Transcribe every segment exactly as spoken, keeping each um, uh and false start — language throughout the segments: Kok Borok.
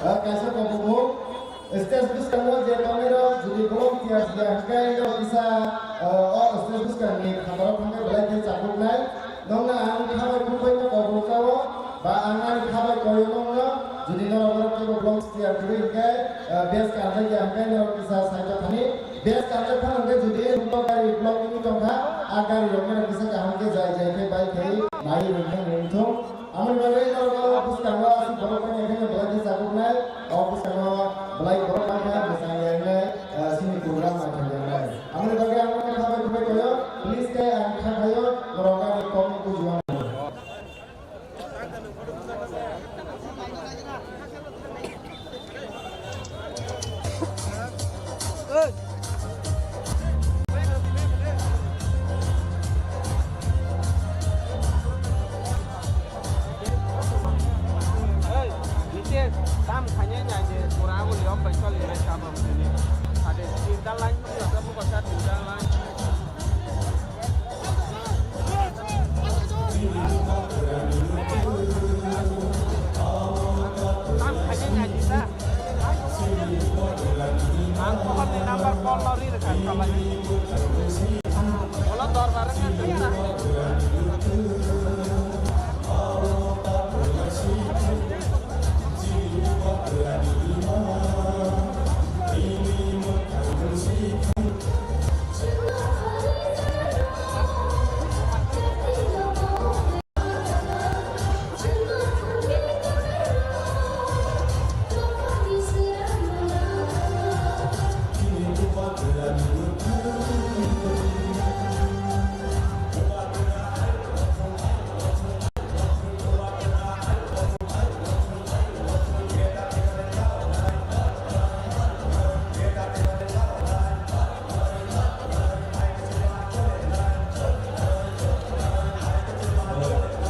Ah, kaisa kobo bo stage bwskango je tongnai rok jodi volunteers ya hwnkhe norok kisa, ah, o stage bwskangni khatarok thangwi belai khe chapuknai. Nokno ang khabai khukbai no kobo rwchao, ba ang ani khabai koyo nokno, jodi norok oro kebo volunteer kwrwi hwnkhe, ah, base kanjak ya hwnkhe norok kisa side o thani. Base kanjak phano hwnkhe jodi nokno gari block wngwi tongkha, a gari rokno kisa kaham khe jai jai khe bai khai nai rwngthang rwngthung. Amoni bagwi norok bwskango aswk borok manya khe belai khe chapuknai, o bwskango belai borok manya mwchang yangnai, ah, chini program naithok yangnai. Amoni bagwi ang norokno khabai khukbai koyo, please khe ang kha khayo, norok ani kokno bujiya. Tam khainai nai de pura aguli ok bai choli nai sabam sini. Ade tinta line pura ta buka sa tinta line.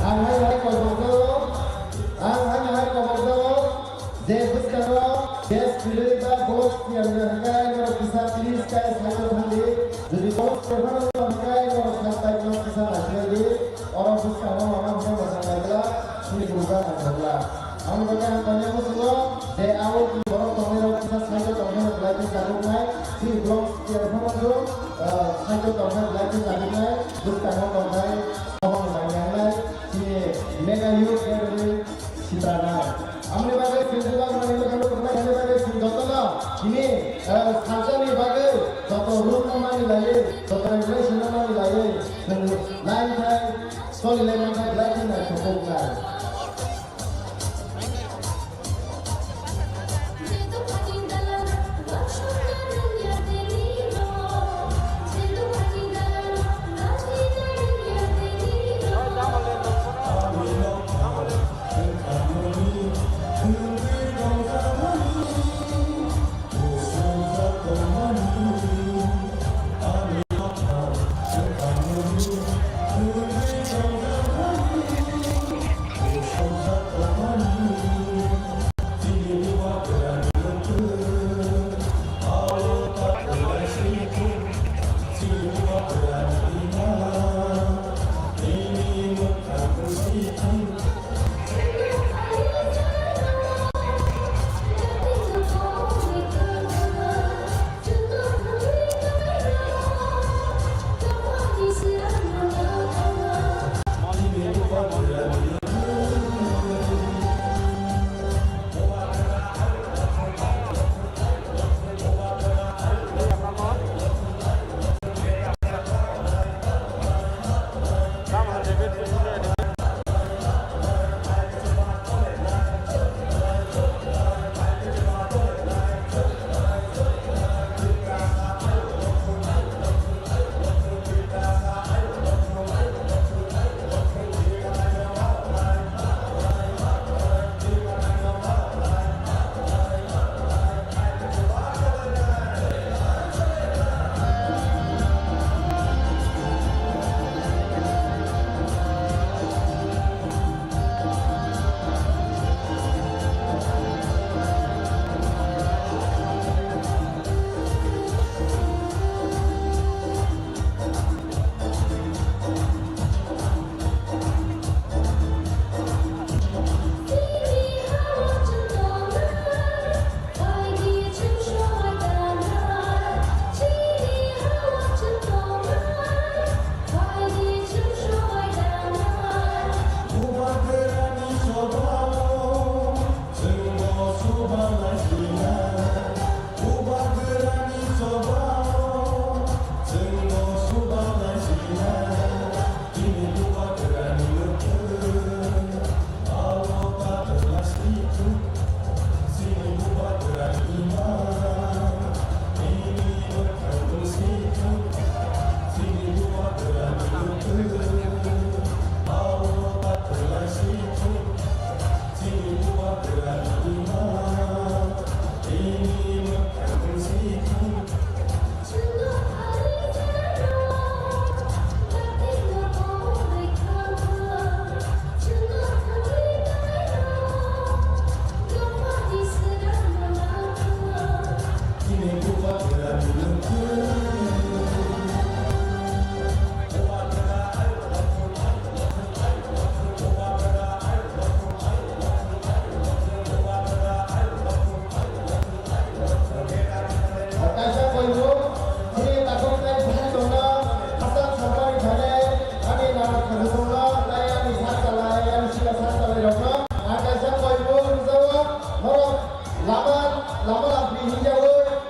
Ang hai hai kobokjago, ang hai hai kobokjago, je bwskango base kwrwi ba box tiyar wngya hwnkhe norok kisa please khe side o thangdi, jodi box kwrwi phano wngya hwnkhe norok side side no kisa naisingdi, oro bwskango mama hwnkhe mwchang naijak, chini program naithokla. Ang bagwi ang tongya muchungo je abo borok tongnai rok kisa side o tongmani belai khe chakuknai, chini vlog share phano jwng, ah, side o tongmani belai khe chakuknai, bwskango tongkhe samung nangyangnai, chini mega youth gathering sitranai. Amoni bagwi chwng jwng bagwi chwng jotono chini, ah, salsani bagwi joto rule no mani laiwi, joto regulation no mani laiwi, chwng line khai, solilai mankha belai khe naithoknai.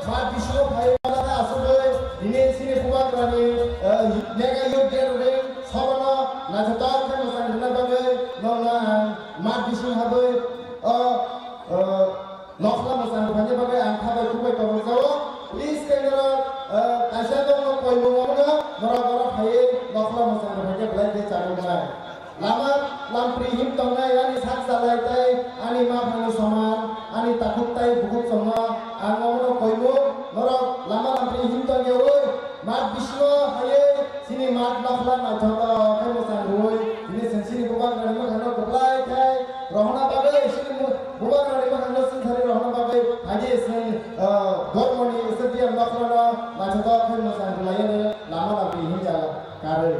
Mat bisingo phaiwi mala asugwi, dini sini Bubagrani, eh, mega youth gathering, sobono naithotok khe mwchang rwna bagwi nokno ang mat bising habwi, o, eh, nokhla mwchang rwphani bagwi ang khabai khukbai tongmani jao. Please, khe norok, eh, kaisa nokno koimung wngno norok oro phaiwi nokhla mwchang rwphani belai khe chagwi mwnai. Lama lampri him tongnai ani sak chalai tei ani ma phangni soman, ani takhuk tei bukhuk chongno ang omono koimung. Norok lama lampri him tongyawi mat bisingo haiwi chini mat nokhla naithotok khe mwchang rwui tini chwng chini Bubagrani mwkhangno kwplai khe rohorna bagwi chini mu-, Bubagrani mwkhangno chwngthari rohorna bagwi phaidi chwng, ah, dormoni S D M nokhlano naithotok khe mwchang rwlaiwi lama lampri himya karwi.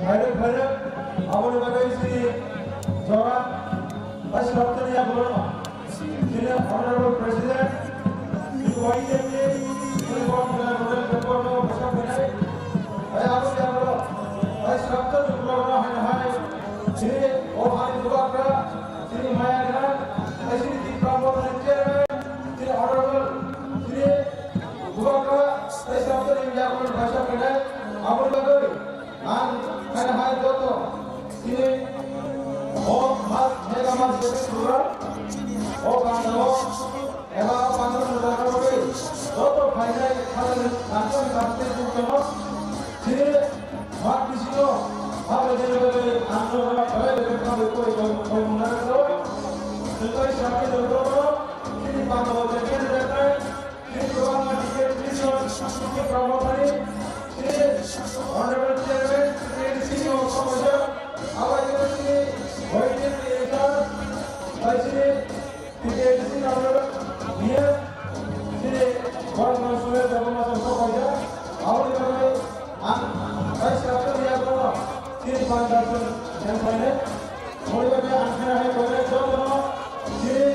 Khairok khairok aboni bagwi chini jora bai sraptani yagulo chini Honorable President, chini Y M A, chini Borok Jila Nodal Member no bwsa khainai. Bai abo yagulo bai sraptani ulo no hai hai chini o hani Bubagra, chini maya gwnang, bai chini Tipra Mothani Chairman, chini Honorable chini Bubagra, bai sraptani yagulo bwsa khainai. Aboni bagwi ang hai hai joto chini o mas O bandao eba bandao joto phainai khalani kanchani kanchani tongmo chini mat bisingo habai jani bagwi ang no rai bai kha bai koi koi koi mungna rwkha. Chwng bai sakni joto chini bandao jekhe jekhe Chini kwbangma D K T C ni kramani, chini Honorable Chairman, T K D C ni kok kok kajak, abo chini Honorable Director, bai chini T K D C ni Honorable B S, chini Borok Monsuri Jagannathan kok kajak, abo ni bagwi ang bai sakni yago chini Bandarban yang paine. Poribabe ang khe hai kore jotono chini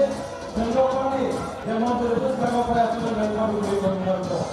sengkokmani je montri bwskango kore aswk bai khabu kuri kori kori.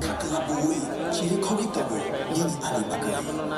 Khatla bui chiri khogwi tongo nini ani bagwi.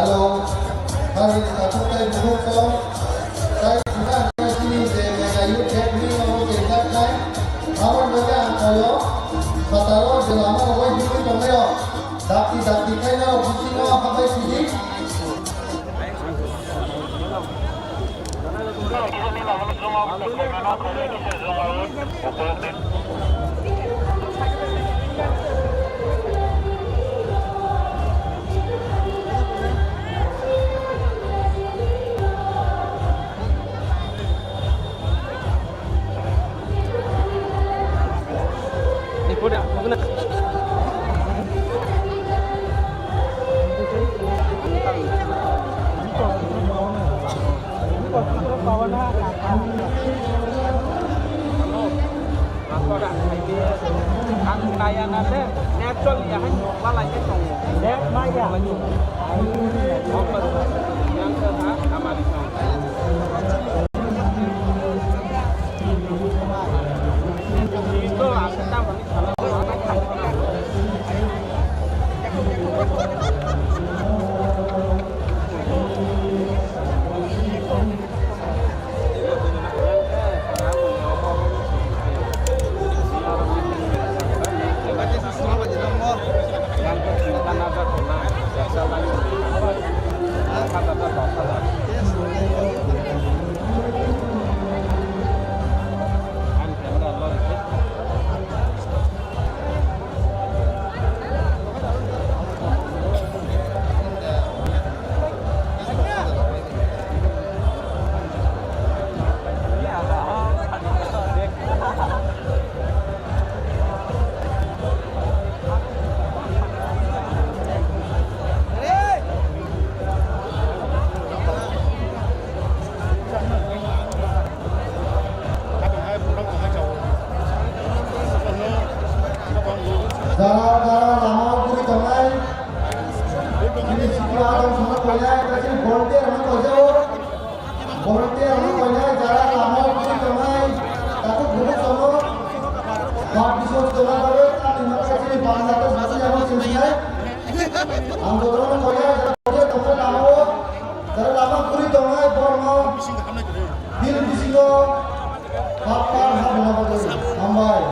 Hello. Hari ni takhuk tai bukhuk kong. Tai sida ang sini je mega youth gathering abo kejak nai. Abo mega ang koyo. Pataro je lama abo hiwi tongnayo. Dakti dakti kaina abo bisingno ahabai sidi. Ang kaya na de, natural ya han, wala ya tong. Dek maya. Jara jara lama o guri tongnai, bini sikla adong sana koinai, kaisa volunteer hwnwi koijao. Volunteer hwnwi koinai, jara lama o guri tongnai, takhuk bukhuk tongo. Bak bising tongna bagwi tamni hwnba kaisa bangsa tei busi ano singsinai. Ang jotono koinai, jara volunteer tongnai lama o, jara lama guri tongnai, borokno field bisingo. Hambai.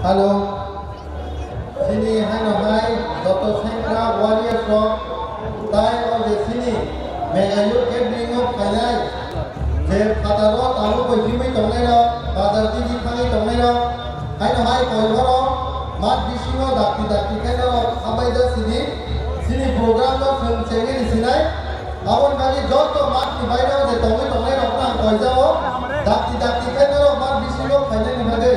Hello. Chini haino hai joto sengkrak warriors rok tai o je chini Meghalaya gathering o phainai je phataro tabuk bai himwi tongnai rok, bazar tini thangwi tongnai rok, haino hai koi borok mat bisingo dakti dakti khe norok hambai jak sidi, chini program no chwng chengwi rw sinai. Aboni bagwi joto mat ni bairo je tongwi tongnai rok no ang koi jago, dakti dakti khe norok mat bisingo phainai ni bagwi.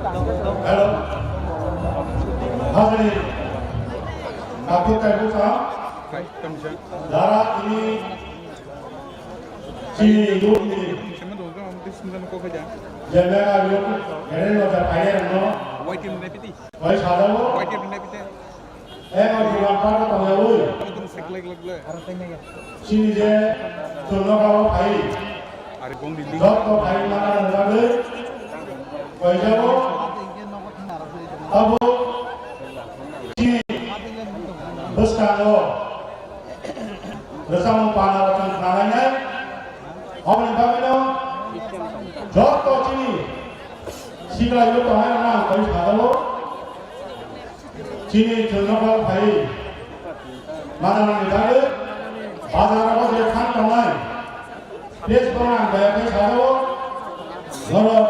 Hello. Hajri. Aku tadi sa. Dara ini si ini. Jemela yuk. Keren lo da payer no. Wai sajawo. Eko diwan park tongyarwi. Chini je chwngno kabo phai. Jotto phai mana rwgwi. Koijabo. Abo chini bwskango rwchapmung pana rwchapmung khwlainai. Aboni bagwino jotto chini sikla yuk tongnai rwna ang koi sajao. Chini chwngno kok phai manani bagwi bazar o je phan tongnai. Pes bono ang daya khe sajao. Norok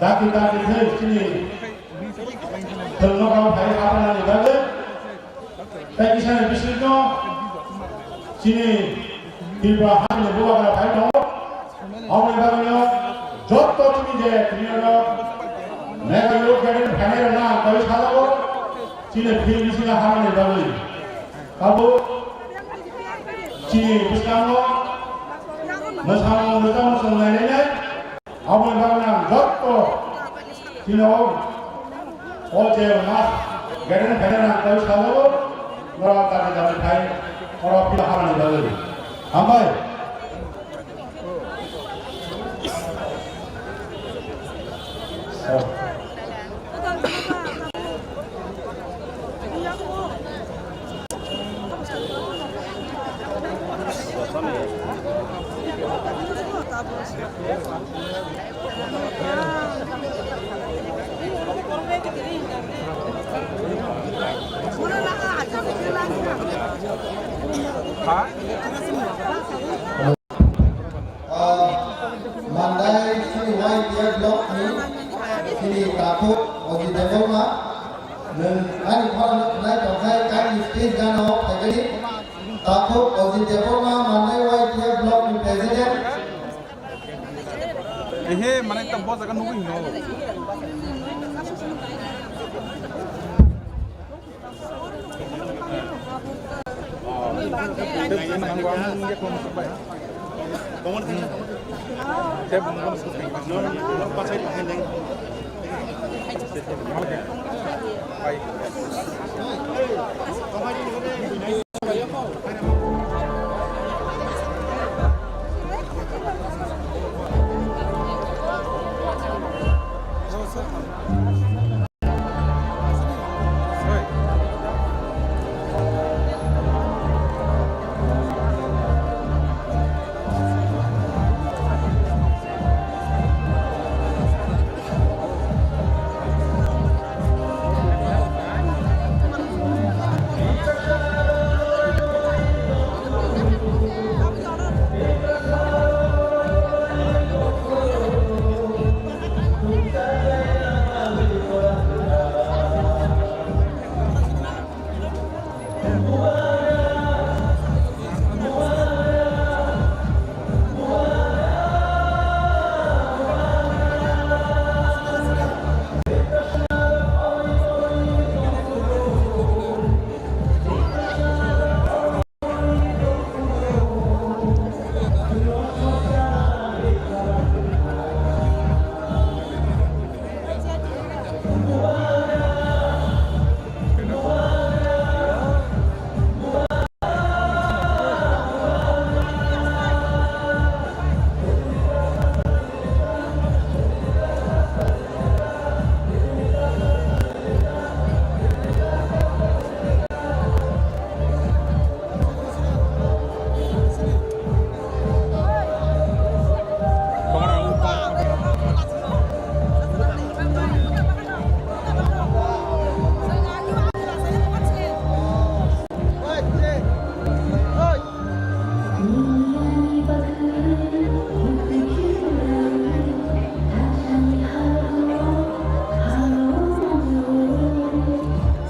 daki daki khe chini chwngno kok phai hapanani bagwi. Tei kisa ni bisingtwi chini Tripura hani bubagra phai tongo. Aboni bagwino jotto chini je tini oro Mega Youth Gathering phainai rokno ang koi sajao. Chini field bisingo hamani bagwi. Tabuk chini bwskango mwsamung rwchapmung chwng nainai. Aboni bagwi ang jotto tino o je mas gathering phainai ang koi sajao. Norok dati dati phai oro field hamani bagwi. Hambai. Ha? Ah, Mandai chini Y T F block ni chini takhuk Ojit Debbarma, nwng ani khorang no khwnai tongkhai kaini stage gana o phaikhe takhuk Ojit Debbarma, Mandai Y T F block ni president. Ehe, mane ta bo jaga nugwi hino.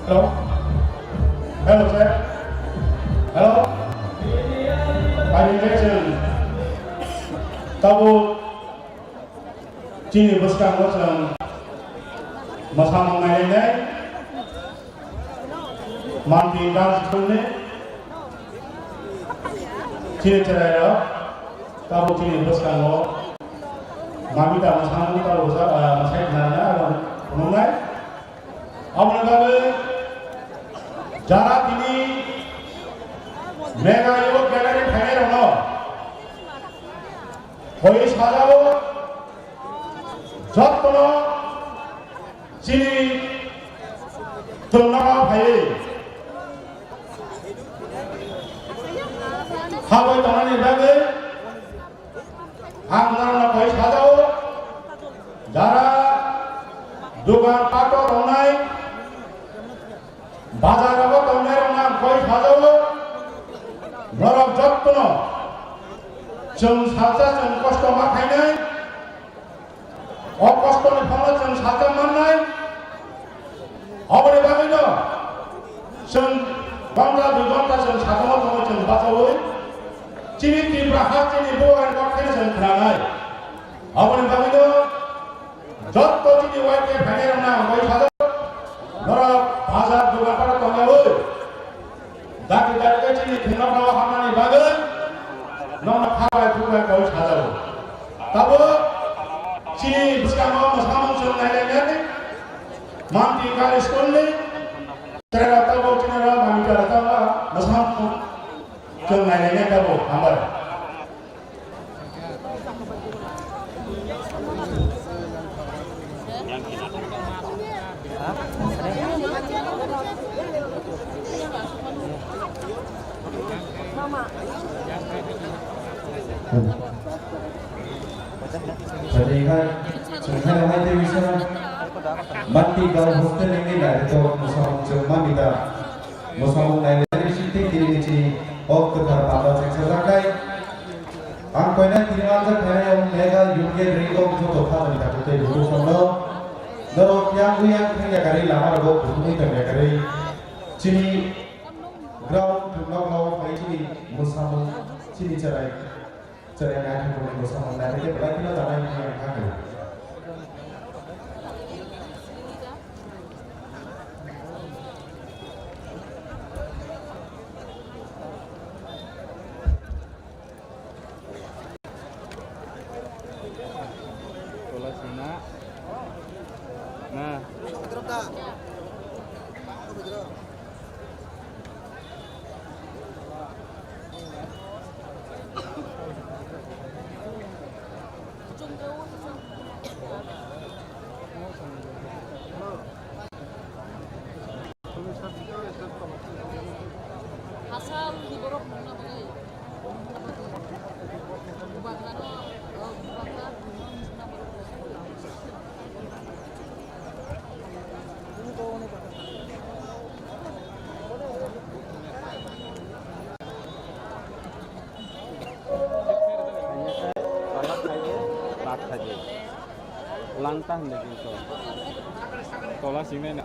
Hello? Hello, sir. Hello? Pani election. Tabuk chini bwskango chwng Mwsamung nailainai, manti dance school ni chini chwrairok, tabuk chini bwskango mamita mwsamung tabuk sa-, ah, mwsai khnana abo phunuknai. Aboni bagwi jara tini Mega Youth Gallery phainairokno koi sajao, jottono chini chwngno phaiwi habwi tongnani bagwi ang norokno koi sajao, jara dogan pato tongnai, bazar rogo tongnai rokno ang koi sajao, norok jottono chwng salsa chwng kosto ma khainai, o kostoni phano chwng salsa mannai, aboni bagwino chwng ghonta dui ghonta chwng sajakma tongo chwng bachaui, chini Tripura ha chini bo hai kok khe chwng khnanai, aboni bagwino Jotto chini Y P F phainairokno ang bai sajak, norok bazar dogan phano tongyaui, dati dati khe chini thwngnakrao hamnani bagwi nokno kha bai phuk bai koi sajago. Tabuk chini bwskango mwsamung chwng nailainani Manti Girls School ni chwrairok tabuk chini rok mamita rok tabuk mwsamung chwng nailainai tabuk hambai. Chwng hai, chwng hai, hai tei bisa Manti Girls Hostel ni director mwsamung chwng mamita. Mwsamung nainai sitting tini ni chini o kwthar panda chengsajaknai. Ang koinai tini manjak khainai o Mega Youth Gathering o joto khajani takhuk tei bukhuk songno norok yang buyang thang yakarwi lama rogo kuthumwi tong yakarwi chini ground thwng nokno phai chini mwsamung chini chwrai. Chwrai naithok rokni bwskango naithok khe belai kheno tanai hwnwi ang kha khe. Tola sina. Nah. Langta hwnde kintu. Tola singnai na.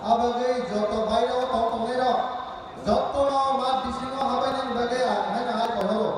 Abagwi joto bairao tong tongnairok jotono mat bisingo habainani bagwi ang haino hai koi horo.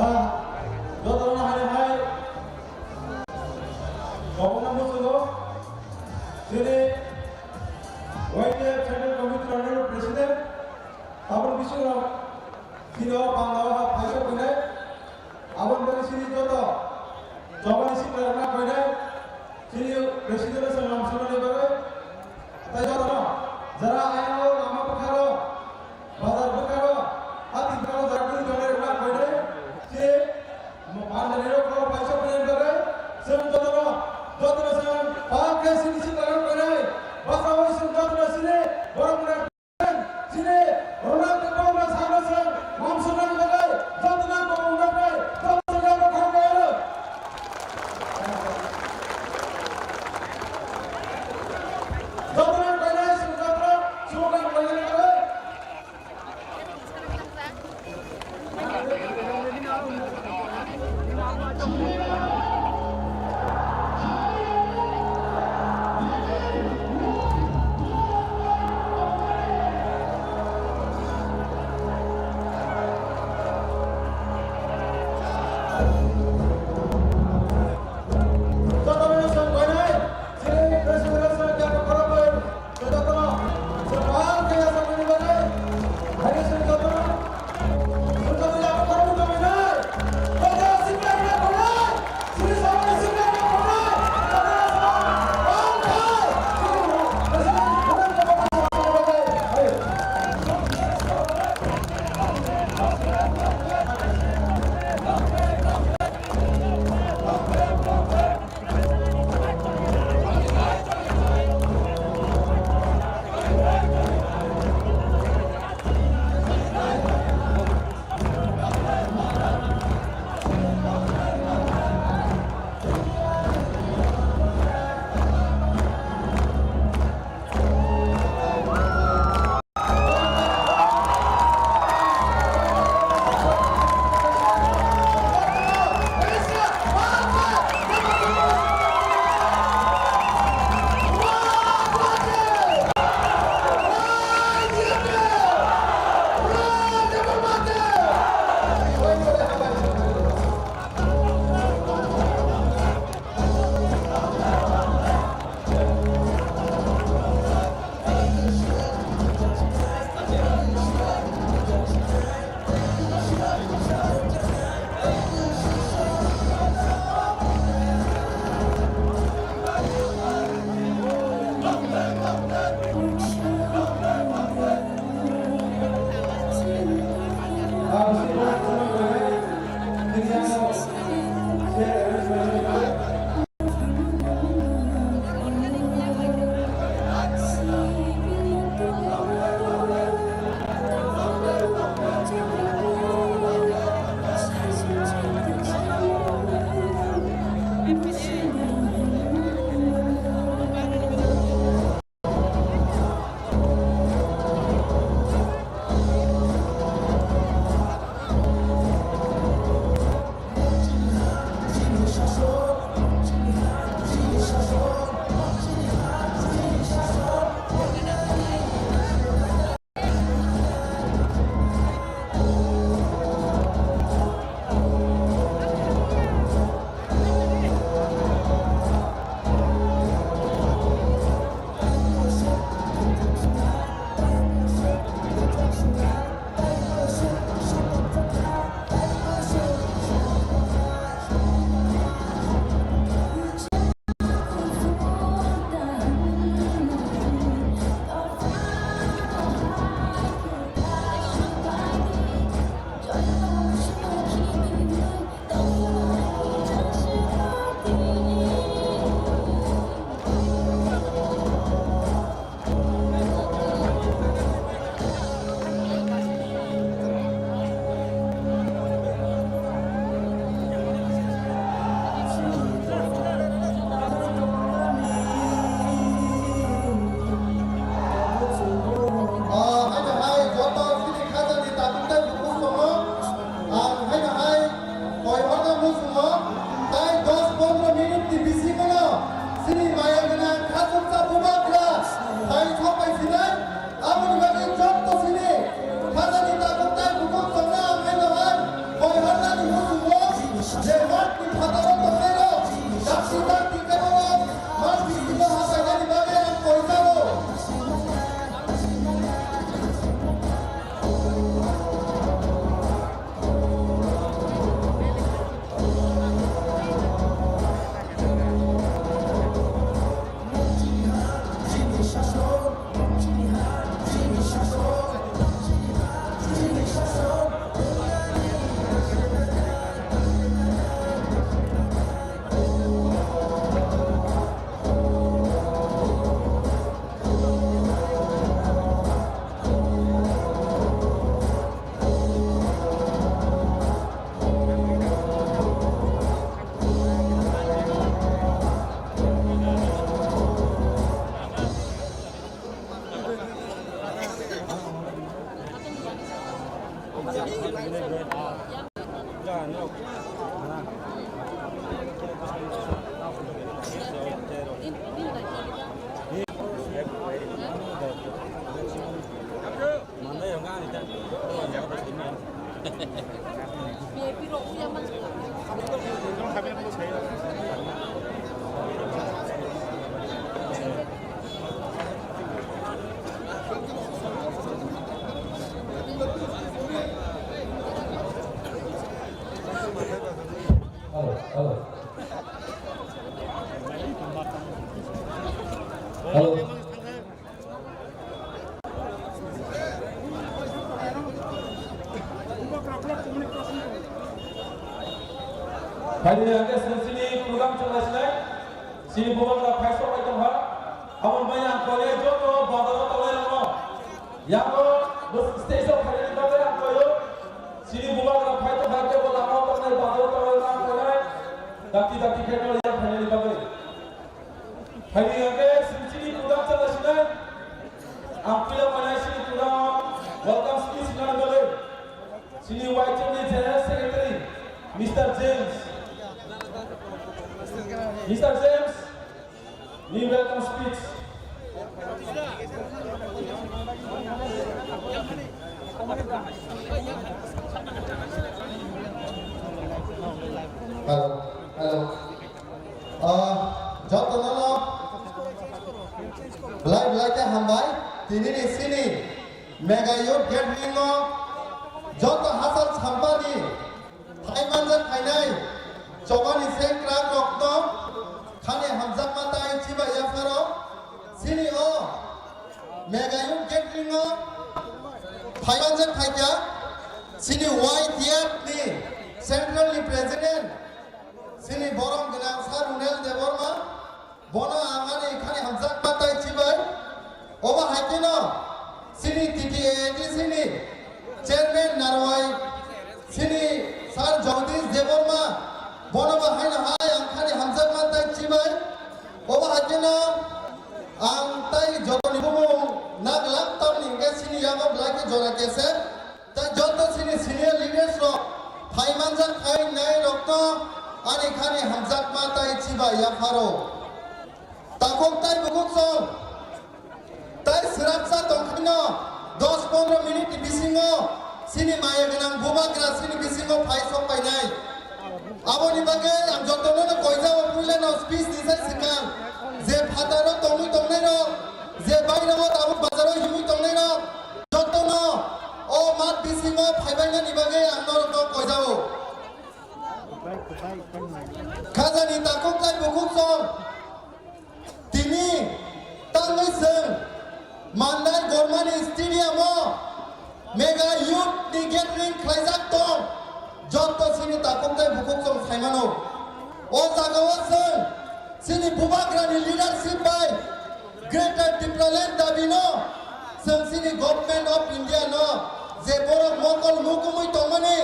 Ah, jotono hai hai. Kobokno muchungo, chini Y T F Central Committee Honorable President, tabuk bisingo chini o panda o ha phaisa phainai, aboni bagwi chini joto jobani sikla rwna phainai, chini President no chwng lamsoknani bagwi, tei jotono jara ayang o lama bwkharo, bazar bwkharo, hati bwkharo jara kwrwi tongnai rwna phainai, chini Mo pandani rok ko paisa pren bagwi, chwng jotono, jotono chwng pakhe sini si bagwi phainai. Basa oi chwng jotono sini, borok mwnai sini, rwna tei borok mwnai sakno chwng, mamsoknani bagwi, Hello, hello. Hello. Phaidi hwnkhe chwng chini program chwnglasinai, chini bubagra phai sok bai tongkha. Aboni bagwi ang kole joto bazaro tongnairokno, yango bo stage o phainani bagwi ang koyo. Chini bubagra phai tongkha, tei bo lama o tongnai bazaro tongnairokno ang koinai, dakti dakti khe no yang phainani bagwi. Phaidi hwnkhe chwng chini program chwnglasinai, ang puila mainai chini program welcome speech nani bagwi. Chini Y T F ni General Secretary, Mister James. Mister James, ni welcome speech. Hello, hello. Ah, jotono no belai belai khe hambai. Tini ni sini Mega Youth Gathering no joto hachal sampani phai manjak phainai chobani sengkrak rok no khani hamjakma tai chibai yapharo. Sini o Mega Youth Gathering o phai manjak phaikha sini Y T F ni Central ni President sini borom gwnang Sir Runel Debbarma. Bono ang ani khani hamjakma tai chibai. Obo hai kheno sini T T A A D C ni Chairman Narwai sini Sir Jagdish Debbarma. Bono bo haino hai ang khani hamjakma tai chibai. Obo hai kheno ang tai jotoni bumung naglak tamni hwnkhe sini yago belai khe jora kese. Tai joto chini senior leaders rok phai manjak khai nai rok no ani khani hamjakma tai chibai yapharo. Takhuk tai bukhuk song tai swrapsa tongkhaino dos pondro minute ni bisingo chini maya gwnang bubagra chini bisingo phai sok painai. Aboni bagwi ang jotono no koijao puila no speech ni sai swkang je phataro tongwi tongnai rok je bairao tabuk bazaro himwi tongnai rok. Jotono o mat bisingo phaibainani bagwi ang norokno koijao. Khajani takhuk tai bukhuk song tini tangwi chwng Mandai Gormani Stadium o Mega Youth ni Gathering khlaijak tong. Jotto sini takhuk tai bukhuk song saimano. O jagao chwng Chini bubagrani leadership bai Greater Tipraland dabi no chwng chini Government of India no je borok mokol mukumui tongmani,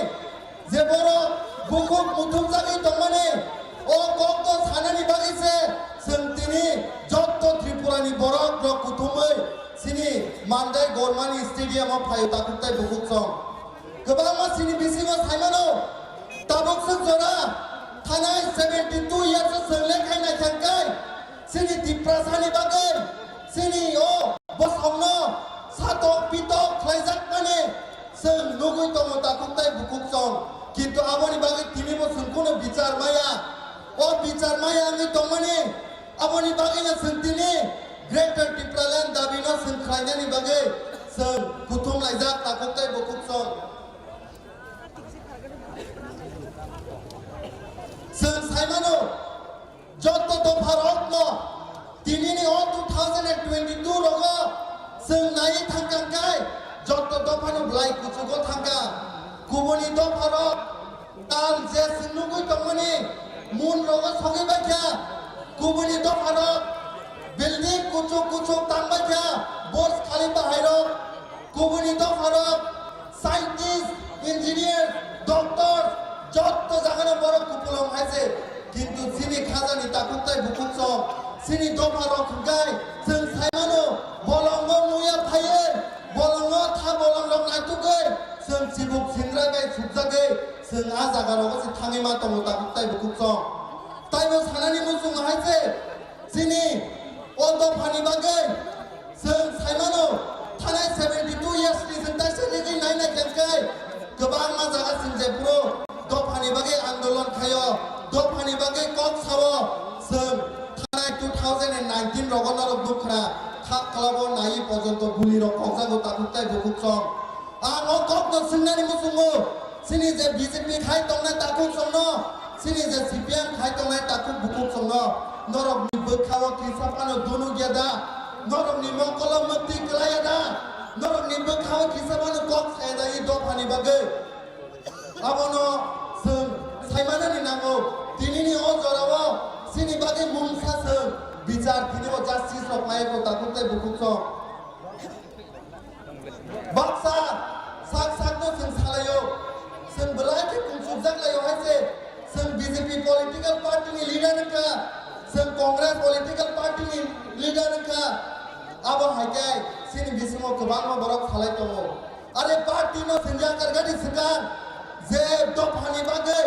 je borok bukhuk muthumjagwi tongmani, o kok to sanani bagwi se chwng tini jotto Tripura ni borok rok kuthumui chini Mandai Gormani Stadium o phaio takhuk tai bukhuk song. Kwbangma chini bisingo saimano, tabuk swk jora thanai seventy two years o chwng lekhai naikha hwnkhe, chini Tiprasani bagwi, chini o bosongno satok pitok khlaijakmani chwng nugwi tongo takhuk tai bukhuk song. Kintu aboni bagwi tinibo chwng kheno bichar maya. O bichar maya wngwi tongmani, aboni bagwino chwng tini Greater Tipraland dabi no chwng khlainani bagwi chwng kuthum laijak takhuk tai bukhuk song. Chwng saimano, jotto dopha rokno tinini o two thousand and twenty two rogo chwng naiwi thangkha hwnkhe jotto dophano belai kuchugo thangkha. Kubuni dopha rok Tal je chwng nugwi tongmani mun rogo sogwi baikha, kubuni dopharok building kuchuk kuchuk tangbaikha, Burj Khalifa hairok, kubuni dopharok scientist, engineer, doctor, jotto jagano borok kupulung hai se. Kintu chini khajani takhuk tai bukhuk song, chini dopharok hwnkhe chwng saimano bolongo muya phaiwi, bolongo tha bolongrok naitugwi chwng chibuk khukjagwi chwng a jaga rogo se thangwi ma tongo takhuk tei bukhuk song. Taibo sanani muchungo hai se chini o dophani bagwi chwng saimano thanai seventy two years ni chwng taisa rigwi naina khe kwbangma jaga chwng jephuru dophani bagwi andolon khaio, dophani bagwi kok sao, chwng thanai two thousand and nineteen rogo norok nukha kha, kha kalabo nai porjonto guli rok kokjago takhuk tei bukhuk song. Ang o kokno swngnani muchungo, chini je B J P khai tongnai takhuk songno, chini je C P M khai tongnai takhuk bukhuk songno, norokni bwkhao kisa phano dunuk ya da, norokni mokolo mwktwi kwlai ya da, norokni bwkhao kisa phano kok saya da i dophani bagwi. Abono chwng saimanani nango, tinini o jorao chini bagwi mungsa chwng bichar, tini o justice rok nai ko takhuk tei bukhuk song. Baksa sak sakno chwng salaio, chwng belai khe kungsukjak laio hai se, chwng B J P political party ni leader wngkha, chwng Congress political party ni leader wngkha, abo hai khe chini bisingo kwbangma borok salai tongo. Are party no chwng yakar gani swkang, je dophani bagwi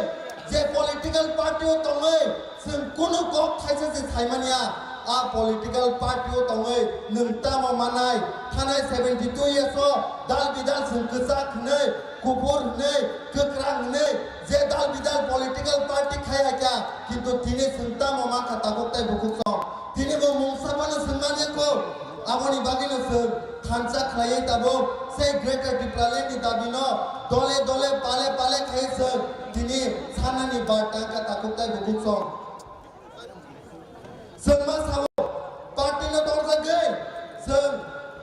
je political party o tongwi chwng kunu kok thaisa se saimanya, a political party o tongwi nwng tamo manai, thanai seventy two years o dal bidal chwng kwchak hwnwi, kuphur hwnwi, kwkrang hwnwi, je dal bidal political party khai hakya, kintu tini chwng tamo mankha takhuk tei bukhuk song. Tini bo mungsa phano chwng manya kho, aboni bagwi no chwng thansa khlaiwi tabuk sei Greater Tipraland ni dabi no dole dole pale pale khai chwng tini sanani bar tangkha takhuk tei bukhuk song. Chwng ma sao, party no torjagwi chwng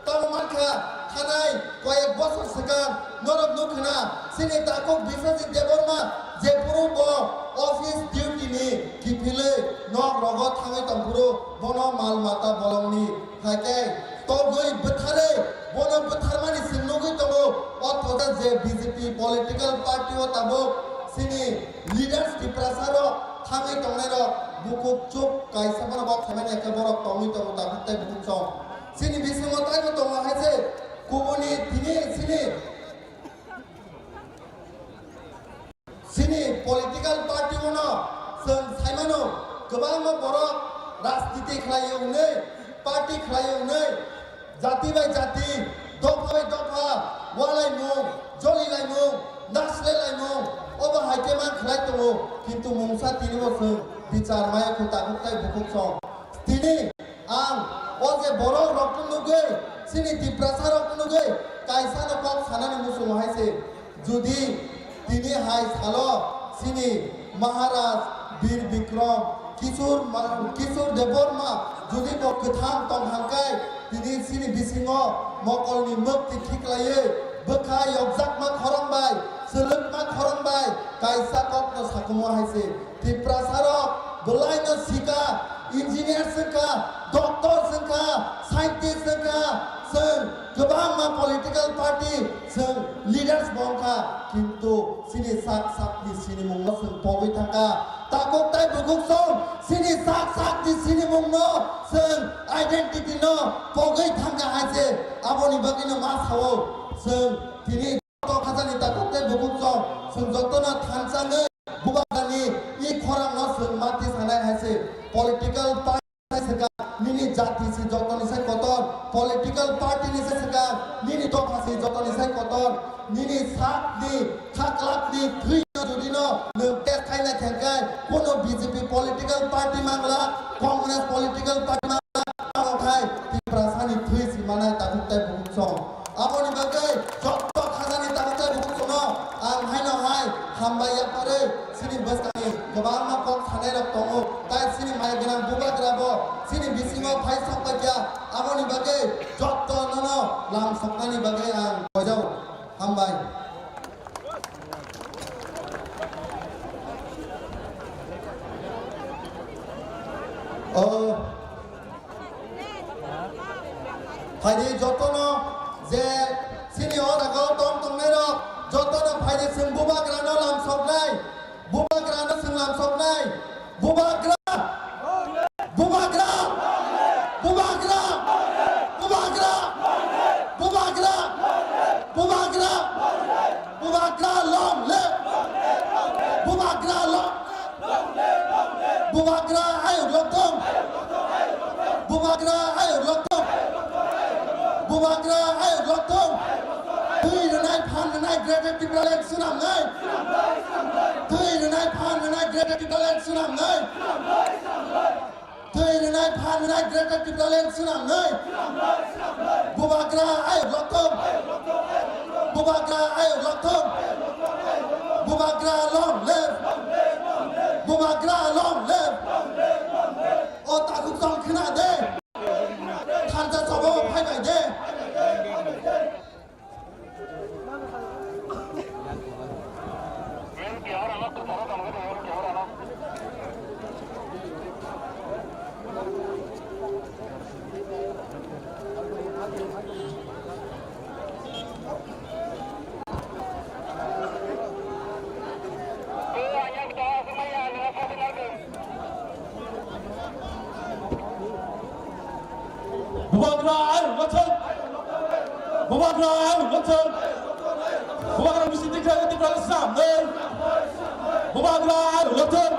tamo mankha, thanai koyek bosor swkang norok nukha na, chini takhuk Biswajit Debbarma jephuru bo office duty ni kiphilwi nok rogo thangwi tongphuru bono mal mata bolongni hai khe togwi bwtharwi bono bwtharmani chwng nugwi tongo. O thoda je B J P political party o tabuk chini leaders Tiprasa rok thangwi tongnai rok bukhuk chuk kaisa bono kok khaimani khe borok tongwi tongo takhuk tei bukhuk song. Chini bisingo taibo tongo hai se kubuni tini chini Chini political party-o no chwng saimano, kwbangma borok rajniti khlaio hwnwi, party khlaio hwnwi, jati bai jati, dopha bai dopha, walaimung, jolilaimung, naslailaimung, obo hai khe man khlai tongo, kintu mungsa tini bo chwng bichar maya kho takhuk tai bukhuk song. Tini ang o je borok rok nugwi, chini Tiprasa rok nugwi, kaisa no kok sanani muchungo hai se. Jodi tini hai salo chini Maharaj Bir Bikram Kishore Ma-, Kishore Debbarma jodi bo kwthang tong hangkai, tini chini bisingo mokolni mwktwi khiklaiwi bwkha yokjakma khorang bai, swlwkma khorang bai kaisa kokno sakumo hai se. Tiprasa rok bwlaino sika, engineer swngkha, doctor swngkha, scientist swngkha, chwng kwbangma political party, chwng leaders bo wngkha, kintu chini sak sakni sinimungno chwng pogwi thangkha. Takhuk tai bukhuk song chini sak sakni sinimungno chwng identity no pogwi thangkha hai se. Aboni bagwino ma sao chwng tini Joto khajani takhuk tei bukhuk song, chwng jotono thansa wngwi bubagrani i khorangno chwng mati sanai hai se. Political party ni sai swkang nini jati se jotoni sai kotor, political party ni sai swkang nini dopha se jotoni sai kotor, nini sakni khaklakni thwino judino nwng test khaina khe hwnkhe kono B J P political party mangla, Congress political party mangla, abo khai Tiprasani thwi si manai takhuk tei bukhuk song. Aboni bagwi joto khajani takhuk tei bukhuk songno ang haino hai hambai yapharwi chini bwskangni kwbangma kok sanai rok tongo, tai chini mai gwnang bubagra bo chini bisingo phai sok bai kha, aboni bagwi joto nono lam soknani bagwi ang koijago. Hambai. O, phaidi jotono je chini o jaga o tong tongnai rok jotono phaidi chwng bubagrano lam soknai, bubagrano chwng lam soknai, bubagra, bubagra, bubagra, bubagra, bubagra, bubagra, bubagra, long live. Greater Tipraland swnamnai. Thwi rwnai, phan rwnai Greater Tipraland swnamnai. Thwi rwnai, phan rwnai Greater Tipraland swnamnai. Bubagra ayuk lokthung. Bubagra ayuk lokthung. Bubagra long live. Bubagra long live. O takhuk tong khna de. Thansa chobo phai bai de. Bubagra ayuk lokthung. Bubagra ayuk lokthung. Bubagra bising tikra tikra swnamnai. Bubagra ayuk lokthung.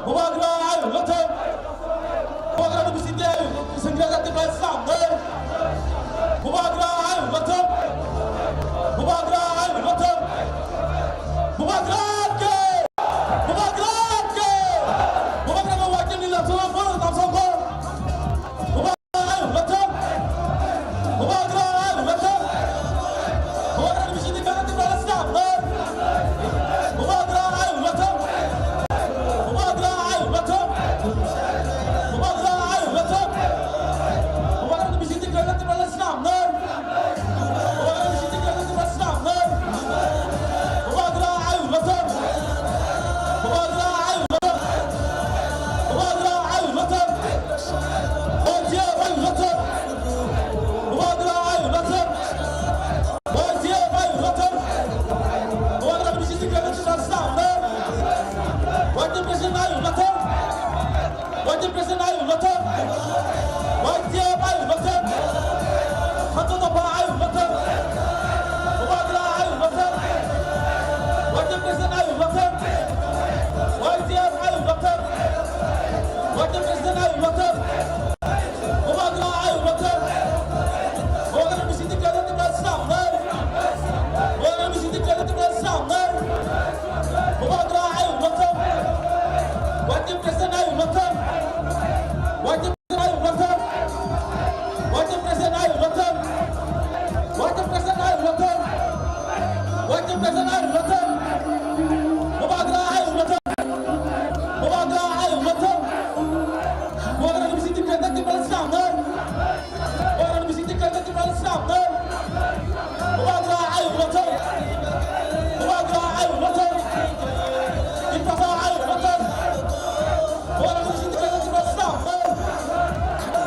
Bubagra ayuk lokthung. Bubagra bising tikra swnamnai. Bubagra ayuk lokthung. Bubagra ayuk lokthung. Bubagra ke. Bubagra ke. Bubagra no wakil ni laso no bono tamsok ko. Bubagra ayuk lokthung. Bubagra ayuk lokthung. Bubagra ni bising tikra tikra swnamnai. Bubagra ayuk lokthung. Bubagra ayuk lokthung. Bubagra ayuk lokthung. Bubagra ni bising tikra tikra swnamnai. Bubagra ni bising tikra tikra swnamnai. Bubagra ayuk lokthung. Bubagra ayuk lokthung. Bubagra ayuk lokthung. Bubagra ayuk lokthung. Bubagra ayuk lokthung. Bubagra ayuk lokthung. Bubagra ni bising tikra tikra swnamnai. Bubagra ni bising ayuk lokthung. Bubagra ni bising ayuk lokthung. Y T F ayuk lokthung. Khatung dopha ayuk lokthung. Bubagra ayuk lokthung. Y T F president ayuk lokthung. Y T F ayuk lokthung. Y T F president ayuk lokthung. Bubagra ayuk lokthung. Bubagra ni bising tikra tikra swnamnai. Bubagra ni bising tikra tikra swnamnai. Bubagra ayuk lokthung. Y T F president ayuk lokthung. Y T F ayuk lokthung. Y T F president ayuk lokthung. Y T F president ayuk lokthung. Y T F president ayuk lokthung. Bubagra ayuk lokthung. Bubagra ayuk lokthung. Bubagra ni bising tikra tikra swnamnai. Bubagra ni bising tikra tikra swnamnai. Bubagra ayuk lokthung. Bubagra ayuk lokthung. Tiprasa ayuk lokthung. Bubagra ni bising tikra tikra swnamnai.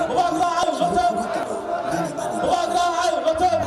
Bubagra ayuk lokthung. Bubagra ayuk lokthung.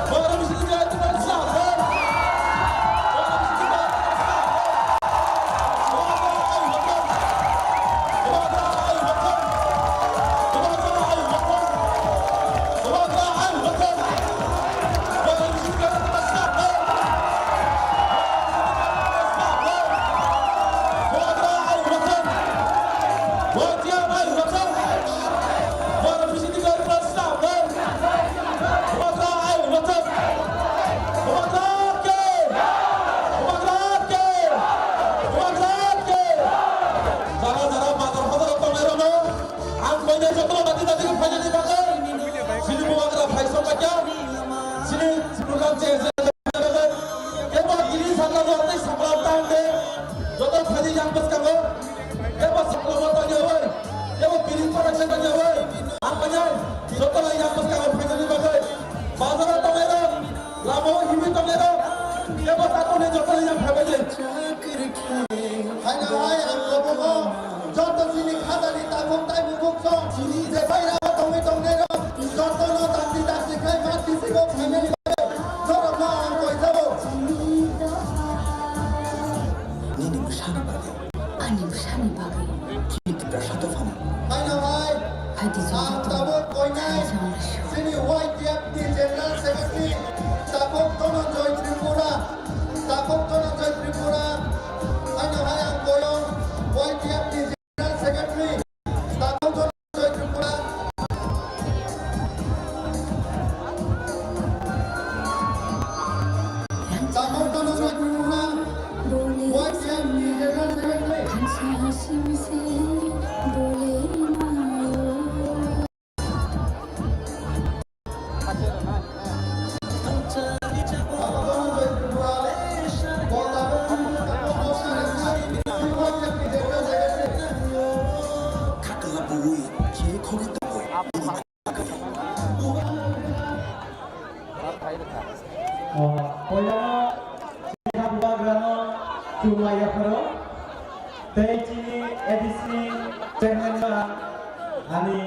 Bubagra ni bising tikra tikra swnamnai. Bubagra ni bising tikra tikra swnamnai. Jara jara bazar bazar tongnai rokno ang koinai jotono dati dati khe phainani bagwi chini bubagra phai sokphaikha, chini program che kebo tini sakla jora tei sakla tang de joto phaidi yang bwskango kebo sakla bo tangyawi kebo bini pora khe tangyawi ang koinai jotono yang bwskango phainani bagwi bazaro tongnai rok. Lama o himwi tongnairok, kebo takhukni jotono yang phaibaidi. Haino hai ang kobogo joto chini khajani takhuk tei bukhuk song je baira o tongwi tongnairok jotono dakti dakti khai ma tisigo phainani bagwi norokno ang koijago. Nini bwsani bagwi. Ani bwsani bagwi. Chini Tiprasa dophani. Haino hai. Hai di jong ang joto. Tabuk koinai. Hai jong le shu. Chini Y T F ni General Secretary. Takhuk Dhananjay Tripura. Takhuk Dhananjay Tripura. Haino hai ang koyong Y T F ni General Secretary. Takhuk Dhananjay Tripura. Tabuk tamo sa kuruna, Y T F ni general secretary. Poilano chini bubagrano chumai yapharo. Tei chini A D C chairman no ang ani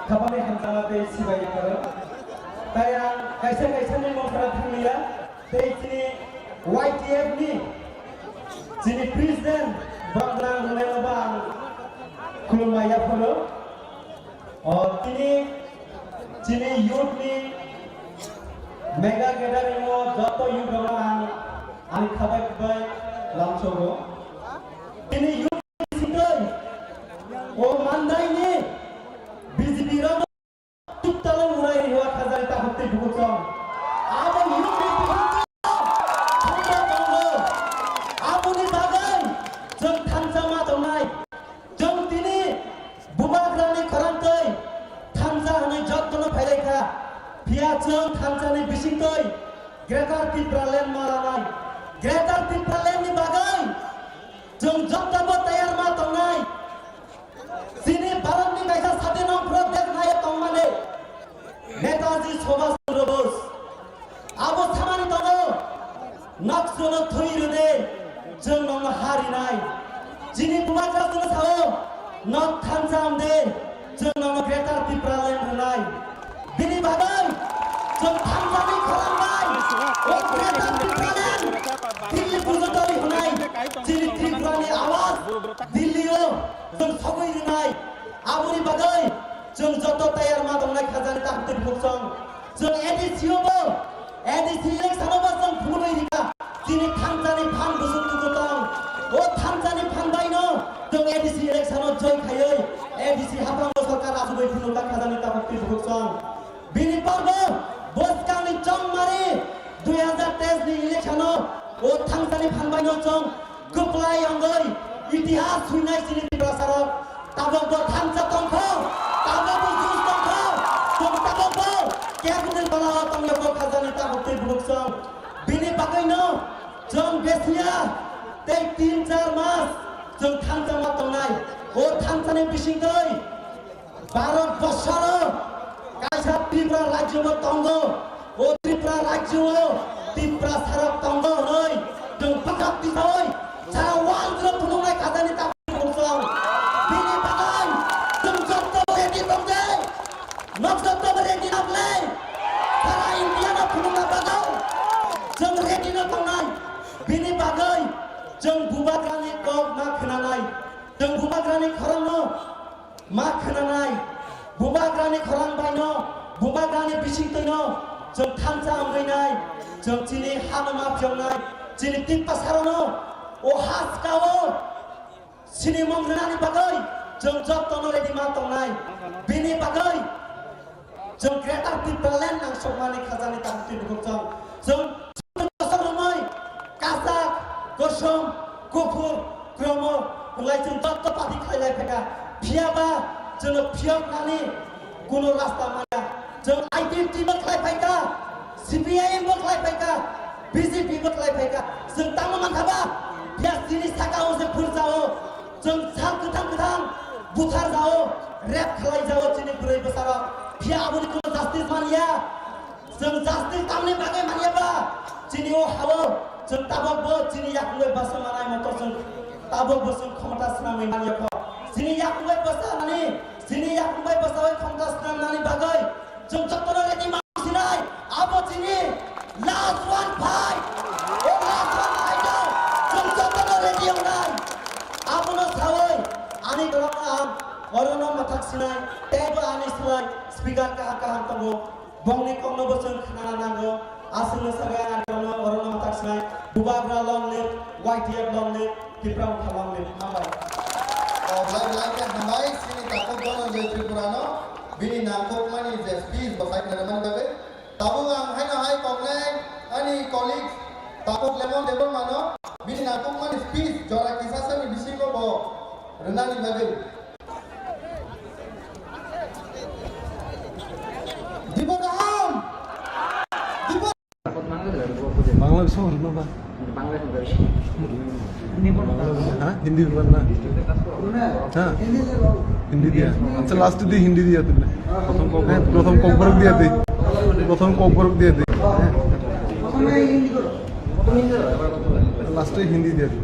khapangni hamjakma tei sibai yapharo. Tai ang kaisa kaisa ni mosra thanglia, tei chini Y T F ni chini president Banglang Runelo ba ang khulumai yapharo. O tini chini youth ni mega gathering o joto youth rok ang ani khabai khabai lamsogo. Tini youth ni sitoi o mandai ni B J P rok tuktalai urai riwa khajai ta hukti bukuchong. Abo youth ni sitoi thangma tongo. Aboni bagwi chwng thansa ma tongnai. Chwng tini bubagrani khorang twi thansa hwnwi jotono phailai kha. Phiya chwng thansani bisingtwi Greater Tipraland ma lanai. Greater Tipraland ni bagwi chwng jotobo tayar ma tongnai. Chini Bharatni kaisa sati nongkhorok dek nai tongmani. Netaji Subhash Chandra Bose abo samani tongo, nok chwngno thwi rwdi, chwng nokno ha rinai. Chini bubagra chwngno sao, nok thansa wngdi, chwng nokno Greater Tipraland rwnai. Bini bagwi chwng thansani khorang bai o Greater Tipraland Delhi porjonto rihwnai. Chini Tripurani awaz Delhi-o chwng sogwi rwnai. Aboni bagwi chwng joto tayar ma tongnai khajani ta hukti bukhuk song. Chwng A D C o bo, A D C election o bo chwng phunugwi rikha. Chini thansani phan bwswk tuku tong. O thansani phan baino chwng A D C election o joy khaiwi A D C haprango sorkar achugwi phunukha khajani ta hukti bukhuk song. Bini porbo bwskangni chongmari dui hazar teis ni election o o thansani phan baino chwng kwplai wngwi itihas huinai chini Tiprasarok. Tabok bo thansa tongkho, tabok bo juj tongkho, chwng tabok bo kebni balao tongya bo khajani tabok tei bukhuk song. Bini bagwino chwng besiya tei tin char mas chwng thansa ma tongnai. O thansani bisingtwi Bharat borsoro kaisa Tripura rajyo bo tongo. O Tripura rajyo o Tiprasarok tongo hwnwi chwng bwkhak tisoi sara world no phunuknai khajani tabuk bwsong. Bini bagwi chwng joto ready tongdi. Nok joto ready nokle sara India no phunukna bagwi chwng ready no tongnai. Bini bagwi chwng bubagrani kok ma khwnanai. Chwng bubagrani khorang no ma khwnanai, bubagrani khorang baino, bubagrani bisingtwino chwng thansa wngwi nai, chwng chini hano ma phiyoknai, chini Tiprasarokno o haskao sinimung rwnani bagwi chwng jotono ready ma tongnai. Bini bagwi chwng Greater Tipraland nangsokmani khajani tabuk twi bukhuk chwng. Chwng kosong romwi kasak, kosom, kuphur, kromo hwnlai chwng joto party khlai lai phaikha. Phiyaba chwngno phiyoknani kuno rasta manya. Chwng I P F T bo khlai phaikha, C P I M bo khlai phaikha, B J P bo khlai phaikha. Chwng tamo mankha ba? Phiya chini saka o se phurjao. Chwng sal kwthang kwthang buthar jao, rape khlai jao chini bwrwi bwsarok. Phiya aboni kuno justice manya. Chwng justice tamni bagwi manya ba? Chini o hao chwng tabok bo chini yakungwi bwsa manai motor chwng tabok bo chwng khomota swnamwi manya kho. Chini yakungwi bwsa nani, chini yakungwi bwsa khomota swnamnani bagwi chwng jotono ready ma sinai, abo chini last one fight. O last one fight o chwng jotono ready wngnai. Abono sawi ani borok ang orono mathak sinai, teibo ani slai speaker kaham kaham tongo. Bongni kokno bo chwng khnana nango. Aswkno sawi ang ani borokno, orono mathak sinai. Bubagra long live, Y T F long live. Tipra Motha long live. Hambai. O, belai belai khe hambai, chini takhuk Dhananjoy Tripura no, bini nangkukmani je speech bo khai khna rwmani bagwi. Tabuk ang haino hai koknai ani colleague Takhuk Lemon Debbarmano bini nangkukmani speech jora kisasani bisingo bo rwnani bagwi. Dibo kaham! Dibo Bangla bisa horo na ba? Ha? Hindi ba na? Ha? Hindi diya. Acha, last di Hindi diya tumi. Prothom kokborok diya di. Prothom kokborok diya di. Last Hindi diya di.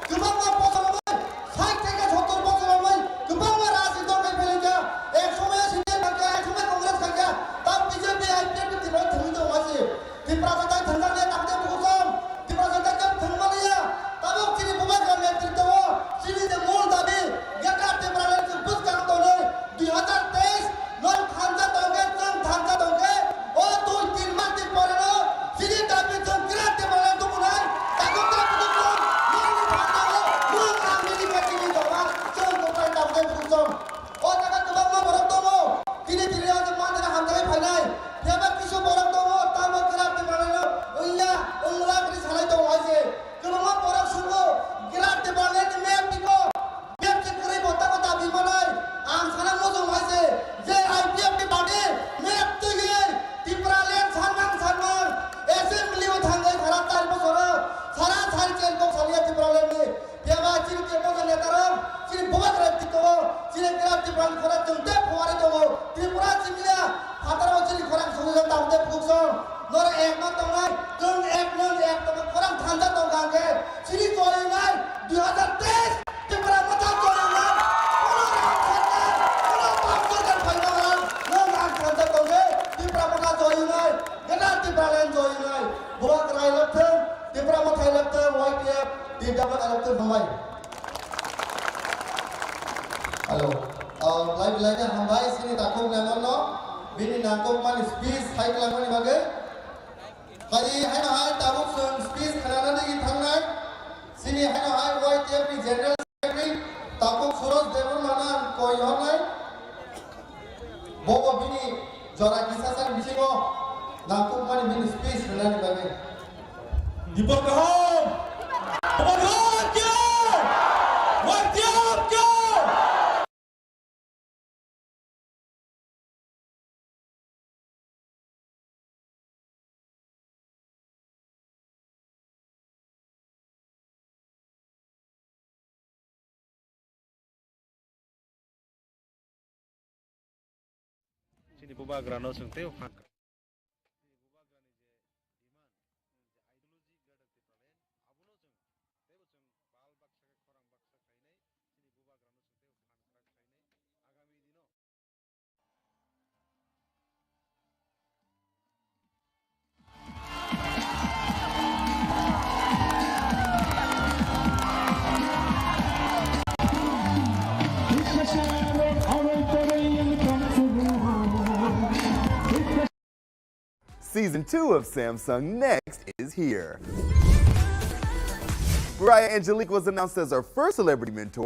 Kwbangma bosor wngwi, sait theke sottor bosor wngwi, kwbangma rajniti wngwi phaikha. Ek somoyo C P I M khaikha, ek somoyo Congress khaikha, tamo B J P, I P F ni thwngwi tongo se. Tiprasa tai thangjaknai tabuk tei bukucham, Tiprasa tai khe thwngmani ya. Tabuk chini bubagra netritwo, chini je mul dabi, Greater Tipraland se bwskang tonwi, dui hazar teis, Nwng thansa tongkhe, chwng thansa tongkhe, o dui tin mas ni poreno chini dabi chwng kwrak de manai tubunai, takhuk tei bukhuk chwng nwngni thansa o, nwng ang nini khe chini doba, chwng kwplai takhuk tei bukhuk chwng. O jaga kwbangma borok tongo, tini tini o manjani hamjagwi phainai, phiya ba kisu borok tongo, tamo kwrak de manaino wngya, wngla kwrwi sanai tongo hai se. Kwbangma borok sugo, kwrak de manai ni map tiko. Map se kwrwi bo tamo dabi manai. Ang sana mojong hai se, je I P F ni bade map twiwi Tipraland sanmang sanmang assembly o thangwi sara char bosoro sara sari chen kok saliya Tipraland ni. Phiya ba chini je bosa neta rok, chini bubagra tiko, chini kwrak Tipraland khorang chwng tei phuarwi tongo. Tripura chini ya phataro chini khorang sugwi jang tabuk tei bukhuk song. Norok ek no tongnai, chwng ek, nwng ek tongo, khorang thansa tongkha hwnkhe chini joyongnai dui hazar teis. Tipra Motha joyongnai, kono rang sarkar, kono bang sarkar phaima rang, nwng ang thansa tongkhe, Tipra Motha joyongnai, Greater Tipraland joyongnai, bubagra elok thung, Tipra Motha elok thung, Y T F, T W elok thung, hambai. Hello. Ah, belai belai khe hambai, chini takhuk Lemon no, bini nangkukmani speech hai kwlangmani bagwi. Kali haino hai tabuk chwng speech khnana digwi thangnai. Chini haino hai Y T F ni General Secretary takhuk Suraj Debbarma no ang koi hornai. Bobo bini jora kisasani bisingo nangkukmani bini speech rwnani bagwi. Dipor kaham! Dipor kaham kya? Y T F kya? Chini bubagrano chwng teibo phan kha. Chini bubagrani je demand, je ideology, Greater Tipraland, abono chwng teibo chwng bal baksa khe khorang baksa khlainai, chini bubagrano chwng teibo phan kha khlainai. Agami dino Season two of Samsung Next is here. Mariah Angelique was announced as our first celebrity mentor.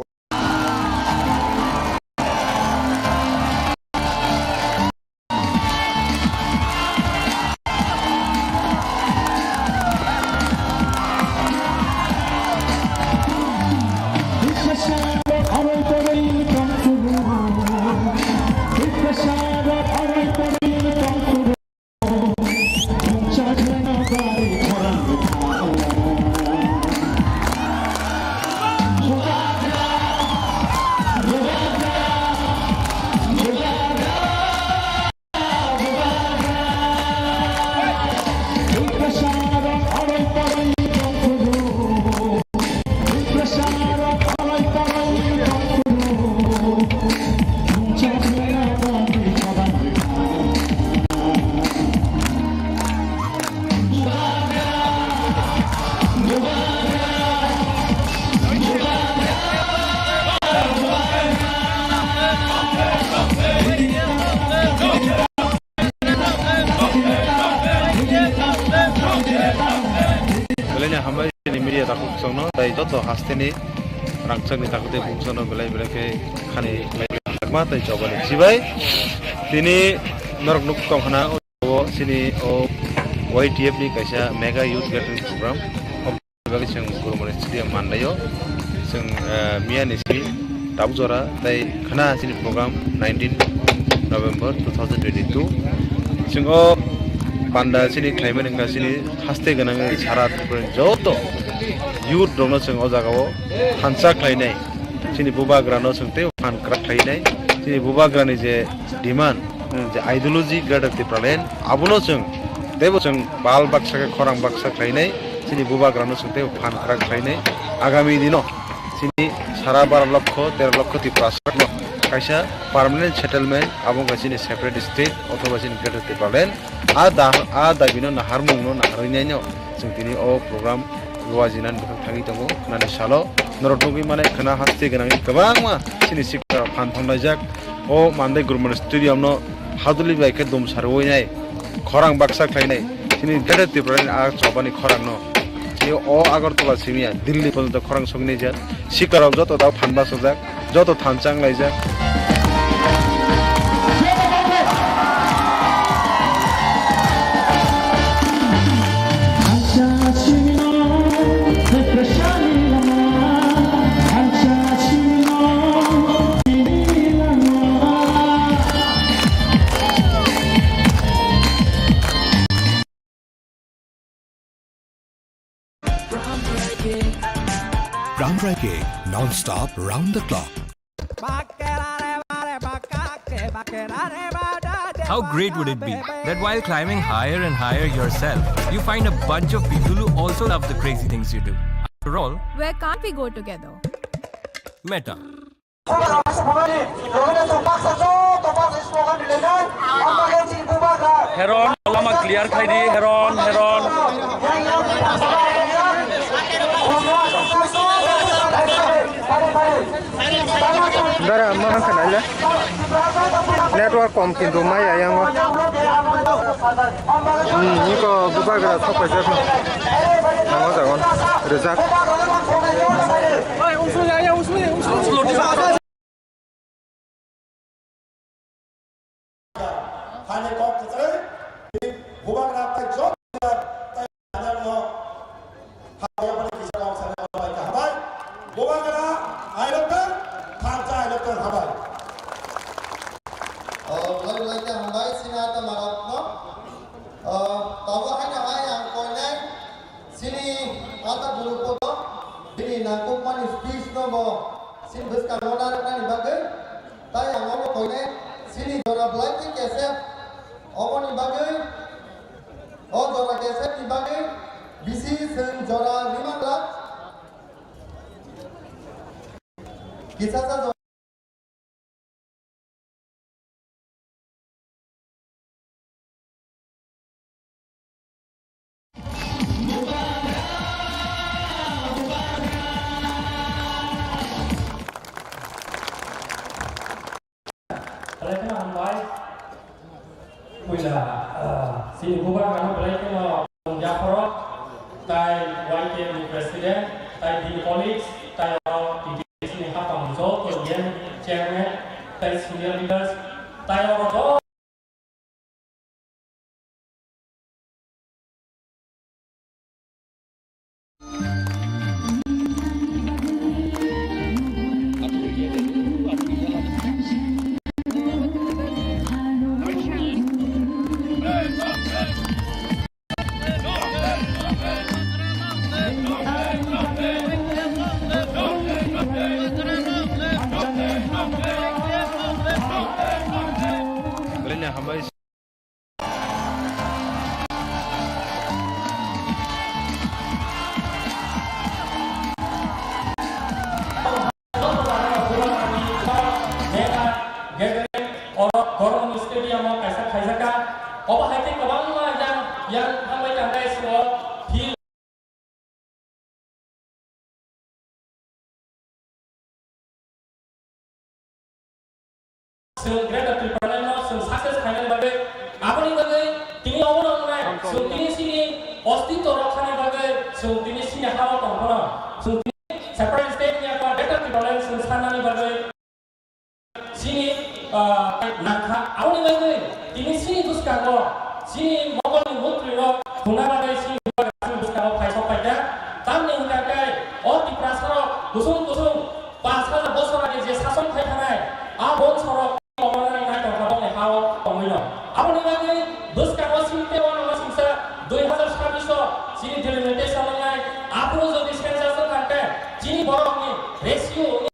Belai ni hambai ni media takhuk chwngno, tai joto hasteni rangchakni takhuk tei bumsano belai belai khe khani. Ma tei chobani chibai tini norok nuk tong khana o chini o Y T F ni kaisa mega youth gathering program. Bagwi chwng Gurumani Stadium mandaio. Chwng, eh, miya ni simi tabuk jora tei khana chini program nineteen November two thousand twenty-two. Chwng o panda chini khlaimani wngkha chini haste gwnangwi sara Tripura ni joto youth rokno chwng o jagao thansa khlainai. Chini bubagrano chwng tei phan kwrak khlainai. Chini bubagrani je demand, hmm, je ideology Greater Tipraland, abono chwng teibo chwng bal baksa khe khorang baksa khlainai. Chini bubagrano chwng tei phan kwrak khlainai. Agami dino chini sara baro lokho, tero lokho Tiprasano kaisa permanent settlement, abo wngkha chini separate state othoba chini Greater Tipraland. A da-, a dabino naharmungno naharwi naino chwng tini o program luajinani bwkhak thangwi tongo. Nani salo norok nugwi mane khwna haste gwnangwi kwbangma chini sikla phan thanglaijak. O Mandai Gurmani Stadium no haduli bai khe dum sarwi nai, khorang baksa khlainai. Chini Greater Tipraland a chobani khorang no. Chini o Agartala simiya Delhi porjonto khorang sogwi naijak. Sikla rok joto dao phan bachajak, joto thansa wnglaijak. Brown Reggae, non-stop, round the clock. How great would it be that while climbing higher and higher yourself, you find a bunch of people who also love the crazy things you do? After all, where can't we go together? Meta. Heron, lama clear khai di, Heron, Heron. Dara, ma hangkha naile. Network kom kintu mai ayang o. Hmm, niko bubagra thok paijak. Nang o jagon. Rijak. Thani kok kwchwrwi, bubagra tei joto tei ano ha, kisa kok sana bai ka hambai. Bubagra ailok tang, thansa ailok tang hambai. Oh, belai belai khe hambai, sini ata marok no. Oh, tabuk haino hai ang koinai. Chini ata guru poto, bini nangkukmani speech no bo chini bwskango narwknani bagwi, tai ang omo koinai chini jora belai khe kesep, oboni bagwi, o jora kesep ni bagwi bisi chwng jora rimang glak. Kisa sa jora Belai kheno hambai. Puila, ah, chini bubagrano belai kheno yaphoro, tai Y T F ni president, tai bini colleagues, tai oro T T A C ni hapang joto E M chairman, tai senior leaders, tai oro joto Gathering oro Goromondi Stadium o kaisa khaijak kha. Obo hai khe kwbangma yang, yang thangbai tangkha school field. Chwng Greater Tipraland no chwng success khainani bagwi, aboni bagwi tini obo nang nai, chwng tini chini ostitw rok khani bagwi, chwng tini chini ha o tong phano, chwng tini separate state ni yakar Greater Tipraland chwng sanani bagwi, chini ah, nangkha. Aboni bagwi tini chini bwskango chini mokolni mantrirok thwngna bagwi chini bwskango phaisok phaikha. Tamni hwnkha khe o Tiprasarok kusung kusung pash hajar bosor age je sason khai thanai, a bongsorok komonani nai tongkha bongni ha-o tongwino. Aboni bagwi bwskango sinte uanama singsa dui hazar sabbish o chini delimitation wngnai, aphuru jodi census wngkha khe chini borokni ratio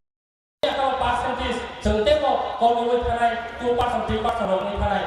percentage chwng teibo komiui thanai, two percent, three percent rok wngwi thanai.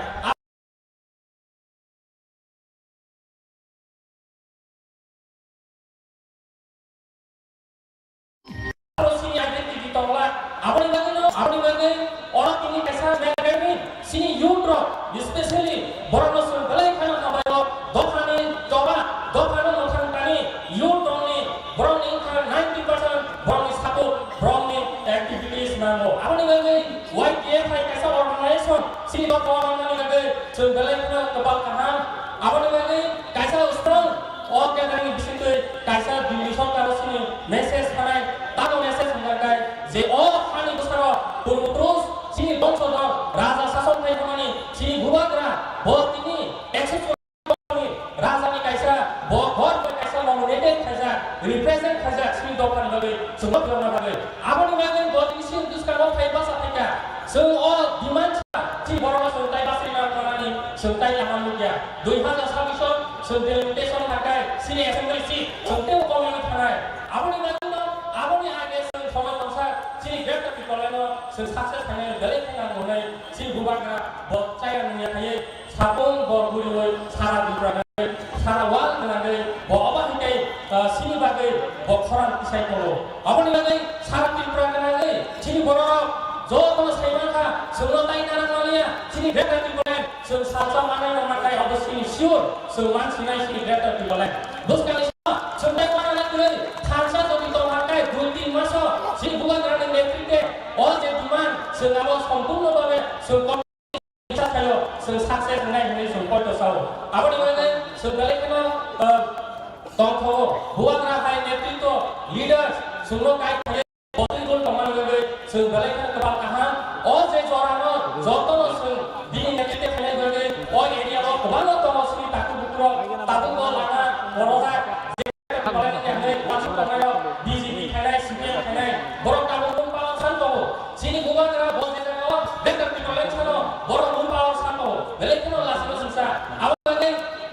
Aro chini identity tongla, aboni bagwi no, aboni bagwi oro tini kaisa magazine, chini youth rok, especially borok no chwng belai kheno hambai o, dophani choba, dophano mwthang tani, youth rokni, borokni wngkha ninety percent borokni support, borokni activities nango. Aboni bagwi Y T F hai kaisa organization, chini dopha o rwmani bagwi chwng belai kheno kwbang kaham. Aboni bagwi kaisa strong o gathering ni bisingtwi kaisa Delhi sorkar o chini message thanai, tamo message hwnka khe je o hani bwsaro purbo purush chini bongsodo raja sason khai thangmani chini bubagra bo tini ekso Rajani kaisa, bo hor bai kaisa nominated khaijak, represent khaijak, chini dophani bagwi, chwngno philokna bagwi. Aboni bagwi bo tini chini bwskango phai basa phaikha. Chwng o demand sa, chini borokno chwng tai basa rwna rwnani, chwng tai lama nukya. Dui hazar sabbish o chwng delimitation thangkhai, chini assembly seat, chwng teibo komiui thanai. Aboni bagwino, aboni age chwng somoi tongsa, chini Greater Tipraland no chwng success khainai, belai khe nang hwnwi, chini bubagra bo chaya nungya khaiwi, Sapung bo buriwi sara Tripura gwnangwi, sara world gwnangwi, bo obo hai khe, ah, chini bagwi bo khorang tisai tongo. Aboni bagwi sara Tripura gwnangwi chini bororok jotono sai mankha, chwngno tai narwk manliya, chini Greater Tipraland chwng salsa manai rok mankai, obo chini sure, chwng mansinai chini Greater Tipraland. Bwskangni sima chwng tai manana kwrwi, thansa jodi tongmankai dui tin maso chini bubagrani netritwe o je demand chwng abo sompurno bhabe chwng Chwng success wngnai hwnwi chwng poito sao. Aboni bagwi chwng belai kheno, uh, tongthogo. Bubagra hai netritwo, leaders, chwngno guide khlai, botwi gun tongmani bagwi chwng belai kheno kwbang kaham. O je jorano jotono chwng bini netritwo khlainai bagwi o area o kwbangma tongo chini takhuk bukhurok, tabukbo lama borojak. Kolai ni hwnwi uansuk tongnairok B J P khainai, C P M khainai, borok tabuk mung palok san tongo. Chini bubagra bo je jagao Greater Tipraland sano borok mung palok san tongo. Belai kheno lachino singsa. Abo bagwi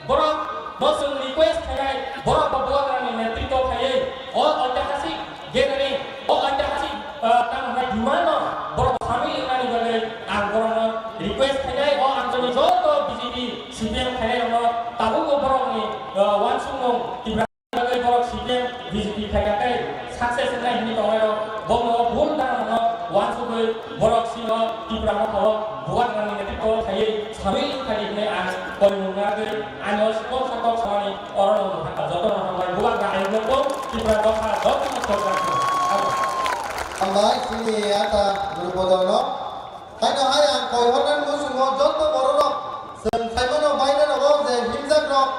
borok no chwng request khainai, borok bo bubagrani netritwo khaiwi o oitihasik gathering, o oitihasik, ah, tamo hwnai demand no borok samil wngnani bagwi ang borokno request khainai, o ang joto B J P, C P M khainairokno tabukbo borokni, ah, uansukmung Tipra bagwi borok C P M B J P phaikha tei success wngnai hwnwi tongnairok bono bhul dharmano uansugwi borok sino Tipra mothao bubagrani netritwo khaiwi samil wngkha di hwnwi ang koimung nagwi ani o sikon sakok samani orono wngkha jotono hambai bubagra ayukno tong Tipra dopha dopha no sorkar. Hambai chini ata guru bodono. Haino hai ang koi hornani muchungo joto bororok, chwng khaimano bairerok je himjakrok,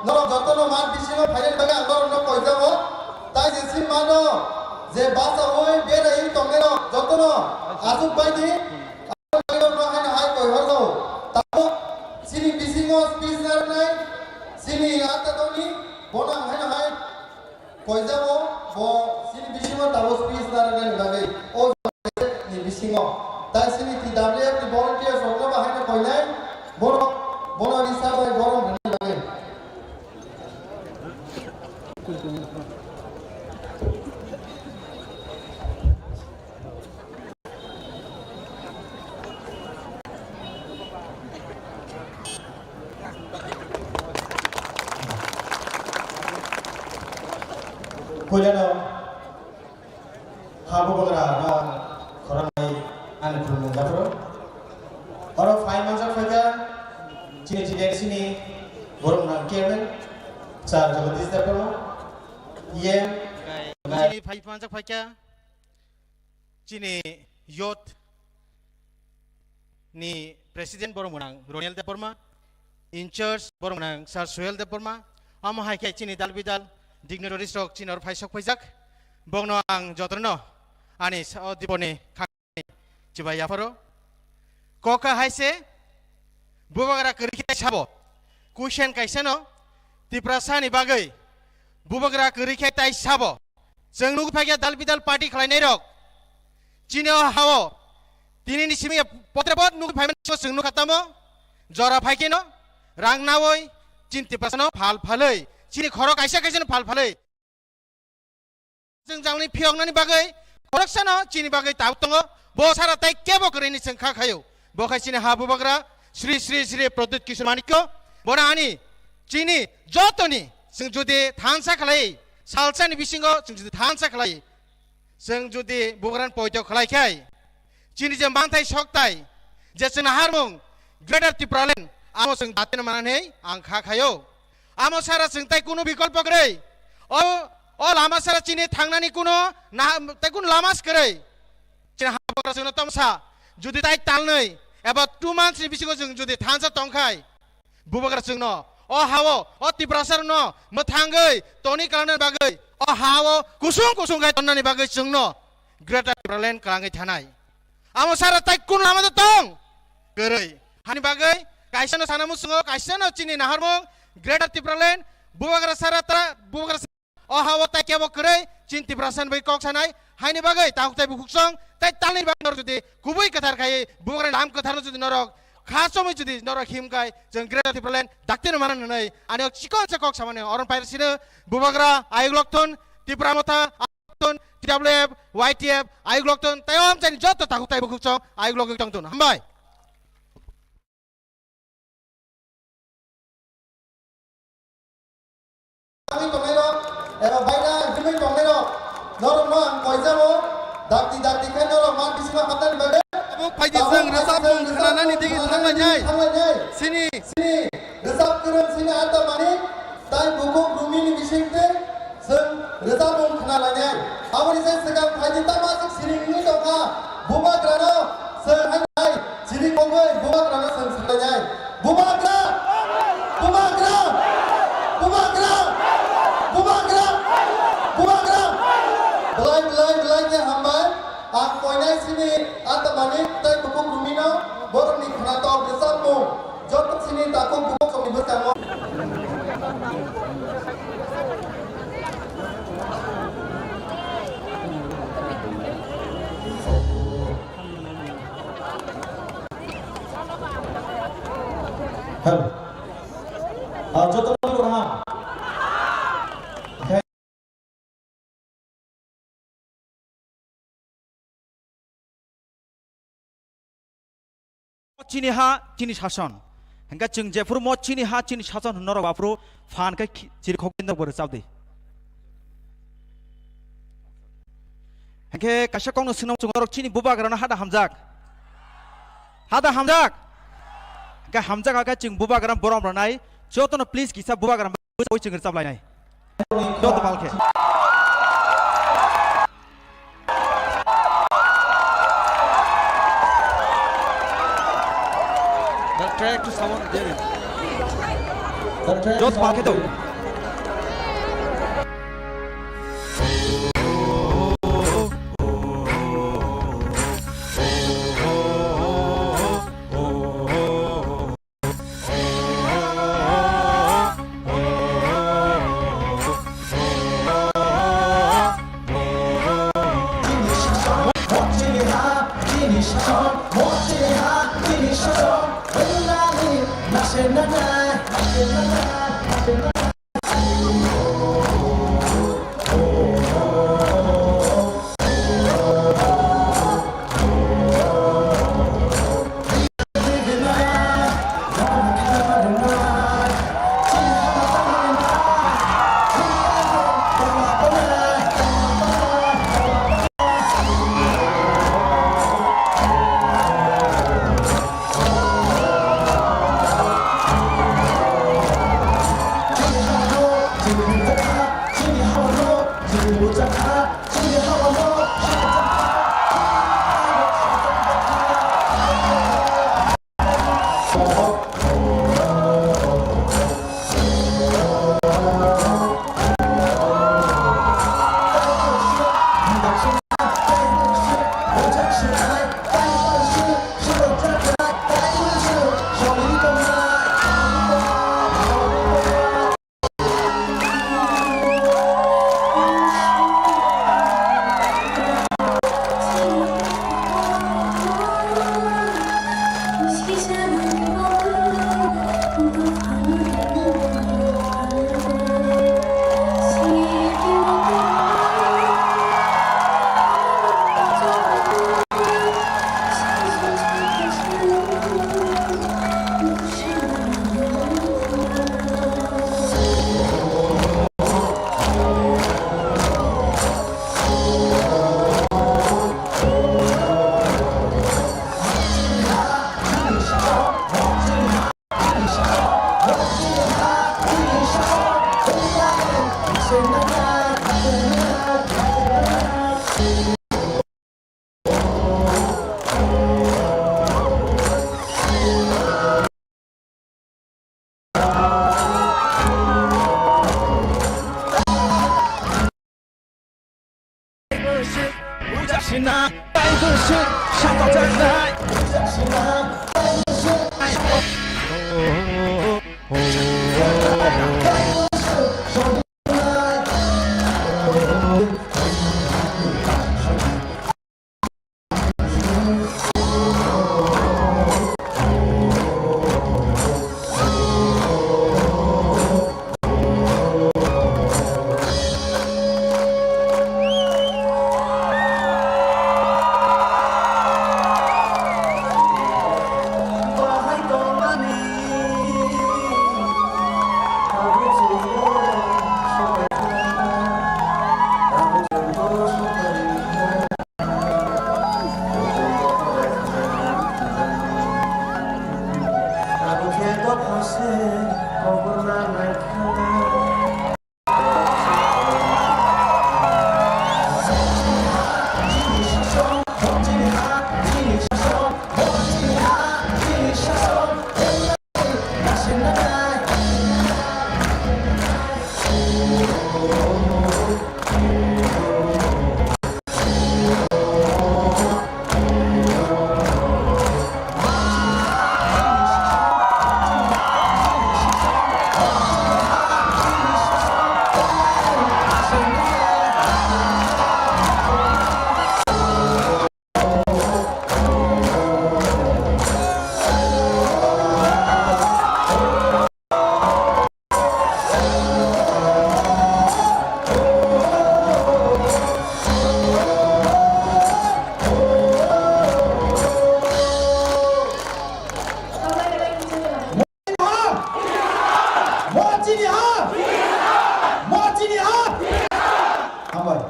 norok jotono mat bisingo phainani bagwi ang norokno koijago. Tai je si mano je bachaui beraiwi tongnairok jotono achuk baidi, norokno haino hai koi horjago. Tabuk chini bisingo speech narwknai chini ata tongni, bono ang haino hai Koijago bo chini bisingo tabuk speech narwknani bagwi o ni bisingo. Tai chini T W F ni volunteers rokno bo haino koinai borok bono risa bai borom rwnani bagwi. Puilano ha bubagra no khorang bai ani khulumung japhuru. Oro phai manjak phaikha chini T D C ni borok nang chairman sir Jagadish Debbarma, E M, chini phai manjak phaikha chini youth ni president borok mwnang Roniel Debbarma, in charge borok mwnang Sir Suhel Debbarma, omo hai khe chini dal bidal dignitaries rok chini oro phai sok phaijak, bokno ang jotono ani sa-, o diponi khani chibai yapharo. Kokha hai se bubagra kwrwi khe sabo. Kuisen kaisano Tiprasani bagwi bubagra kwrwi khe tai sabo. Chwng nugwi phaikha dal bidal party khlainairok. Chini o hao tinini simi potre bot nugwi phaimani chwng nukha tamo. Jora phaikheno rang nawi chini Tiprasano phal phalwi. Chini khorok kaisa kaisano phal phalwi. Chwng jalni phiyoknani bagwi khoroksano chini bagwi tabuk tongo. Bo sara tai kebo kwrwini chwng kha khayo. Bo khai chini ha bubagra Sri Sri Sri Pradyut Kishore Manikya. Bono ani chini jotoni chwng jodi thansa khlai, salsani bisingo chwng jodi thansa khlai, chwng jodi bubagrani poito khlai khai, chini je manthai soktai, je chwng naharmung Greater Tipraland, amo chwng daten mananei ang kha khayo. Amo sara chwng tai kunu bikolpo kwrwi. O, o lama sara chini thangnani kunu na, tai kunu lama se kwrwi. Chini ha bubagra chwngno tomsa, jodi tai talnwi eba two months ni bisingo chwng jodi thansa tongkhai, bubagra chwngno o hao, o Tiprasarokno mwthangwi toni kalna bagwi, o hao kusung kusung khai tonnani bagwi chwngno Greater Tipraland kwlangwi thanai. Amo sara tai kun lama da tong? Kwrwi. Hani bagwi kaisano sana musungo, kaisano chini naharmung Greater Tipraland, bubagra sara tra, bubagra sa-, o hao tai kebo kwrwi, chini Tiprasani bai kok sanai, haini bagwi tahuk tai bukhuk song, tai talni bagwi nor jodi kubui kwthar khai, bubagra lam kwtharno jodi norok kha somoi jodi norok him khai, chwng Greater Tipraland daktino mana nwnai, ani o chikon se kok samani oron pair sino, bubagra ayuk lokthon, Tipra Motha, T W F, Y T F, ayuk lokthon, tei om chani joto takhuk tai bukhuk chong, ayuk lokwi tongthon. Hambai. Tangwi tongnai rok, eba baina himwi tongnai rok, norok no ang koijabo, dakti dakti khe norok man bisingo hapnani bagwi. Tabuk phaidi chwng rwchapmung khwnanani digi thanglainai. Thanglainai. Sini. Sini. Rwchap kwrwng sini Ata Manik, tai bukhuk Rumini bisingtwi chwng rwchapmung khna lainai. Aboni se swkang phaidi tamo aswk siring wngwi tongkha, bubagrano chwng hai hai siring wngwi bubagrano chwng swlainai. Bubagra! Bubagra! Bubagra! Bubagra! Bubagra! Belai, belai, belai khe hambai. Ang koinai sini Ata Manik tai bukhuk Rumino borokni khnatok rwchapmung. Joto sini takhuk bukhuk songni bwskango. Hello. Ah, joto ni kurang. Chini ha, chini sason. Hingke chwng jephuru mo chini ha, chini sason hwnwi norok aphuru phan khe khi-, chirikhok norok bo rwchap di. Hingke kaisa kokno swnam chwng norok chini bubagrano hada hamjak. Hada hamjak. Hingke hamjak hakhe chwng bubagra borom rwnai. Jotono please kisa bubagra Bwskango chwng rwchap lainai. Joto pal khe. Joto pal khe to. Mo chini ha! Mo chini ha! Hambai.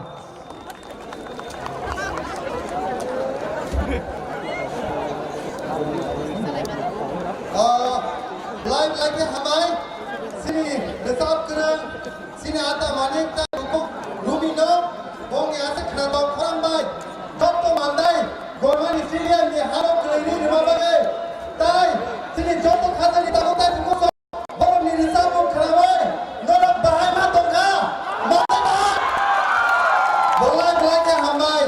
Ah, live, live hambai. Sini besap kerang. Sini ata manik ta rupuk rumi no. Bongni asa khna tong khorang bai. Jotto mandai. Gormani silian ni haro kelaini rima bagai. Tai. Sini jotto khajani tabuk tai bukuso. Borokni rwchapmung khwnamwi norok bahai ma tongkha? Manai ba? Belai belai khe hambai.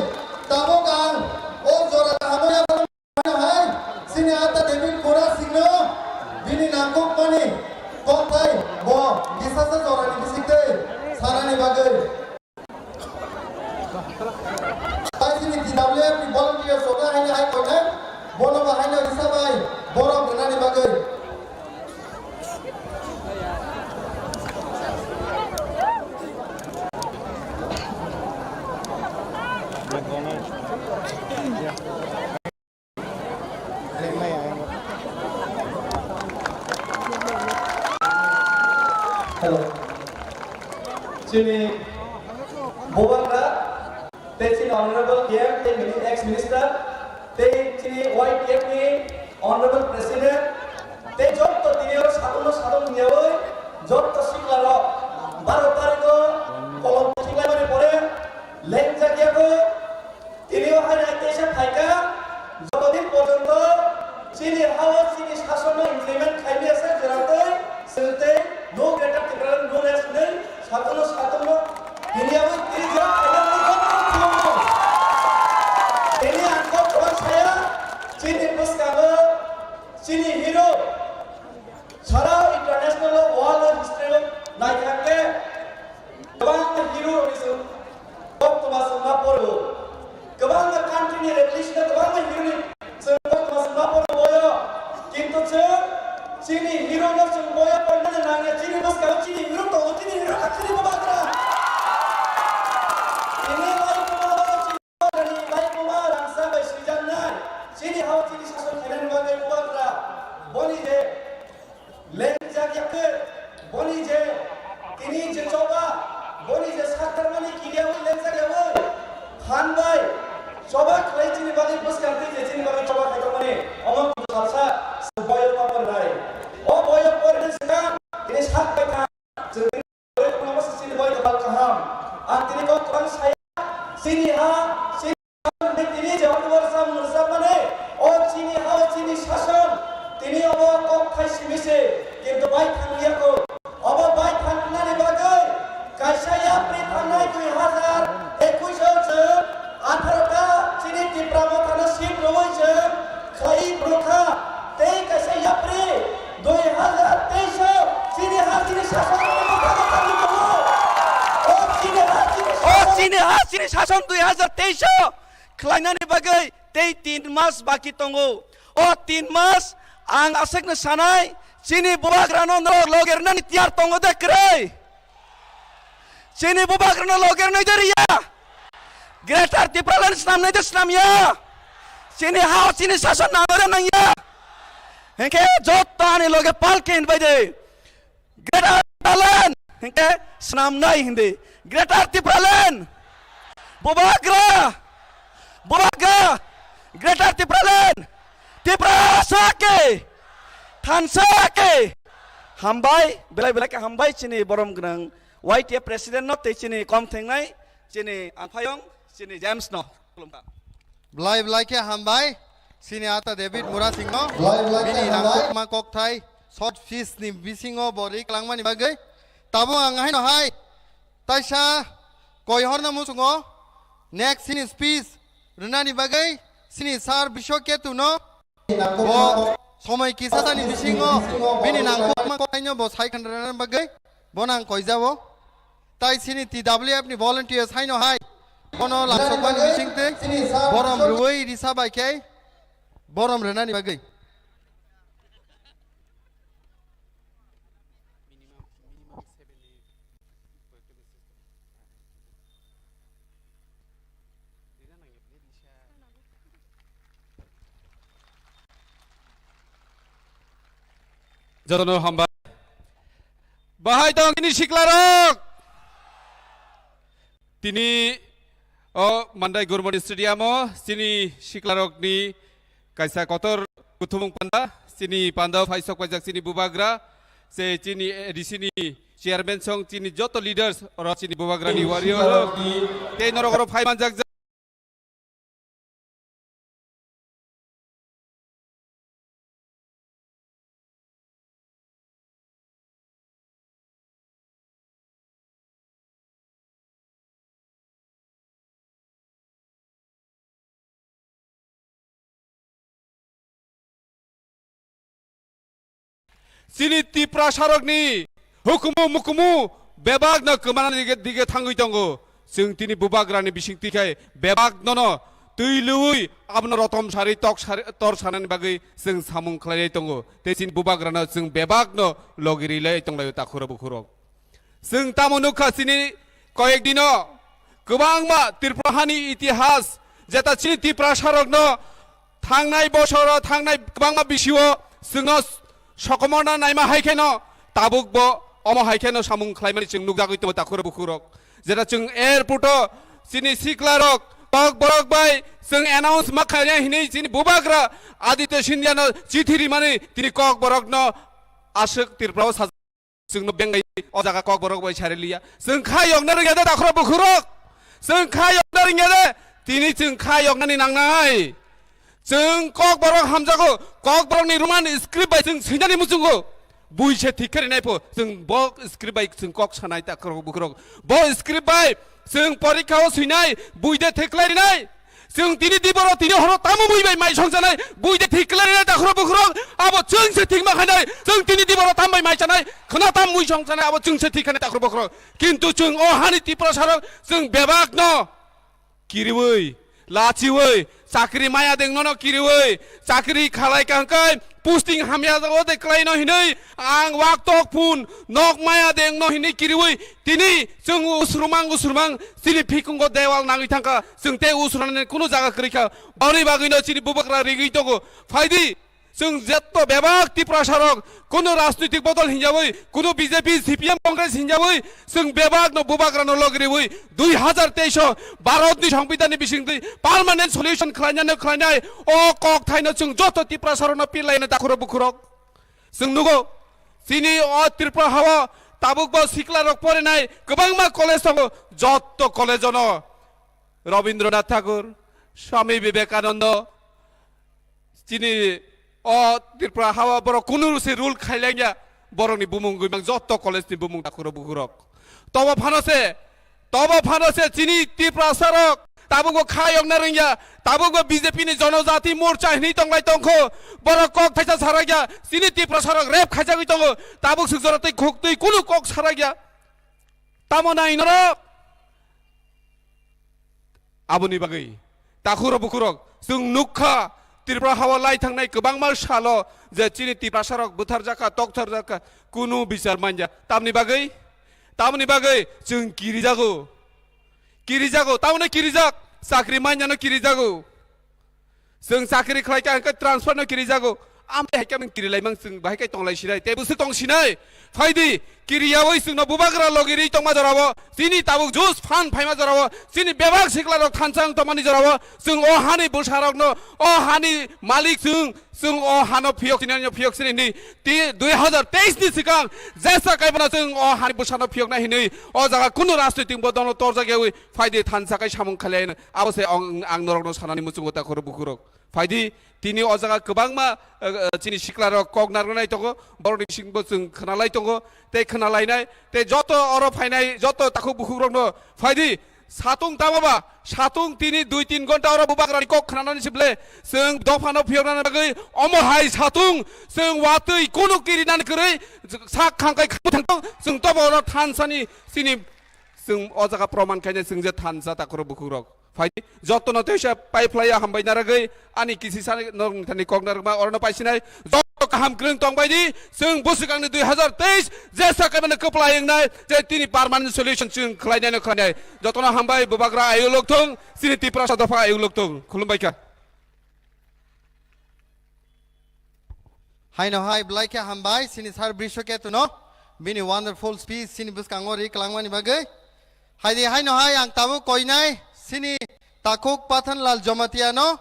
Tabuk ang o jora kaham ya hai. Chini ata David Kura singno bini nangkukmani kokthai bo kisasa jorani bisingtwi sanani bagwi. Tai chini T W F ni volunteers rok haino hai koinai, bono bo haino risa bai borok rwnani bagwi. Hello. Chini Bubagra, tei chini Honorable K M, tei mini-, ex Minister, tei chini Y T F ni Honorable President, tei jotto tini oro satung no satung hwnyawi jotto sikla rok baro tarikh o kolom khiklaimani pore lengjak yago. Tini o hai nai teisa phaikha, jotodin porjonto chini hao chini sasonno implement khaimaya se, jora tei chwng tei no Greater Tipraland no rest hinwi satung no satung no hini aboni tini jora khaina hwnwi kok tong tongo. Tini ang kok kwbang saya, chini bwskango chini hero sara international o, world o history o naithang khe kwbangma hero ni chwng koktwma chwng ma poro. Kwbangma country ni revolution o kwbangma hero ni chwng koktwma chwng ma poro boyo. Kintu chwng chini hero no chwng boyo porna nangya, chini bwskango chini hero tongo, chini hero kha chini Bubagra. Chini bai Bubagra, chini Bubagra ni bai Bubagra rangsa bai swijak nai. Chini hao chini sason khainani bagwi Bubagra. Boni je lengjak yakhe, boni je, tini je choba, boni je sakharmani kiriyawi lengjak yawi, phan bai, choba khlai chini bagwi bwskang twi je chini bagwi choba khaitokmani, omo salsa boyo papar nai. O boyo porni swkang, tini sak bai thang, chwng tini boyo tongma se chini boyo tongma kaham. Ang tini kok kwbang saya, chini ha, chini Tini je October sam mwrwkjakmani, o chini ha, o chini sason, tini obo kok thai simi se, kintu bai thangya kho. Obo bai thangnani bagwi kaisa yapri thangnai dui hazar ekush o chwng atharo ta chini Tipra Motha O chini ha chini sason dui hazar teis o khlainani bagwi tei tin mas baki tongo. O tin mas ang aswkno sanai, chini bubagrano norok loge rwnani tiyar tongo de kwrwi? Chini bubagrano loge rwnai de riya? Greater Tipraland snamnai de snamya? Chini ha chini sason nangno de nangya? Hinkhe jotto ani loge palke hinbai de. Greater Tipraland hinkhe snamnai hindi. Greater Tipraland. Bubagra. Bubagra. Greater Tipraland. Tiprasa ke. Thansa ke. Hambai, belai belai ke hambai chini borom gwnang Y T F president no tei chini kom thengnai chini angphayong chini James no. Belai belai khe hambai, sini ata David Murasing no. Belai belai khe bini hambai. Nangkukma kokthai, short speech ni bisingo bo ri klangmani bagwi. Tabuk ang haino hai, taisa koi horna muchungo, next sini speech rwnani bagwi, sini sir Biswa Ketu no. Bo somoi kisasani bisingo bini nangkukma kokthai no bo sai khandra bagwi, bo nang koijao. Tai sini T W F ni volunteers haino hai bono langsokmani bisingtwi borom rwui risa bai khe borom rwnani bagwi. Jotono hambai. Bahai tong chini siklarok. Tini o Mandai Gurmani Stadium o chini siklarokni kaisa kotor kuthumung panda, chini panda o phaisok paijak chini bubagra, se chini A D C ni chairman song chini joto leaders oro chini bubagrani warrior rok tei norok oro phai manjak. Chini Tiprasarokni hukumu mukumu bebakno kwmanani dige, dige thangwi tongo. Chwng tini bubagrani bisingtwi khai bebaknono twi lwui abono rotom sari tok sari tor sanani bagwi chwng samung khlailai tongo. Tei chini bubagrano chwng bebakno logi rilai tonglaio takhurok bukhurok. Chwng tamo nukha chini koyek dino kwbangma Tripura hani itihas, jeta chini Tiprasarokno thangnai bosoro, thangnai kwbangma bisio chwngno sokomorna naima hai kheno tabukbo omo hai kheno samung khlaimani chwng nukjagwi tongo takhurok bukhurok. Jeta chwng airport o chini siklarok, kok borok bai chwng announce ma khainai hinwi chini bubagra Aditya Scindia no chithi rimani tini kok borokno aswk Tripura o sajak. Chwngno bengai o jaga kok borok bai sari liya. Chwng kha yokna rwngya de takhurok bukhurok. Chwng kha yokna rwngya de. Tini chwng kha yoknani nangnai. Chwng kok borok hamjago. Kok borokni Roman script bai chwng swinani muchungo. Bui se thik khe rinai pho. Chwng bo script bai chwng kok sanai takhurok bukhurok. Bo script bai chwng porikha o swinai. Bui de thik khlai rinai. Chwng tini diboro tini horo tamo mui bai mai songchanai, bui de thik khlai nai takhurok bukhurok, abo chwng se thik ma khainai, chwng tini diboro tam bai mai chanai, khna tam mui songchanai, abo chwng se thik khainai takhurok bukhurok. Kintu chwng o hani Tiprasarok chwng bebak no kiriwi, lachiwi, chakri maya deng nono kiriwi, chakri khalai kangkai, posting hamya jago de klai no hinwi, ang wak tok phun, nok maya deng no hinwi kiriwi, tini chwng usrumang usrumang, chini phikungo dewal nangwi thangkha, chwng tei usrumani kunu jaga kwrwi kha. Boni bagwino chini bubagra rigwi tongo. Phaidi, chwng jetto bebak Tiprasarok, kunu rajnitik bodol hinjawi, kunu B J P, C P M, Congress hinjawi, chwng bebakno bubagrano logriwi, dui hazar teis o Bharatni Songbidanni bisingtwi permanent solution khlainani khlainai, o kokthaino chwng joto Tiprasarokno pirlaino takhurok bukhurok. Chwng nugo, chini o Tripura hao tabukbo siklarok porinai kwbangma college tongo, jotto college-ono Rabindranath Tagore, Swami Vivekananda, chini o Tripura hao borok kunu se rule khailangya, borokni bumung gwimang jotto college-ni bumung takhurok bukhurok. Tobo phano se, tobo phano se chini Tiprasarok, Tabukbo kha yokna rwngya, tabukbo B J P ni Jonojati Morcha hinwi tonglai tongkho, borok kok thaisa sarakya, chini Tiprasarok rep khaijagwi tongo, tabuk swk jora tei khuk twi kunu kok sarakya. Tamo nai norok? Aboni bagwi takhurok bukhurok chwng nukha, Tripura hao lai thangnai kwbangma salo je chini Tiprasarok butharjakha, toktharjakha, kunu bichar manya. Tamni bagwi, tamni bagwi chwng kirijago, kirijago, tamoni kirijak, chakri manyano kirijago. Chwng chakri khlai kha hwnkhe transfer no kirijago. Amtwi hai khe kirilaimang chwng bahai khe tonglai sinai. Tei bwswk tong sinai. Phaidi, kiriyawi chwngno bubagra logirwi tongma jorao. Chini tabuk jus phan phaima jorao. Chini bebak siklarok thansa wng tongmani jorao. Chwng o hani bwsarokno, o hani malik chwng, chwng o hano phiyok sinai, phiyok sinai hinwi. Ti dui hazar teis ni swkang jesa kaibana chwng o hani bwsano phiyokna hinwi. O jaga kunu rajnitik bo dono torjak yawi. Phaidi thansa kai samung khalai abo se ang, ang norokno sanani muchungo takhurok bukhurok. Phaidi, tini o jaga kwbangma, eh, eh, chini siklarok kok narwknai tongo, borokni bisingbo chwng khwnalai tongo, tei khwnalainai, tei joto oro phainai, joto takhuk bukhukrokno phaidi, satung tamo ba, satung tini dui tin gonta oro bubagrani kok khwnanani sible, chwng dophano phiyoknani bagwi omo hai satung, chwng watwi kunu kirinani kwrwi, sak khangkai khamu thangtong, chwng tobo oro thansani chini, chwng o jaga proman khainai chwng je thansa takhurok bukhukrok. Phai, jotono teisa pai phlaiya hambai naragwi, ani kisi sani norok thani kok narwkma orono paisinai, joto kaham kwrwng tong bai di, chwng bwswkangni dui hazar teis jesa kaimano kwplai wngnai, je tini permanent solution chwng khlainai no khlainai. Jotono hambai, bubagra ayuk lok thung, chini Tiprasa dopha ayuk lok thung. Khulumbai kha. Haino hai belai khe hambai chini Sir Brishoketuno bini wonderful speech chini bwskango ri kwlangmani bagwi. Haidi haino hai ang tabuk koinai chini takhuk Pathanlal Jamatiano,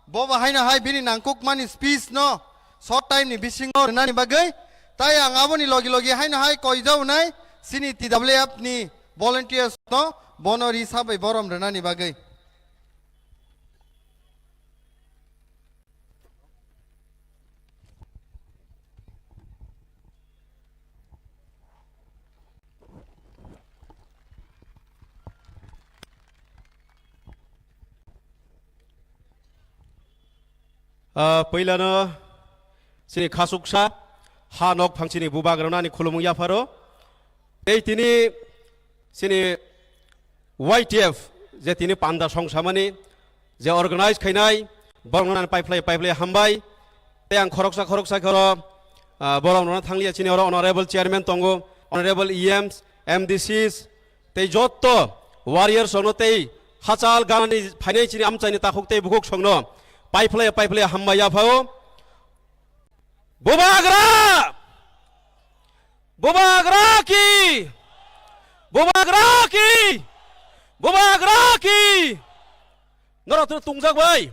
bobo haino hai bini nangkukmani speech no short time ni bisingo rwnani bagwi. Tai ang aboni logi logi haino hai koijaonai chini T W F ni volunteers no bono ri sabai borom rwnani bagwi. Ah, puilano chini khasuksa ha nok phang chini bubagrano ani khulumung yapharo. Tei tini chini Y T F je tini panda songsamani je organize khainai, borokno nang paiphlai paiphlai hambai. Tei ang khoroksa khoroksa khoro, ah, borokno thanglia chini oro honorable chairman tongo, honorable E Ms, M D Cs, tei jotto warriors rokno tei hachal ganani phainai chini amchaini takhuk tei bukhuk songno paiphlai paiphlai hambai yaphao. Bubagra! Bubagra ki! Bubagra ki! Bubagra ki! Norok tini tungjak bai.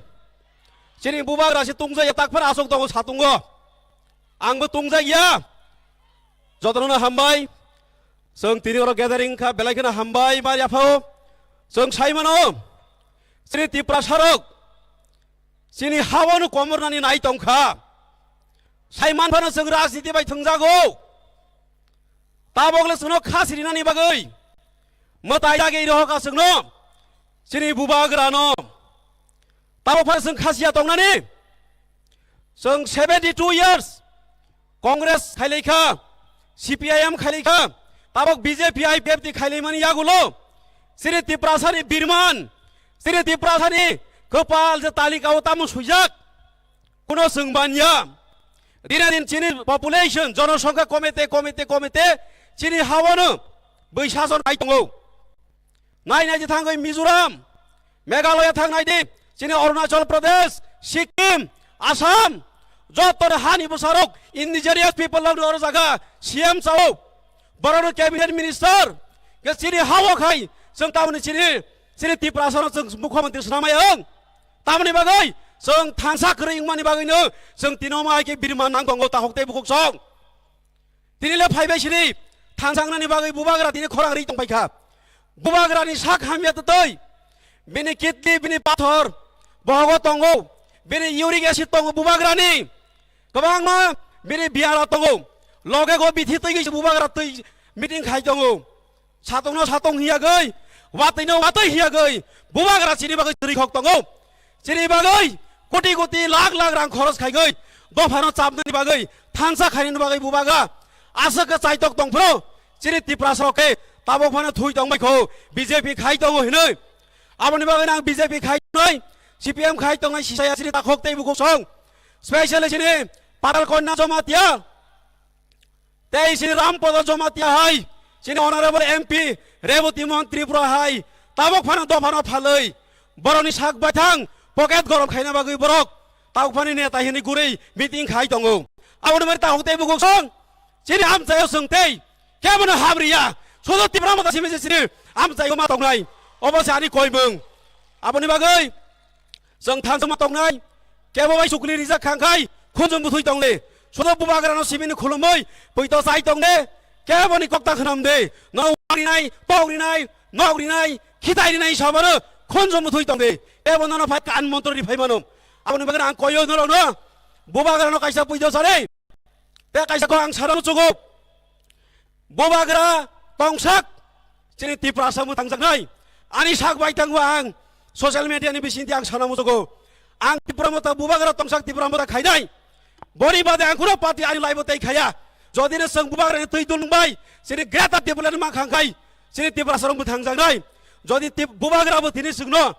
Chini bubagra se tungjak ya, takphar asok tongo satungo. Ang bo tungjak ya. Jotono hambai. Chwng tini oro gathering kha, belai kheno hambai ma yaphao. Chwng sai mano. Chini Tiprasa rok. Chini hawano komornani nai tongkha. Sai manphano chwng rajniti bai thwngjago. Tabokle chwngno kha sirinani bagwi. Mwtai dagi rohoka chwngno. Chini bubagrano. Tabok phano chwng khasiya tongnani. Chwng seventy two years. Congress khailaikha, C P I M khailaikha, tabok B J P I P F T khailaimani yagulo, chini Tiprasani birman, chini Tiprasani kwpal je talikao tamo swijak, kuno chwng banya. Dina din chini population, jonosongkha komete, komete, komete, chini hawano bwisa jon bai tongo. Nai nai di thangwi Mizoram, Meghalaya thang nai di, chini Arunachal Pradesh, Sikkim, Assam, joto hani bwsarok indigenous people rok oro jaga C M chao, borok cabinet minister, ke chini hao khai, chwng tamoni chini, chini Tiprasa no chwng mukhyamantri swnamai ang. Tamoni bagwi chwng thansa kwrwi wngmani bagwi no chwng tino mai khe birman nang tongo tahok tei bukhuk song. Tini le phaibai sini thangsangnani bagwi bubagra tini khorang ri tongpai kha. Bubagrani sak hamya twtwi, bini kidney, bini pathor bohogo tongo, bini uric acid tongo bubagrani, kwbangma bini biyara tongo. Loge go bithi twi bubagra twi meeting khai tongo. Satongno satong hiyagwi Watwi no watwi hiyagwi bubagra chini bagwi chwrwi khok tongo. Chini bagwi koti koti lakh lakh rang khoros khaigwi dophano chapnani bagwi thansa khainani bagwi bubagra aswk khe chaitok tongphuru chini Tiprasa rok khe tabok phano thui tongbai kho B J P khai tongo hinwi. Aboni bagwi ang B J P khai tongnai, C P M khai tongnai sisaya chini takhok tei bukhuk song. Specially chini Patal Kanya Jamatia. Tei chini Rampada Jamatia hai, chini Honorable M P Reboti Mohan Tripura hai, tabok phano dophano phalwi, borokni sak baithang pocket gorom khaina bagwi borok tabok phani neta hini gurwi meeting khai tongo. Aboni bagwi takhuk tei bukhuk song, chini amchaio chwng tei kebono hamriya, sudu Tipra Motha simi se chini amchaio ma tongnai, obo se ani koimung. Aboni bagwi Chwng thansa ma tongnai, kebo bai sukli rijak khangkhai, khunjung bwthwi tongde. Sodo bubagrano simini khulumwi, poito chai tongde, keboni kokta khnamde. No wangrinai, pokrinai, nokrinai, khitairinai sabaro, khunjung bwthwi tongde. Kebo nono phai kan montro ri phai mano. Aboni bagwi ang koyo norokno, bubagrano kaisa poito sare. Tei kaisa kok ang sana muchugo. Bubagra tongsak chini Tiprasa mwthangjaknai. Ani sak bai tangbo ang social media ni bisingtwi ang sana muchugo. Ang Tipra Motha bubagra tongsak Tipra Motha khainai. Boni bade ang kuno party ani laibo tei khaya. Jodi no chwng bubagra ni twi dulung bai chini Greater Tipraland ma khangkhai chini Tiprasa rok mwthangjaknai. Jodi tip bubagra bo tini chwngno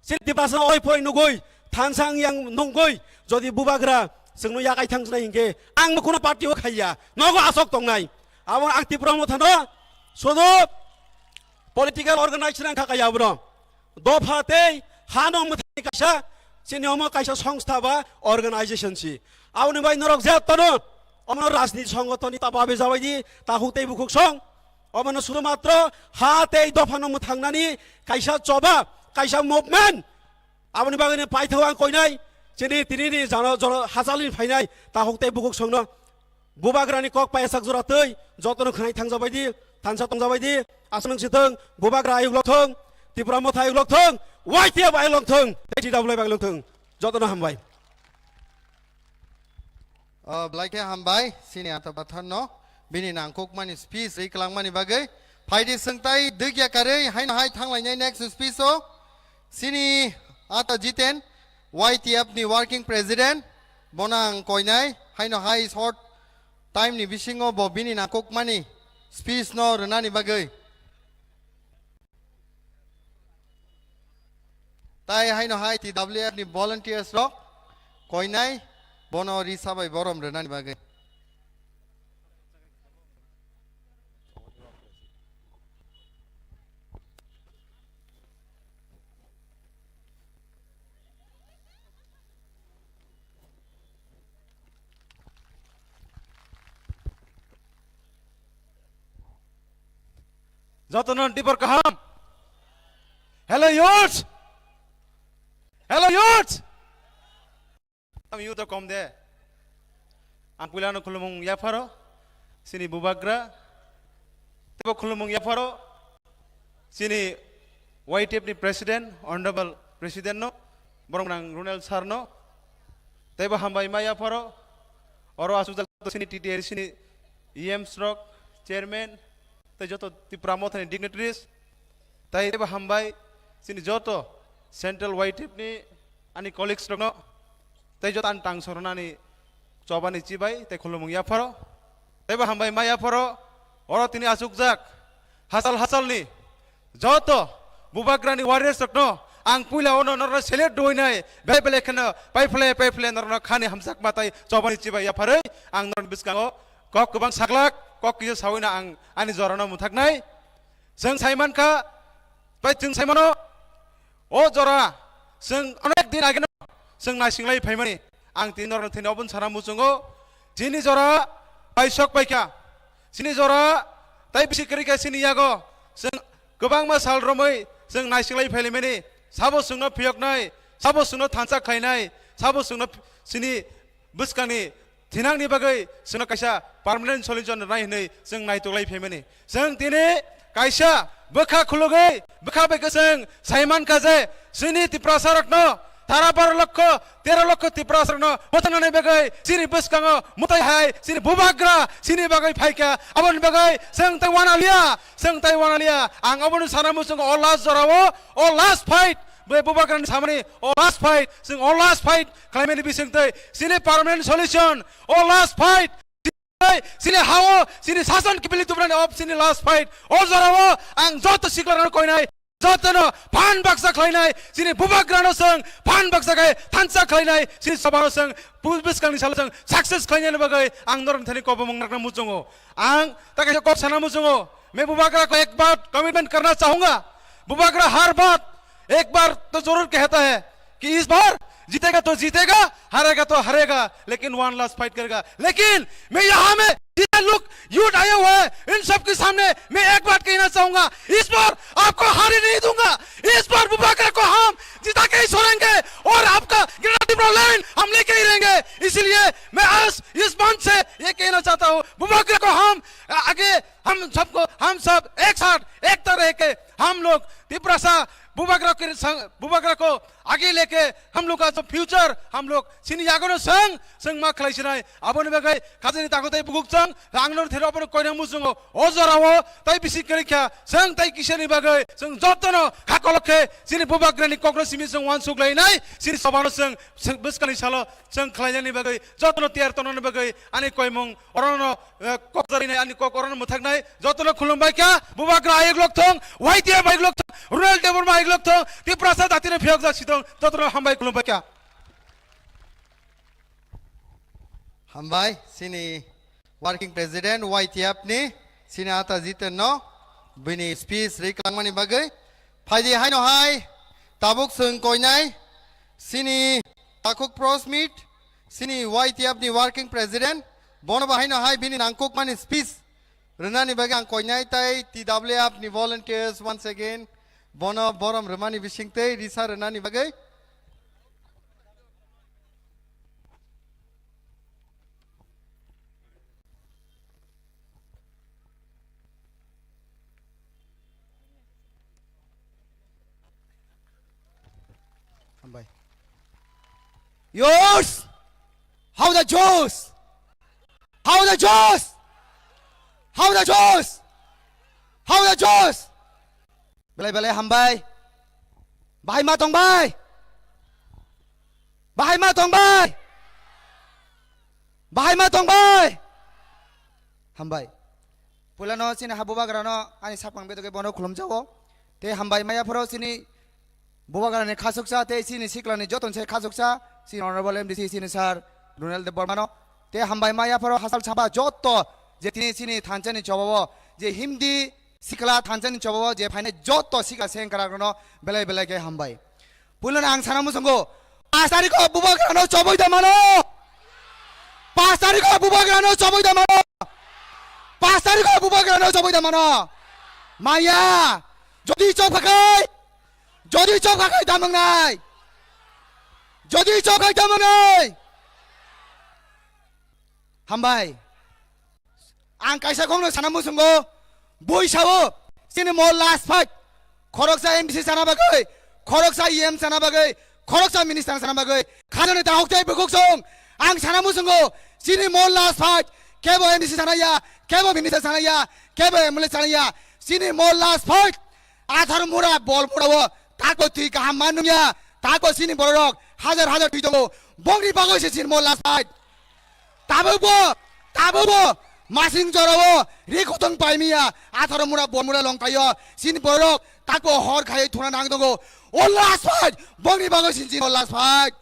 Chini Tiprasa oi phoi nugui, thansa yang nugui, jodi bubagra chwngno yakai thangsnai hinkhe, ang bo kuno party o khaiya, nogo asok tongnai. Abo ang Tipra Mothano, sodo political organization ang khakaya abono. Dopha tei hano mwthangni kaisa, chini omo kaisa songstha ba organization si. Aboni bai norok je tono, omo rajniti songotoni ta babe jabaidi, ta huk tei bukhuk song, Omono sudu matro ha tei dophano mwthangnani kaisa choba, kaisa movement. Aboni bagwino paithao ang koinai, chini tinini jano, jano hachalni phainai, tahuk tei bukuk songno. Bubagrani kok payasak jora twi, jotono khwnai thangjabaidi, thansa tongjabaidi, aswk nung sithwng, bubagra ayuk lokthwng, Tipra Motha ayuk lokthwng, Y T F ayuk lokthwng, tei T W F ayuk lokthwng. Jotono hambai. O, belai khe hambai, chini ata batharno, bini nangkukmani speech ri kwlangmani bagwi. Phaidi chwng tai dwkya karwi, haino hai thanglainai next speech o. Chini ata Jiten, Y T F ni working president, bono ang koinai, haino hai short time ni bisingo bo bini nangkukmani speech no rwnani bagwi. Tai haino hai T W F ni volunteers rok koinai bono risa bai borom rwnani bagwi. Jotono dibor kaham. Hello youth. Hello youth. Am youth kom de. Ang puilano khulumung yapharo. Sini bubagra. Tebo khulumung yapharo. Sini Y T F ni president, honorable president no, borok nang Runel sir no, teibo hambai ma yapharo, oro asukjak sini T T R C ni E Ms rok, chairman, tei joto Tipra Motha ni dignitaries, tei teibo hambai sini joto central Y T F ni ani colleagues rok no, tei joto ani tang sornani chobani chibai tei khulumung yapharo. Teibo hambai ma yapharo, oro tini achukjak hachal hachalni joto bubagrani warriors rokno ang puila ono norokno salute duinai, belai belai kheno paiphle paiphle norokno khani hamjakma tei chobani chibai yapharwi ang norokni bwskango kok kwbang saklak, kok kisa sawino ang ani jorano mwthaknai. Chwng saimankha, bai chwng saimano, o jora chwng onek din ageno chwng naisinglai phaimani. Ang tini norokno thani oboni sana muchungo, chini jora paisok paikha, chini jora tai bisi kwrwikha chini yago. Chwng kwbangma sal romwi chwng naisinglai phailaimani, sabo chwngno phiyoknai, sabo chwngno thansa khlainai, sabo chwngno chini bwskangni thinangni bagwi chwngno kaisa permanent solution rwnai hwnwi chwng naituklai phaimani. Chwng tini kaisa bwkha khulugwi, bwkha bai khe chwng saimankha je chini Tiprasarokno Sara baro lokho, tero lokho Tiprasarokno mwthangna bagwi chini bwskango mwtai hai chini bubagra chini bagwi phaikha. Aboni bagwi chwng tai uanaliya, chwng tai uanaliya. Ang abono sana muchungo o last jorao, o last fight, bai bubagrani samani o last fight, chwng o last fight khlaimani bisingtwi chini permanent solution, o last fight. Chini hao, chini sasan kibili tubrani op, chini last fight. O jorao ang joto siklarano koinai, jotono phan baksa khlainai, chini bubagrano chwng phan baksa khai thansa khlainai, chini sobano chwng bwskangni salo chwng success khlainani bagwi ang norok thani kobomung nakna muchungo. Ang ta kaisa kok sana muchungo. Me bubagra ko ek baat commitment karna chahunga. Bubagra har baat ek baar to zarur kehta hai ki is baar jitega to jitega, harega to harega, lekin one last fight karega. Lekin main yaha mein jitne log youth aaye hue hain, in sab ke samne main ek baat kehna chahunga, is baar aapko haarne nahi dunga, is baar bubagra ko hum jita ke hi chhodenge aur aapka Greater Tipraland hum leke hi rahenge. Isliye main aaj is manch se ye kehna chahta hoon, bubagra ko hum aage, hum sabko, hum sab ek saath ek tarah ke hum log Tiprasa bubagra ke sang, bubagra ko aage leke hum log ka jo future hum log chini yagono chwng chwng ma khlai sinai. Aboni bagwi khajani takhuk tai bukhuk chwng ang norok thero abono koinai muchungo. O jorao tai bisi kwrwi kha chwng tai kisani bagwi chwng jotono kha kolok khe chini bubagrani kokno simi chwng uansuk lainai. Chini sobano chwng bwskangni salo chwng khlainani bagwi jotono tiyar tongnani bagwi ani koimung orono, eh, kok jarinai, ani kok orono mwthaknai, jotono khulumbai kha. Bubagra ayuk lok thung, Y T F ayuk lok thung, Runal Debbarma ayuk lok thung, Tiprasa jatino phiyok jak sitong, jotono hambai khulumbai kha. Hambai, chini working president Y T F ni, chini ata Jiten no, bini speech ri klangmani bagwi. Phaidi haino hai, tabuk chwng koinai, chini takhuk Prosmit, chini Y T F ni working president, bono bo haino hai bini nangkukmani speech rwnani bagwi ang koinai tai T W F ni volunteers once again bono borom rwmani bisingtwi risa rwnani bagwi. Hambai. Yours! How the Joes? How the Joes? How the Joes? How the Joes? Belai belai hambai. Bahai ma tong bai. Bahai ma tong bai. Bahai ma tong bai. Hambai. Puilano chini ha bubagrano ani saphang bedoke bono khulumjago. Tei hambai maya phoro chini bubagrani khasuksa tei chini siklani joton se khasuksa chini Honorable M D C chini sir Runal Debbarmano. Tei hambai maya phoro hachal saba joto je tini chini thanchani chobao je Hindi sikla thanchani chobao je phainai joto sikla sengkrakrokno belai belai khe hambai. Puilano ang sana muchungo, pash tarikho bubagrano choboi da mano. Pash tarikho bubagrano choboi da mano. Pash tarikho bubagrano choboi da mano. Maya, jodi chobkha khai, jodi chobkha khai tamung nai. Jodi chobkha khai tamung nai. Hambai. Ang kaisa kokno sana muchungo, bui sao, chini mo last fight, khoroksa M D C sana bagwi, khoroksa E M sana bagwi, khoroksa minister sana bagwi, khajani takhuk tei bukhuk song, ang sana muchungo, chini mo last fight, kebo M D C sana ya, kebo minister sana ya, kebo M L A sana ya, chini mo last fight, Athar mura, bol mura o, tako twi kaham man nungya, tako chini bororok hajar hajar twi tongo, bongni bagwi se chini mo last fight. Tabukbo, tabukbo, masing jorao, ri khotong paimiya, atharo mura, bol mura longtaio, chini bororok, tako hor khaiwi thuna nang tongo, o last fight, bongni bagwi se chini mo last fight.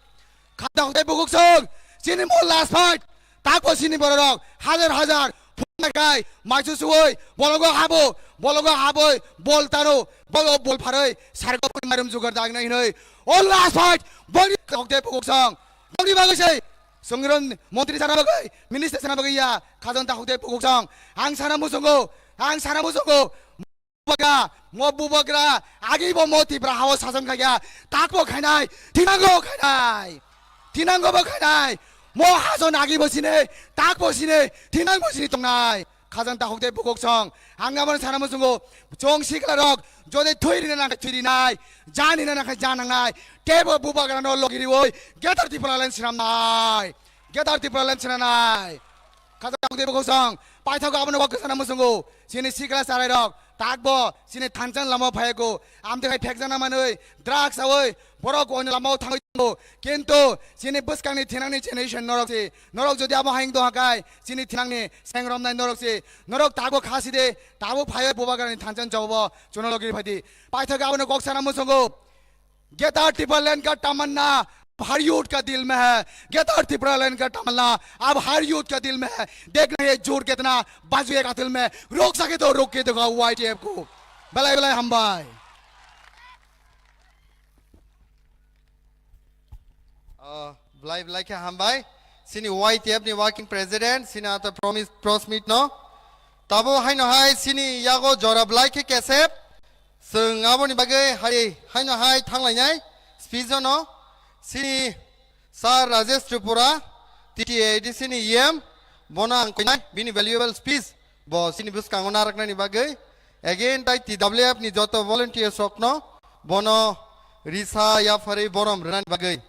Khata hwnkhe bukhuk song, chini mo last fight. Tako chini bororok hajar hajar phunai kai maisu suoi bologo habo, bologo haboi bol tano, bogo bol pharoi sargo puni mairum jugar dagnai hinoi. O last fight bongni takhuk tei bukhuk song. Bongni bagwi sei songron montri sana bagwi, minister sana bagwi ya, khajani takhuk tei bukhuk song. Ang sana muchungo, ang sana muchungo. Bubagra, mo bubagra, agi bo mo Tipra hao sason khaikha, tak bo khainai, thinango khainai, thinango bo khainai, mo hajon agi bo sine, tak bo sine, thinang bo sine tongnai. Khajang takhuk de bukhuk song. Ang aboni sana muchungo, chong sikla rok, jodi thwi rina nang thwi rinai, jan rina nang jan nangnai, tebo bubagra no logi riwi, Greater Tipraland sinamnai, Greater Tipraland sinanai. Khajang takhuk de bukhuk song, paithago aboni kok sana muchungo, chini sikla sarai rok, takbo, chini thanchang lama phayako, amtwi khai phekjana manwi, drugs awi, borok oino lamao thangwi tongo. Kintu, chini bwskangni thinangni generation norok si, norok jodi abo haing tongha kai, chini thinangni sengromnai norok si, norok tabo khasi de, tabo phayo bubagrani thanchang jawabo, chuno logiri phaidi. Paithak abono kok sana muchungo. Greater Tipraland ka tamanna, हर यूथ का दिल में है। Greater Tipraland का तमन्ना, अब हर यूथ का दिल में है। देखना ये जोर कितना बाजू एक दिल में, रोक सके तो रोक के दिखाओ वाईटीएफ को। Belai belai hambai. Ah, belai belai khe hambai. Sini Y T F ni working president, sini ata promise, pros meet no. Tabo haino hai sini yago jora belai khe kesep. Chwng aboni bagwi hai, haino hai thanglainai speech no. Sini Sir Rajesh Tripura, T T A D C ni E M, bono ang koinai bini valuable speech. Bo sini bwskango naraknani bagwi, again, tai T W F ni joto volunteers rokno bono risa yapharwi borom rwnani bagwi.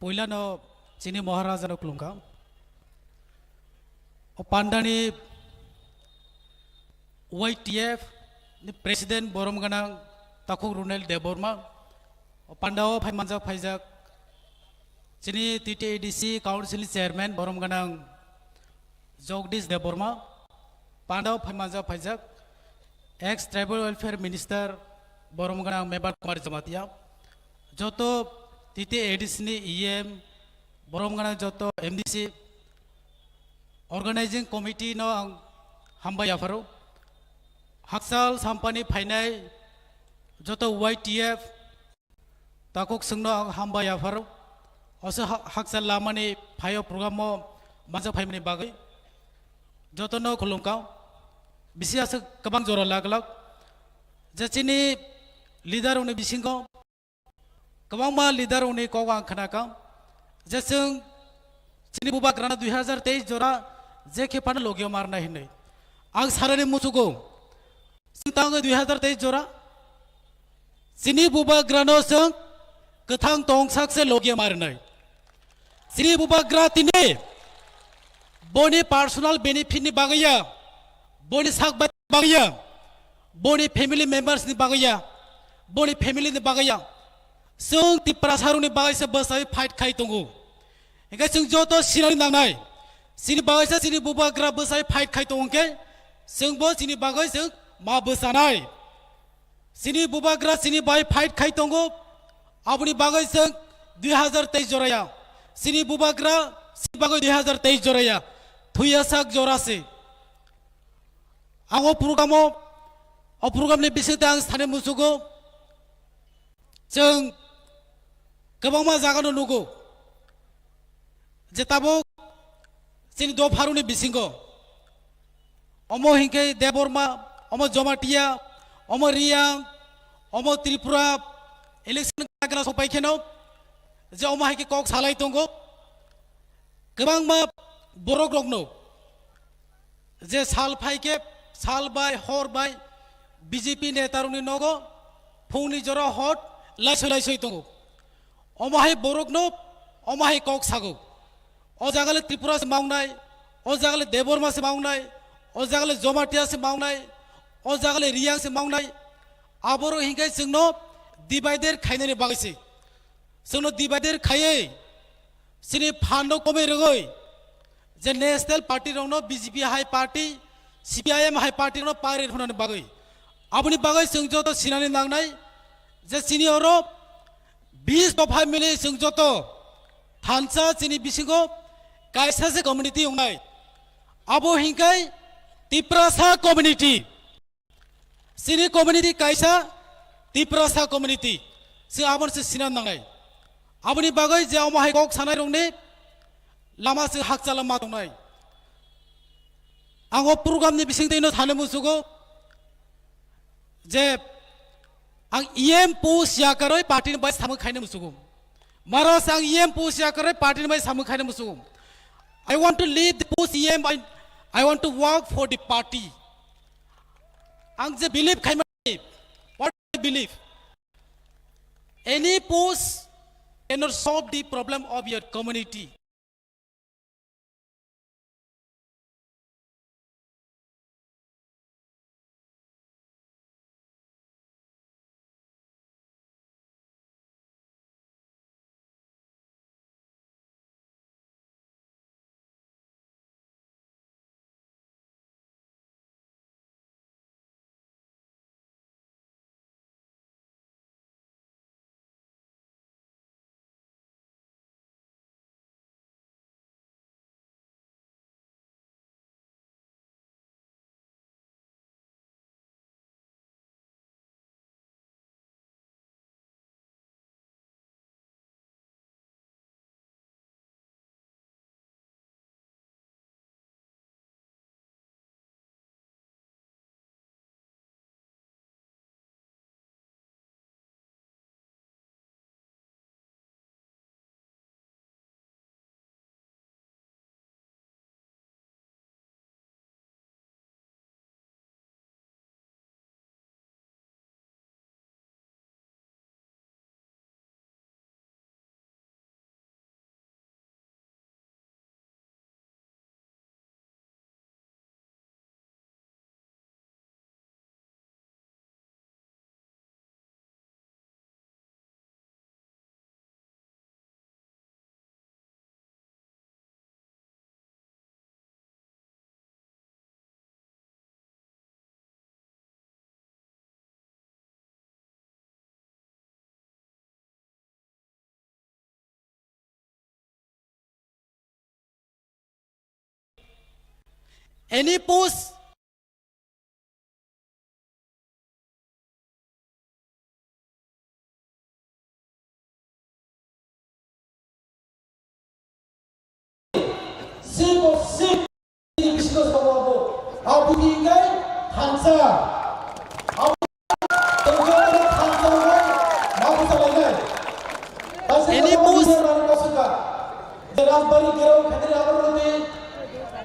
Puilano chini Maharaja no khulumkha. O pandani Y T F ni President borom gwnang Takhuk Runel Debbarma, o pandao phaimanjak phaijak chini T T A D C Council ni Chairman borom gwnang Jagdish Debbarma, pandao phaimanjak phaijak ex Tribal Welfare Minister borom gwnang Mebar Kumar Jamatia, joto T T A D C ni E M, borom gwnang joto M D C, Organizing Committee no ang hambai yapharo. Hakchal sampani phainai joto Y T F takhuk chwngno ang hambai yapharo. Oso ha-, hakchal lamani phaio program o manjak phaimani bagwi jotono khulumkha. Bisi aswk kwbang jora laglak je chini leader rokni bisingo kwbangma leader rokni kok ang khnakha je chwng chini bubagrano dui hazar teis jora je khe phano logio marnai hinwi. Ang sarani muchugo, chwng tango dui hazar teis jora chini bubagrano chwng kwthang tongsak se logio marnai. Chini bubagra tini boni personal benefit ni bagwi ya, boni sak bai bagwi ya, boni family members ni bagwi ya, boni family ni bagwi ya. Chwng Tiprasa rokni bagwi se bwsai fight khai tongo. Hingke chwng joto sinani nangnai. Chini bagwi se chini bubagra bwsai fight khai tongo hingke chwngbo chini bagwi chwng ma bwsanai. Chini bubagra chini bai fight khai tongo. Aboni bagwi chwng dui hazar teis joraya. Chini bubagra chini bagwi dui hazar teis joraya. Thuya sak jora se. Ang o program o, o program ni bisingtwi ang sani muchugo. Chwng kwbangma jaga no nugo je tabuk chini dopharokni bisingo omo hinkhe Debbarma, omo Jamatia, omo Riyang, omo Tripura election gana sopai kheno je omo hai khe kok salai tongo. Kwbangma borok rokno je sal phai khe sal bai hor bai B J P neta rokni nogo phungni jora hot laisoi laisoi tongo. Omo hai borokno omo hai kok sago. O jaga le Tripura se mawngnai, o jaga le Debbarma se mawngnai, o jaga le Jamatia se mawngnai, o jaga le Riyang se mawngnai. Aborok hinkhe chwngno divider khainani bagwi se. Chwngno divider khaiwi chini phan no komwi rwgwi je national party rokno B J P hai party, C P I M hai party rokno party rwnani bagwi. Aboni bagwi chwng joto sinani nangnai je chini oro bis dopha mili chwng joto thansa chini bisingo kaisa se community wngnai. Abo hinkai Tiprasa community. Chini community kaisa Tiprasa community. Chwng abono se sina nangnai. Aboni bagwi je omo hai kok sanai rokni lama se hakchala ma tongnai. Ang o program ni bising twi no thani musugo je ang E M post yakarwi party ni bai samung khaina musugo. Maras ang E M post yakarwi party ni bai samung khaina musugo. I want to leave the post E M, I, I want to work for the party. Ang je believe khaima, what I believe. Any post cannot solve the problem of your community. Any post Sip of sip. Bisingo sobo abo. Abo hingai thansa. Abo thansa bai mabu salainai. Any post? Rajbari gerao khadir abo roti.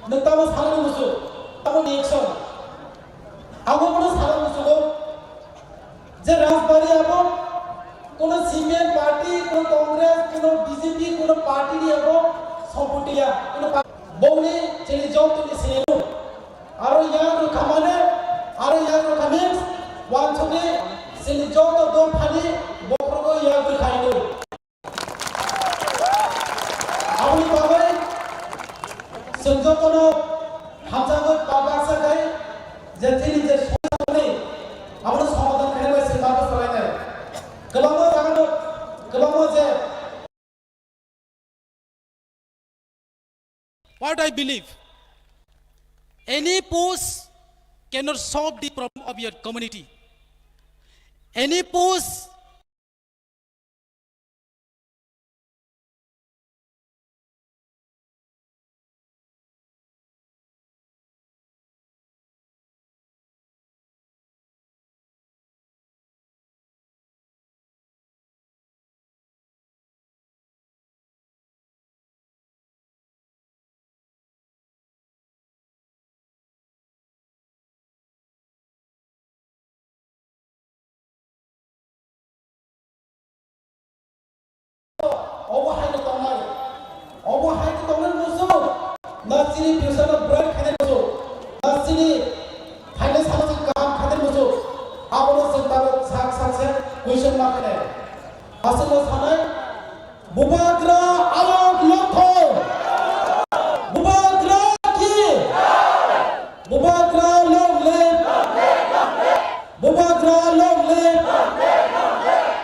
Nentama sana musu. Abo ni action. Abo mana sana musu. Je Rajbari abo kono C P M party, kono Congress, kono B J P, kono party ni abo sompoti ya, kono pa-, boni chini joto ni sini aro yang rwkha mane, aro yang rwkha means wansukni chini joto dopha ni bokhorogo yang rwkha hino. Aboni bagwi chwng jotono hamjakgwi baksa khai je chini je somosya tongmani abono somadhan khaina bai chwng bagwi salainai. Kwbangma jagano kwbangma je What I believe, any post cannot solve the problem of your community. Any post Obo hai no tongnai. Obo hai no tongnai musu. Na chini future no bright khainai musu. Na chini phainai salo chwng kaham khainai musu. Abono chwng tamo sak sak se question ma khainai. Aswkno sanai, Bubagra ayok lotho. Bubagra ki. Bubagra long live. Bubagra long live.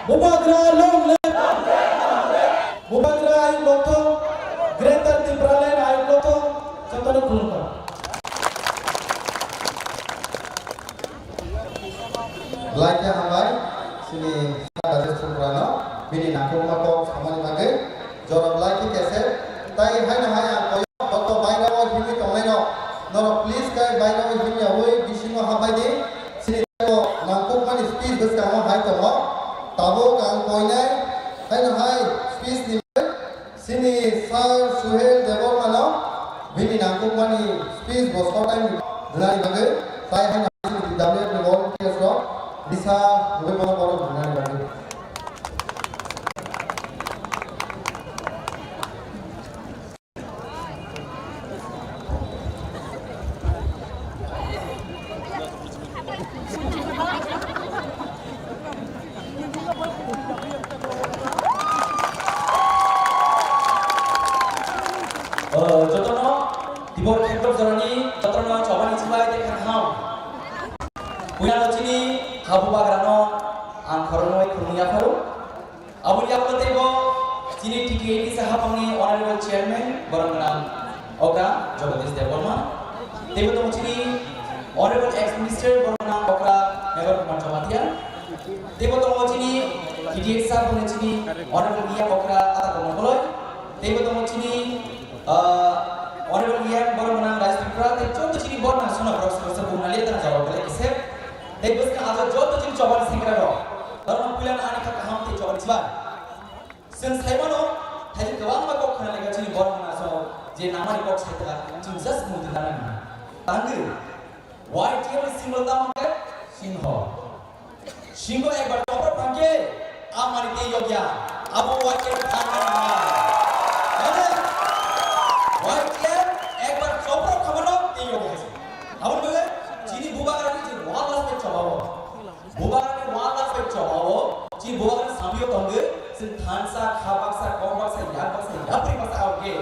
Bubagra long live. Bubagra ayok lotho. Greater Tipraland ayok Haino hai ang koyo, joto bairao himwi tongnairok, norok please khe bairao himyawi bisingo habai di. Chini teibo nangkukmani speech bwskango hai tongo. Tabuk ang koinai, haino hai speech ni chini Sir Suhel Debbarmano bini nangkukmani speech bo short time rwnani bagwi, tai haino chini T W F ni volunteers rok risa rwui bono borok rwnani bagwi. O, jotono Tibor Khetrok jorani jotono chobani chibai tei kha kaham. Puila chini habu bagrano ang khoroknwi khurmung yapharo. Aboni yago teibo chini T T A ni sahapangni Honorable Chairman borok gwnang okra Jagadish Debbarma. Teibo tongo chini Honorable Ex Minister borok gwnang okra Meghal Kumar Jamatia. Teibo tongo chini T T A sahapangni chini Honorable Miya okra Ata Komol Koloi. Teibo tongo chini, ah, Honorable Miya borok gwnang Raj Tripura. Tei joto chini borok gwnang sona borok sona sona bumnali tang jawab belai kisep. Tei bwskang abo joto chini chobani sengkrak rok. Norokno puilano ani kha kaham tei chobani chibai. Chwng saimano, thaijak kwbangma kok khwnalaikha chini borok hwnna so je namani kok saitwkha, chwng just mungtwi nana nang. Tangwi, Y T F ni symbol tamo khe singho. Singho ekbar chopra phangkhe, amani tei yokya, abo Y T F phangna nang. Mane, Y T F ekbar chopra khamano tei yokya. Aboni bagwi chini bubagrani je one last page chobao. Bubagrani one last page chobao. Chini bubagrani samio tongwi chwng thansa, kha baksa, kok baksa, yak baksa, yapri baksa aoke.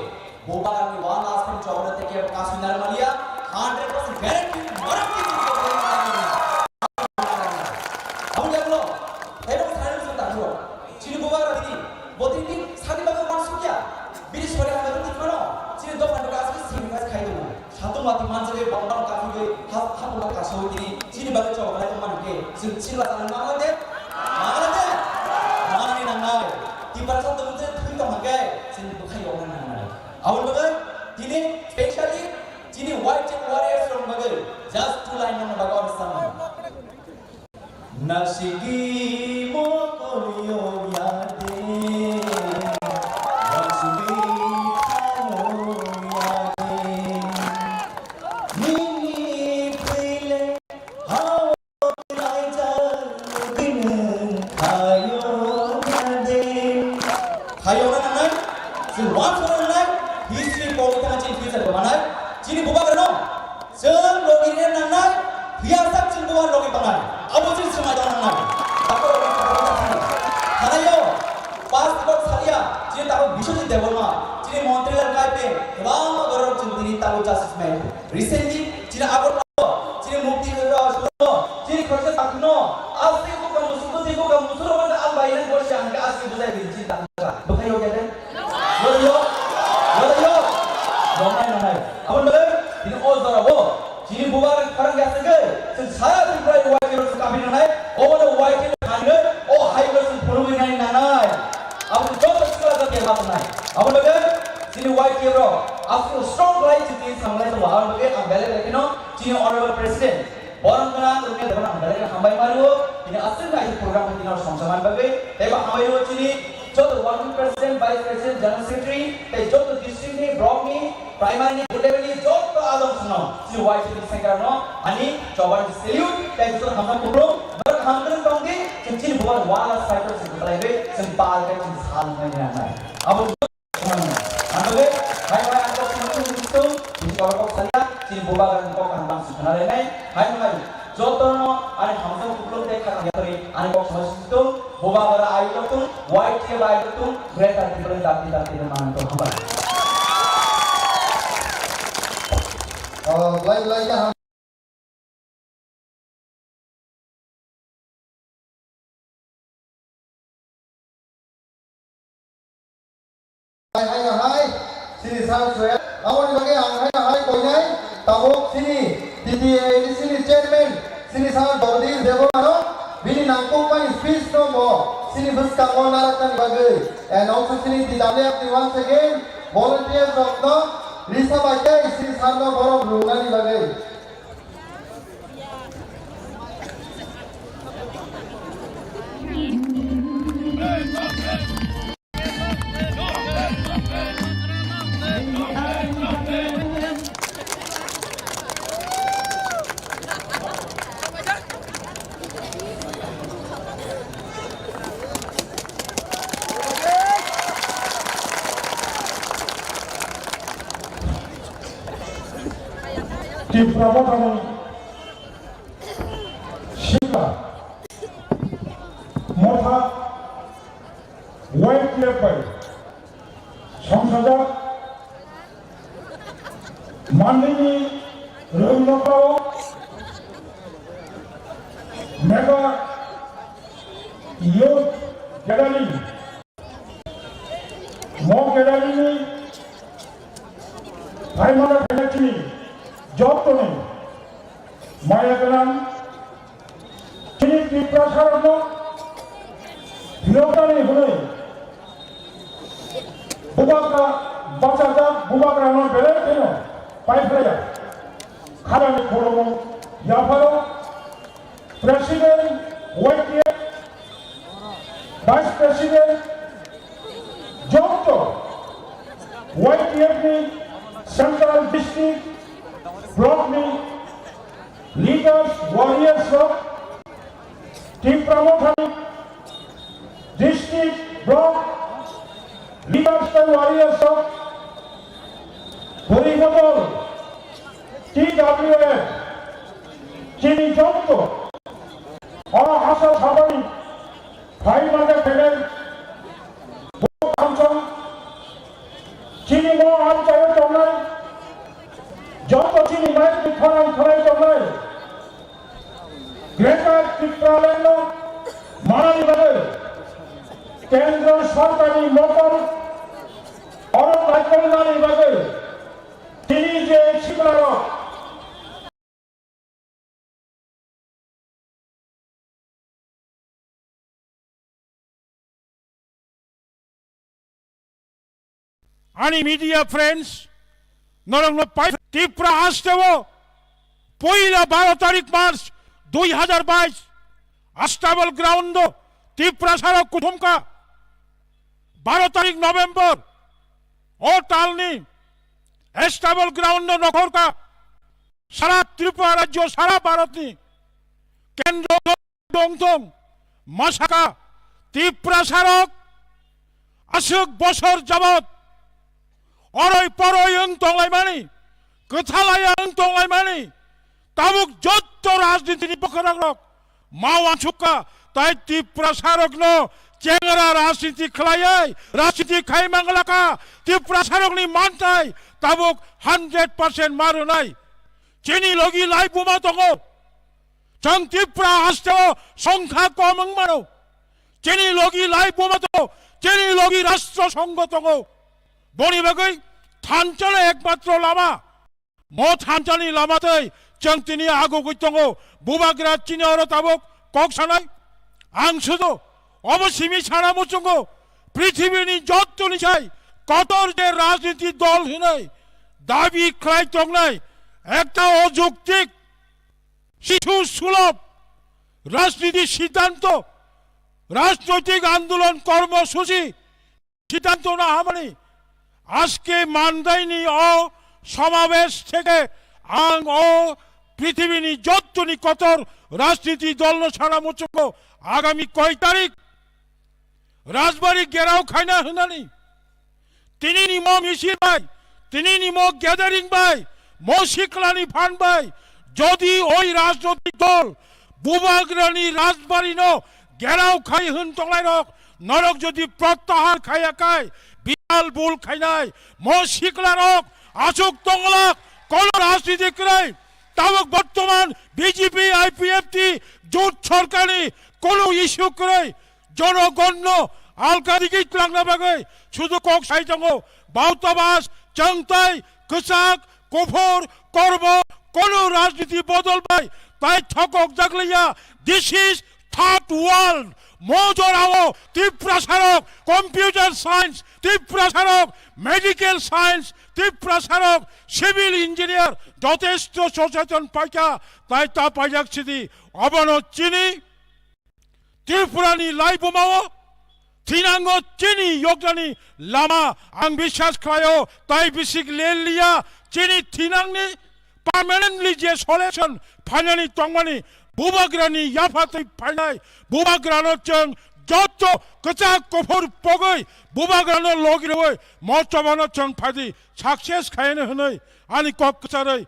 Bubagrani one last page chobao teke kasui narmaliya, hundred percent guarantee. Norok kiti chobao narmaliya. Aboni yagulo, taibo sai sung tangro. Chini bubagrani, botini sadi bagwi uansukya. Bini sori hamya tongwi phano, chini dophani kasu sacrifice khai tongo. Satung mati manjagwi bongdang kaphigwi ha-, hapung kasawi tini chini bagwi chobok lai tongmani khe chwng chini bagwi nangla de? Nangla de? Manani nangnai. Tiprasa tongmung je thwi tongma khe chwng bwkhai yokna nangnai. Aboni bagwi tini specially chini Y T F warriors rok bagwi just two line nangna bagwi ang samung. Nasigi mokol yo yade, nasigi khalo yade. Nini pile hao laijak nugini khayo yade. Khayo na nangnai, chwng uansukna nangnai, history pori thangna chini future bo manai, chini bubagrano. Chwng logi rina nangnai, phiya sak chwng bubagrano logi tongnai. Abo chwng swmai tongna nangnai. Takhuk rok ni kok rok thani. Thanaio, pass kok salia, chini takhuk Biswajit Debbarma, chini Montri Lal Kaipeng, kwbangma borok chwng tini tabuk justice mai. Recently, chini Agartala, chini Mukti, chini Khoroksa takhukno, asli buka musuk, busi buka musuk rok ang bai nang borsi ang asli bujai ri chini takhuk. Bwkhai rok ya de? Yo, yo, yo, yo. Nongnai, nongnai. Aboni bagwi, tini o jora o, chini bubagrani khorang ya se gwi, chwng sara Tripura Y T F rok chwng kaphi nongnai, obono Y T F thangwi, o hai rok chwng phunugwi nai nangnai. Aboni joto sikla jati ma tongnai. Aboni bagwi, chini Y T F rok, aswk strong khlai chwng tini samlai tongo. Aboni bagwi ang belai belai kheno, chini Honorable President, Borok gwnang rokni debana ang belai khe hambai mario, tini aswk nai program tini songcha man bagwi, tei bo hambai rwo chini joto working president, vice president, general secretary, tei joto district ni, block ni, primary ni, level ni joto adong songno, chini Y T F ni secretary no, ani chobar ni salute, tei joto hamjak kuplung, borok hamjak tong di, chini, chini bubar wala cycle chini belai bai, chini pal kai chini sal nai nai. Abo Ang bagwi, hai bai ang kok sini sini sini sini, bisi kok kok salia, chini bubagrani kok ang bangsi khna lainai, hai bai, jotono ani hamjak kuplung tei khakang yathori, ani kok sini sini sini, bubagra ai jotung, Y T F ai jotung, Greater Tipraland dati dati de manang tong hambai. Oh, lai lai ya. Hai, hai, hai, chini sir Suhel. Aboni bagwi ang hai, hai, koinai, tabuk chini T T A A D C ni chairman, chini sir Jagadish Debbarma no, bini nangkukmani speech no bo, chini bwskango naraknani bagwi. And also chini D W F ni once again, Volunteer rokno risa bai khe isi sarno borom rwnani bagwi. Tipra Mothani Sikla Motha Y T F bai songsajak manwini rwngnokrao Mega Youth Gathering, mo gathering ni phaimani phainai chini jottoni maya gwnang chini Tiprasarokno phiroknani hwnwi bubagra bachajak, bubagrano belai kheno paiphlaiya. Kharani khulumung yapharo President Y T F, Vice President, joto Y T F ni Central District Block ni leaders, warriors rok, Tipra Mothani District Block leaders tei warriors rok, Bwrwi Bodol, T W F, chini joto o hasa sabani phai mane phainai bo thamsong chini mo amchaio tongnai joto chini mai ni khorang khorang tongnai Greater Tipraland no manani bagwi Kendro Sorkarni mokol oro naikolnani bagwi tini je siklarok Ani media friends, norokno pai Tipra hasteo poila baro tarik March dui hazar bais Astabal ground o Tiprasarok kuthumkha. Baro tarik November o talni Astabal ground o nokhorkha. Sara Tripura rajyo, sara Bharatni kendro dongthong masaka Tiprasarok aswk bosor jabot oroi poroi wng tonglaimani, kwthalaya wng tonglaimani, tabuk jotto rajnitini bokhorok rok ma wansukha, tai Tiprasarokno chengra rajniti khlaiwi rajniti khai manglakha, Tiprasarokni manthai tabuk hundred percent ma rwnai. Chini logi lai buma tongo. Chwng Tipra hasteo songkha kom wng mano. Chini logi lai buma tongo. Chini logi rashtra songho tongo. Boni bagwi thanchalo ekmatro lama. Mo thanchani lama tei chwng tini agugwi tongo. Bubagra chini oro tabuk kok sanai. Ang sudo obo simi sana muchungo. Prithibini jottoni sai kotor je rajniti dol hinwi dabi khlai tongnai ekta ojuktik, sithu sulob rajniti siddhanto, rajnoitik andolon kormosuchi siddhanto na hamani ajke mandaini o somabesh theke ang o prithibini jottoni kotor rajniti dolno sana muchungo agami koi tarik Rajbari gherao khaina hwnani, tinini mo misil bai, tinini mo gathering bai, mo siklani phan bai, jodi oi rajnotik dol Bubagrani Rajbari no gherao khai hwn tongnai rok, norok jodi prottahar khaiya khai, biral bul khainai, mo sikla rok aswk tonglak, kono rajniti kwrwi, tabuk bortoman B J P I P F T jut sorkarni kono issue kwrwi, jonogonno alka digwi twlangna bagwi sudu kok sai tongo. Bautabas, chwngtai, kwchak, kuphur, kormo, kono rajniti bodol bai tai thokok jakliya. This is third world Mo jorao Tiprasarok computer science, Tiprasarok medical science, Tiprasarok civil engineer jotesto socheton paikha, tai ta paijak sidi. Obono chini Tripurani laibumao thinango chini yoknani lama ang biswas khlaio, tai bisik leliya chini thinangni permanently je solution phainani tongmani bubagrani yaphatwi phainai bubagrano chwng jotto kwchak kuphur pogwi bubagrano logi rwui mochobano chwng phaidi success khaiyani hwnwi ani kok kwcharwi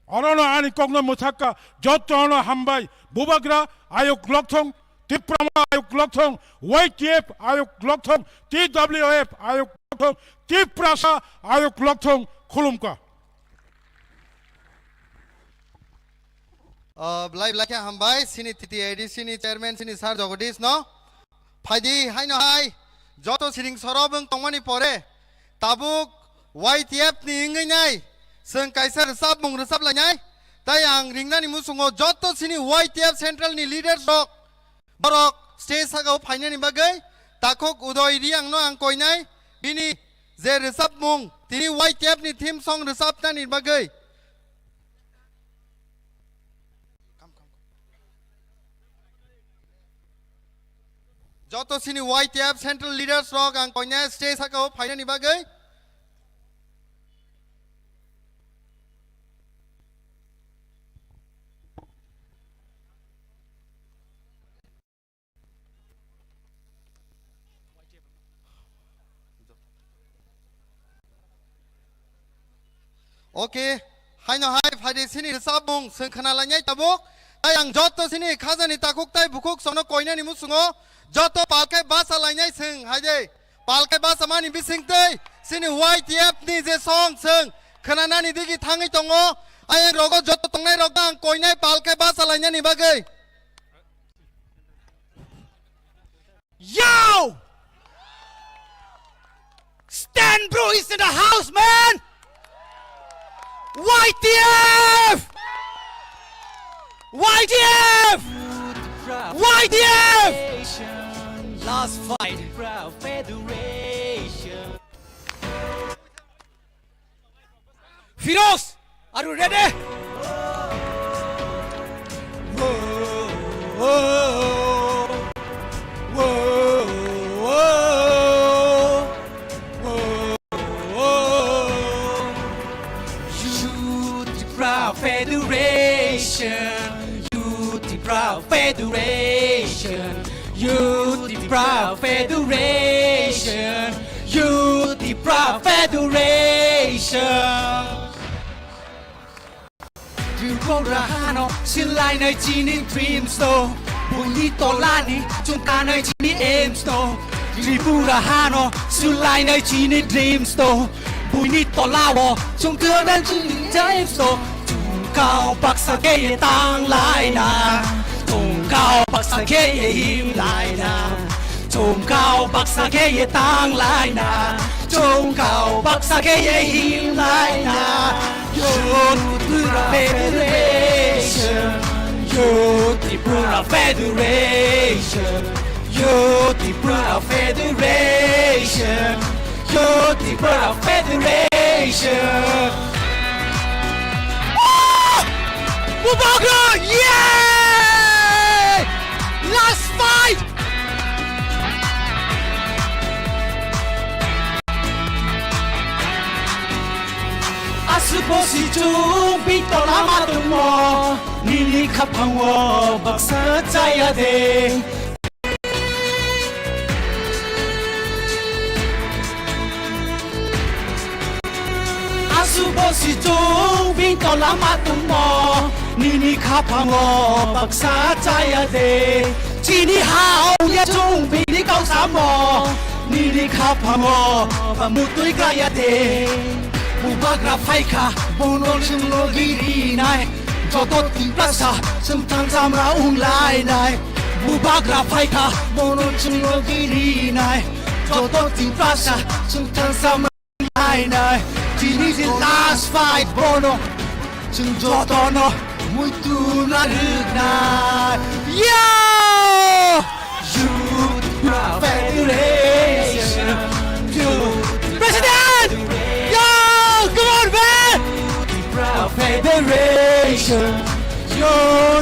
Orono ani kokno mwthakka, jottono hambai. Bubagra ayuk lokthong, Tiprama ayuk lokthong, Y T F ayuk lokthong, T W F ayuk lokthong, Tiprasa ayuk lokthong, khulumkha. Ah, belai belai khe hambai, sini T T A D C ni chairman, sini Sir Jagadish no. Phaidi haino hai, joto siring soro bwng tongmani pore, tabuk Y T F ni wngwi nai, chwng kaisa rwchapmung rwchap lainai, tai ang ringnani muchungo joto sini Y T F central ni leaders rok, borok stage sakao phainani bagwi takhuk Udoy Riang no ang koinai, bini je rwchapmung, tini Y T F ni theme song rwchapnani bagwi. Joto sini Y T F central leaders rok ang koinai stage sakao phainani bagwi. Okay, haino hai phaidi sini rwchapmung chwng khna lainai tabuk. Tai ang joto sini khajani takhuk tai bukhuk sono koinani muchungo joto palkai basa lainai chwng haide. Palkai basa mani bising tei sini Y T F ni je song chwng khna nani digi thangwi tongo. Ayang rogo joto tongnai rok ang koinai palkai basa lainani bagwi. Yo! Stan Bro is in the house, man! Y T F! Y T F! Y T F! Last fight. Firoz, are you ready? Youth Tipra Federation, Youth Tipra Federation, Youth Tipra Federation, Youth Tipra Federation. Tripura hano silainai chini dreams to, buini tolani chungkanai chini aims to. Tripura hano silainai chini dreams to, buini tolao chungkanai chini dreams to. Chungkao baksa khe ye tanglaina, chungkao baksa khe ye himlaina, chungkao baksa khe ye tanglaina, chungkao baksa khe ye himlaina. Youth Tipra Federation, Youth Tipra Federation, Youth Tipra Federation, Youth Tipra Federation. Ah! Bubagra, yeah! Last fight! Aswk bo si chwng bini tola ma tongmo, nini khaphango baksa chaya de. Aswk bo si chwng bini tola ma tongmo, nini khaphango baksa chaya de. Chini ha-o ya chwng bini kau samo, nini khaphango ba mutwi kaya de. Bubagra phaikha, bono chwng logi rinai, joto Tiprasa chwng thangsamra wng lainai. Bubagra phaikha, bono chwng logi rinai, joto Tiprasa chwng thangsamra wng lainai. Tini je last fight bono, chwng jotono muitu narwknai. Yo! Youth Federation. Yo. President! Yo! Come on, man! Tipra Federation. Yo,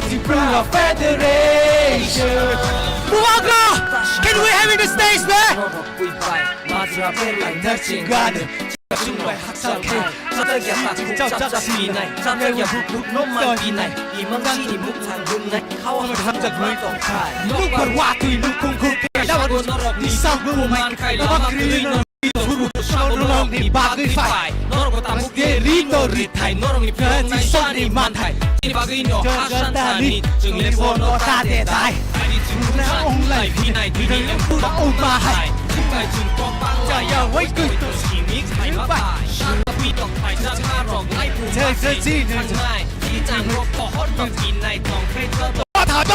Tipra Federation. Bubagra! Can we have in the stage, man? Nokbar watwi nukung khuk khe norokni sak bumung man khai lama kwrwi no. Norokni bagwi phai. Norokbo tabuk de ri to ri thai. Norokni phiyok nai sani man thai. Chini bagwi no hasan thani. Chwng le bono ta de dai. Ani chwng na ong lai phi nai. Dini le pura ong ba hai. Chwng bai chwng kok bang lai. Jaya wai koi to simi khai ma bai. Sar pi tok phai chang ma rok lai phu ma si. Chang nai. Chang rok pohor no pi nai tong khai to. What have I?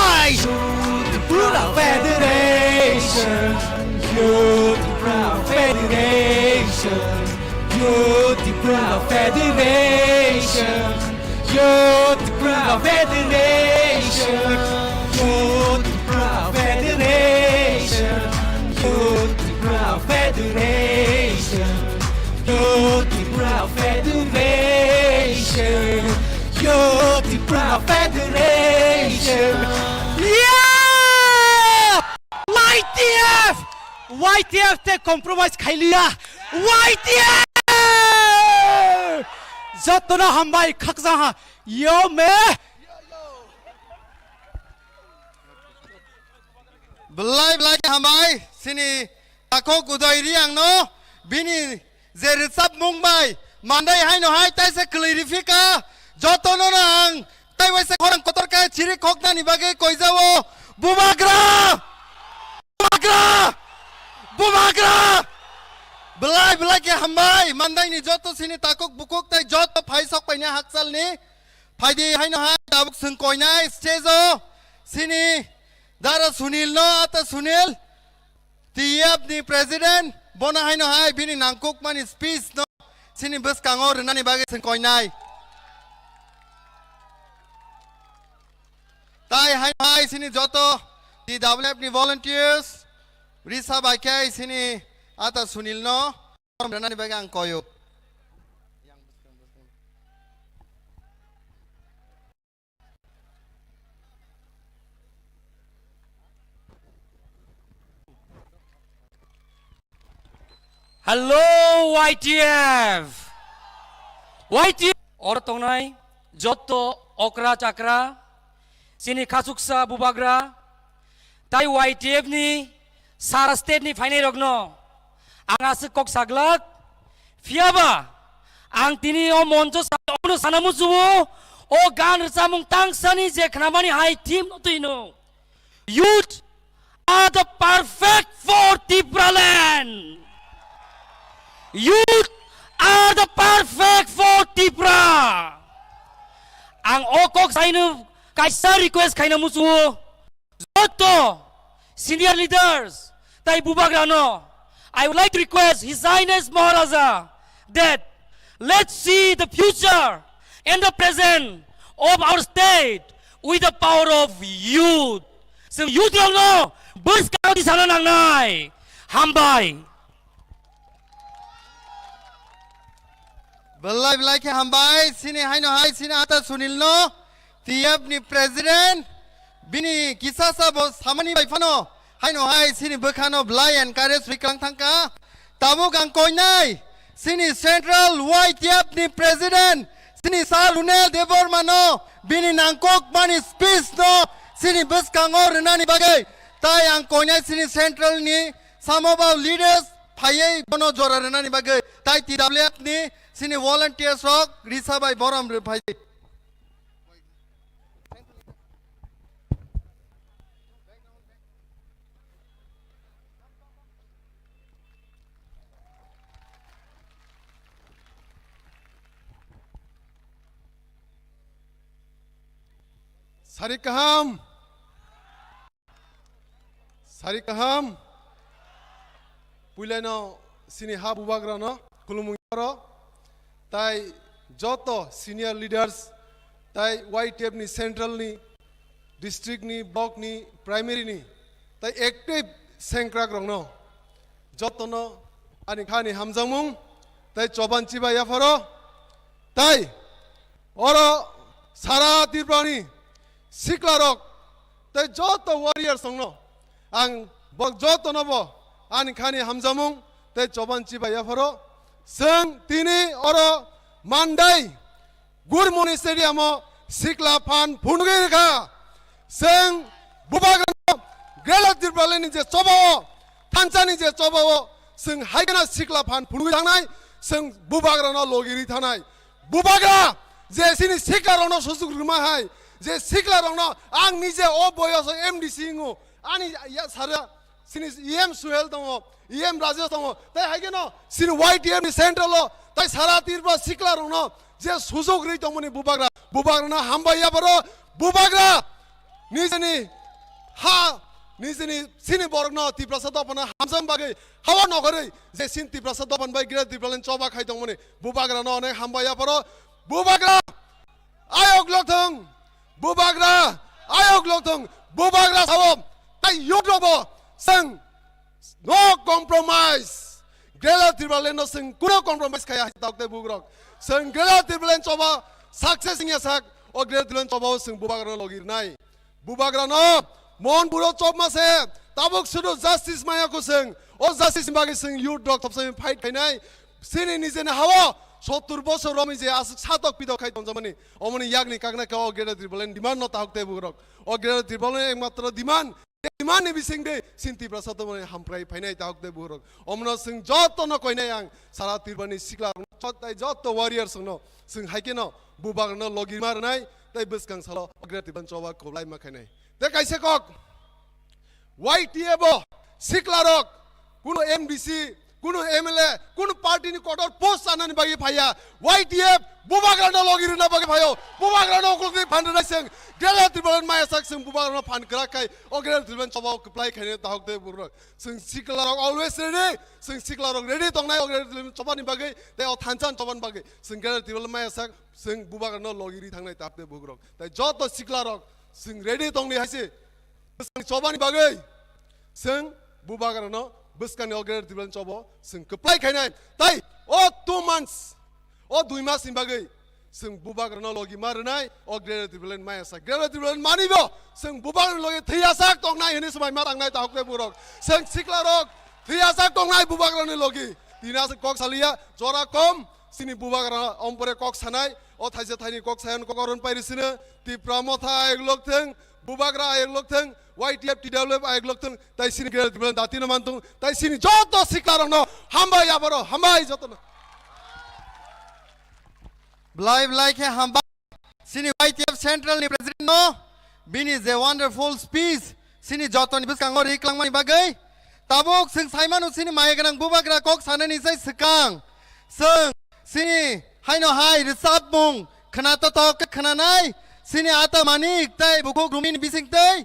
Tipra Federation. Yo, Tipra Federation. Yo, Tipra Federation. Yo, Tipra Federation. Yo, Tipra Federation. Yo, Tipra Federation. Yo, Tipra Federation. Yo, Tipra Federation. Yeah! Y T F! Y T F te compromise khailiya. Y T F! Jotono hambai khakjang ha. Yo me. Belai belai khe hambai, chini takhuk Uday Reang no, bini je rwchapmung bai, mandai haino hai taisa kwlwi rifika, jotono no ang tei waisa khorang kotor khe chiri khoknani bagwi koijao, Bubagra! Bubagra! Bubagra! Belai belai khe hambai, mandaini joto chini takhuk bukhuk tei joto phai sok paina hakchalni, phaidi haino hai tabuk chwng koinai stage o, chini Dara Sunil no, ata Sunil, T F ni president, bono haino hai bini nangkukmani speech no chini bwskango rwnani bagwi chwng koinai. Tai haino hai chini joto T W F ni volunteers, risa bai khe chini ata Sunil no rwnani bagwi ang koyo. Hello, Y T F! Y T F! Oro tongnai joto okra chakra, chini khachuksa bubagra, tai Y T F ni sara state ni phainai rokno ang aswk kok saglak, phiyaba ang tini o moncho sa-, obono sana muchuo, o gan rwchapmung tangsani je khnamani hai theme no twino. Youth are the perfect for Tipraland. Youth are the perfect for Tipra. Ang o kok saino kaisa request khaina muchuo. Joto senior leaders tai bubagrano, I would like to request His Highness Maharaja that let's see the future and the present of our state with the power of youth. Chwng youth rokno bwskang di sana nangnai. Hambai. Belai belai khe hambai, chini haino hai chini ata Sunil no, T F ni president, bini kisa sa bo samani bai phano, haino hai chini bwkhano belai encourage riklang thangkha. Tabuk ang koinai, chini central Y T F ni president, chini Sir Runel Debbarma no, bini nangkukmani speech no, chini bwskango rwnani bagwi, tai ang koinai chini central ni Samo ba leaders phaiwi bono jora rwnani bagwi tai T W F ni chini volunteers rok risa bai borom rw phai di. Sari kaham. Sari kaham. Puilano sini ha bubagrano khulumung oro. Tai joto senior leaders, tai Y T F ni central ni, district ni, block ni, primary ni, tai active sengkrakrokno jotono ani khani hamjakmung tei choban chiba yapharo, tei oro sara Tripurani siklarok tei joto warriors rokno ang bo jotono bo ani khani hamjakmung tei choban chiba yapharo. Chwng tini oro Mandai Gurmoni Stadium o sikla phan phunugwi rwkha. Chwng bubagrano Greater Tipraland ni je choba o, thansa ni je choba o, chwng hai kheno sikla phan phunugwi thangnai, chwng bubagrano logi ri thangnai. Bubagra je chini sikla rokno sujuk rwma hai, je sikla rokno ang nije o boyos o M D C wngo, ani ya sara chini E M Suhel tongo, E M Rajesh tongo, tei hai kheno chini Y T F ni central o, tei sara Tripura sikla rokno je sujuk ri tongmani bubagra, bubagrano hambai ya boro, bubagra nijeni ha, nijeni chini borokno Tiprasa dophano hamjak bagwi hawa nogorwi je chini Tiprasa dophani bai Greater Tipraland choba khai tongmani bubagrano onek hambai ya boro, bubagra ayok lokthung, bubagra ayok lokthung, bubagra sao, tai youth rokbo chwng no compromise. Greater Tipraland no chwng kuno compromise khaya hai tok tei bugrok. Chwng Greater Tipraland choba success wngya sak, o Greater Tipraland choba o chwng bubagrano logi rwnai. Bubagrano mon buro chopma se, tabuk sudu justice maya ko chwng, o justice ni bagwi chwng youth rok thopsai fight khainai. Chini nijeni hao sottur bosor romwi je aswk satok pitok khai tongjakmani, omoni yakni kakna khe o Greater Tipraland demand no tahok tei bugrok. O Greater Tipraland ekmatro demand, demand ni bising de chini Tiprasa tongmani hamprai phainai tahok tei bugrok. Omono chwng jotono koinai ang sara Tripurani sikla rokno, jot-, tai joto warriors rokno chwng hai kheno bubagrano logi ma rwnai tei bwskang salo o Greater Tipraland choba kwplai ma khainai. Tei kaisa kok, Y T F o siklarok, kuno M D C, kuno M L A, kuno party ni kotor post chanani bagwi phaiya. Y T F bubagrano logi rwna bagwi phaio. Bubagrano ukulukni phan rwnai chwng Greater Tipraland maya sak chwng bubagrano phan kwrak khai o Greater Tipraland choba o kwplai khainai tahok tei bugrok. Chwng siklarok always ready, chwng siklarok ready tongnai o Greater Tipraland chobani bagwi tei o thansa chobani bagwi chwng Greater Tipraland maya sak chwng bubagrano logi ri thangnai tahok tei bugrok. Tai joto siklarok chwng ready tongni hai se. Bwskang chobani bagwi chwng bubagrano bwskangni o Greater Tipraland chobo chwng kwplai khainai. Tai o two months, o dui mas ni bagwi chwng bubagrano logi ma rwnai o Greater Tipraland maya sak. Greater Tipraland mani bo chwng bubagrano logi thwiyasak tongnai hwnwi swmai ma tangnai tahok tei bugrok. Chwng siklarok thwiyasak tongnai bubagrani logi. Tini aswk kok saliya, jora kom chini bubagra ompore kok sanai, o thaisa thaini kok sayan kok oron pairi sino, Tipra Motha ayok lokthwng, Bubagra ayok lokthwng, Y T F T W F ayok lokthwng, tai chini Greater Tipraland datino manthung, tai chini joto siklarokno hambai aboro, hambai jotono. Belai belai khe hambai. Chini Y T F Central ni President no, bini je wonderful speech, chini jotoni bwskango ri klangmani bagwi. Tabuk chwng saimano chini maya gwnang bubagra kok sanani sai swkang. Chwng chini haino hai rwchapmung khna totok khe khnanai, chini ata manik tei bukhuk rumini bising tei.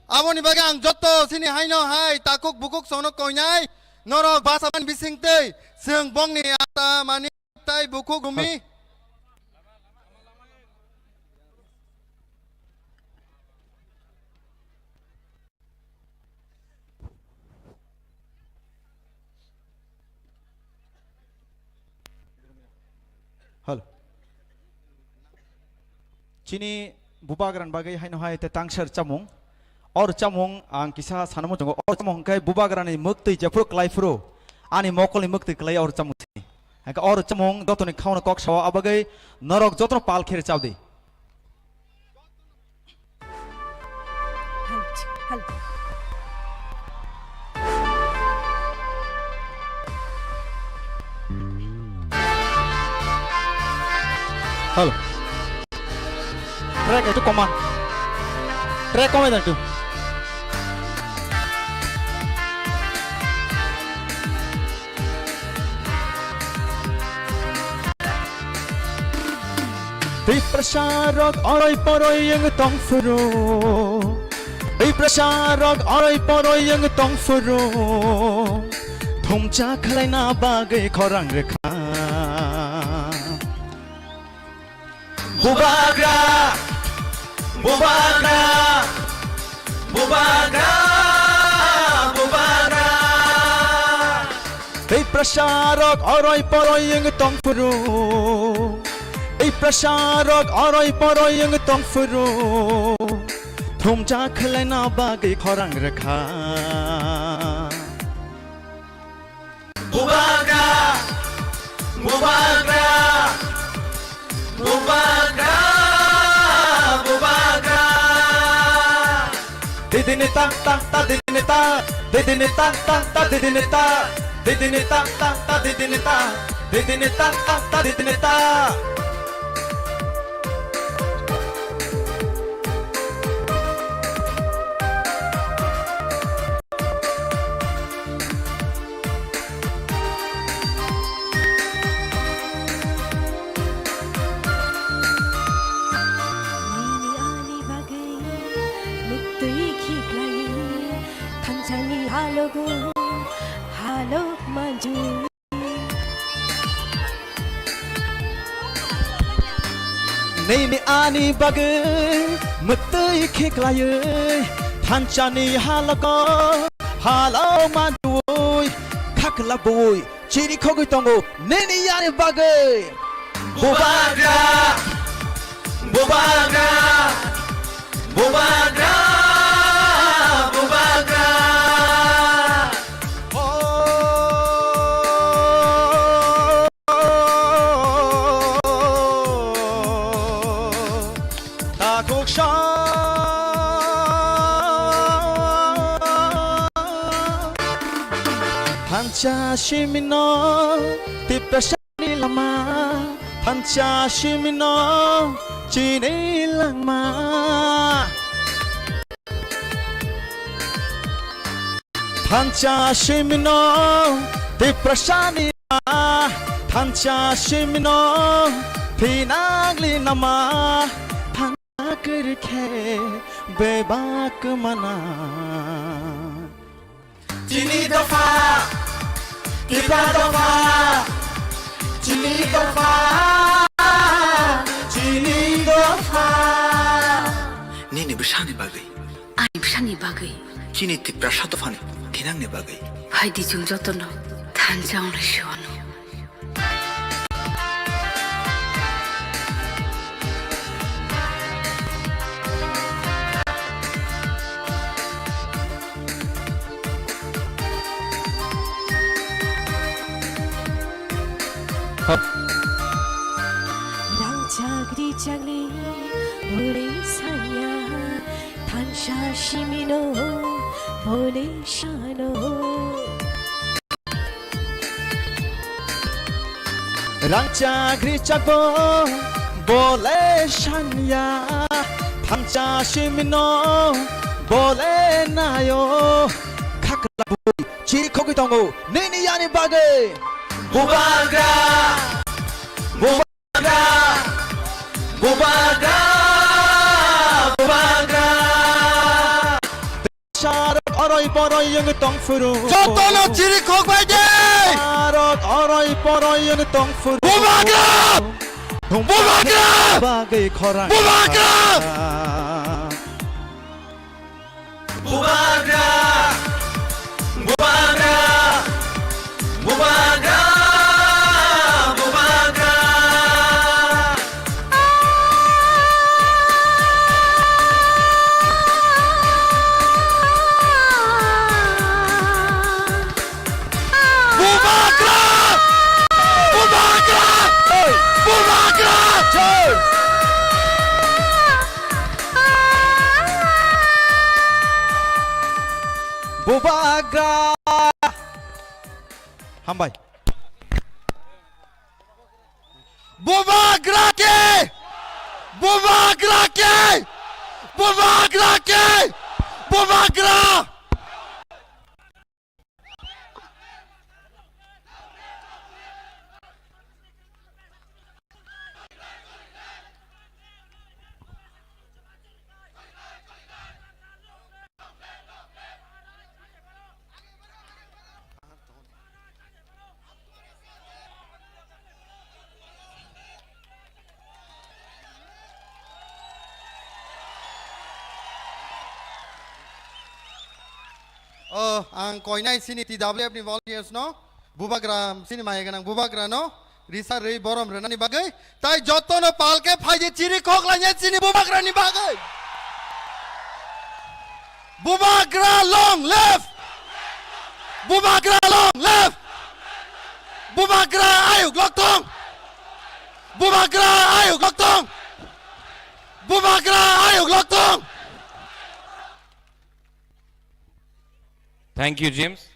Aboni bagwi ang joto chini haino hai takhuk bukhuk songno koinai norok basa mani bising tei chwng bongni ata manik tei bukhuk rumi. Hal. Chini bubagrani bagwi haino hai te tangser chamung. Or chamung ang kisa sanamo tongo. Or chamung hwnkhe bubagrani mwktwi jephuru kwlai phuru ani mokolni mwktwi kwlai or chamung sini. Hwnkhe or chamung jotoni khauna kok sao abagwi norok jotono pal khe rwchapdi. Hal, hal. Hal. Track ekটু কমান। Track কমাই দেন একটু। Tiprasa rok oroi poroi wng tong phuru. Tiprasa rok oroi poroi wng tong phuru. Thumcha khlaina bagwi khorang rwkha. Bubagra, bubagra, bubagra, bubagra. Prasarok oroi poroi wng tong phuru. Ei prasarok oroi poroi wng tong phuru. Thumjak khwlaina bagwi khorang rwkha. Bubagra! Bubagra! Bubagra! Bubagra! Didini ta ta ta didini ta, didini ta ta ta didini ta, didini ta ta ta didini ta, didini ta ta ta didini ta. Nini ani bagwi mwktwi khiklai thansani halogo halok manju. Nini ani bagwi mwtwi khiklaiwi thansani halogo halo manjui khakla bui chiri khogwi tongo nini ani bagwi. Bubagra, bubagra, bubagra, bubagra. Takhuksa thansa simino tiprasa ni lama thansa simino chini langma. Thansa simino tiprasa ni lama thansa simino thinangli nama thangna kwrwi khe bebak mana. Chini dopha, Tipra dopha, chini dopha, chini dopha. Nini bwsani bagwi. Ani bwsani bagwi. Chini Tiprasa dophani thinangni bagwi. Phaidi chwng jotono thansa wngnai se wano. Rangchak richak le bole sanya, thansa simino bole sano. Rangchak richak bo bole sanya, thansa simino bole nayo. Khakla bui chiri khogwi tongo nini ani bagwi. Bubagra, bubagra, bubagra, bubagra. Sarok oroi poroi wng tong phuru. Jotono chiri khok bai de. Sarok oroi poroi wng tong phuru. Bubagra! Bubagra! Bagwi khorang. Bubagra! Bubagra! Bubagra! Bubagra! Bubagra! Bubagra! Bubagra! Bubagra! Bubagra! Hambai. Bubagra ke! Bubagra ke! Bubagra ke! Bubagra! Oh, ang koinai sini T W F ni volunteers no. Bubagra, chini maya gwnang bubagrano risa rwi borom rwnani bagwi, tai jotono palke phaidi chiri kok lainai chini bubagrani bagwi. Bubagra long live! Bubagra long live! Bubagra ayuk loktong! Bubagra ayuk loktong! Bubagra ayuk loktong! Thank you, James.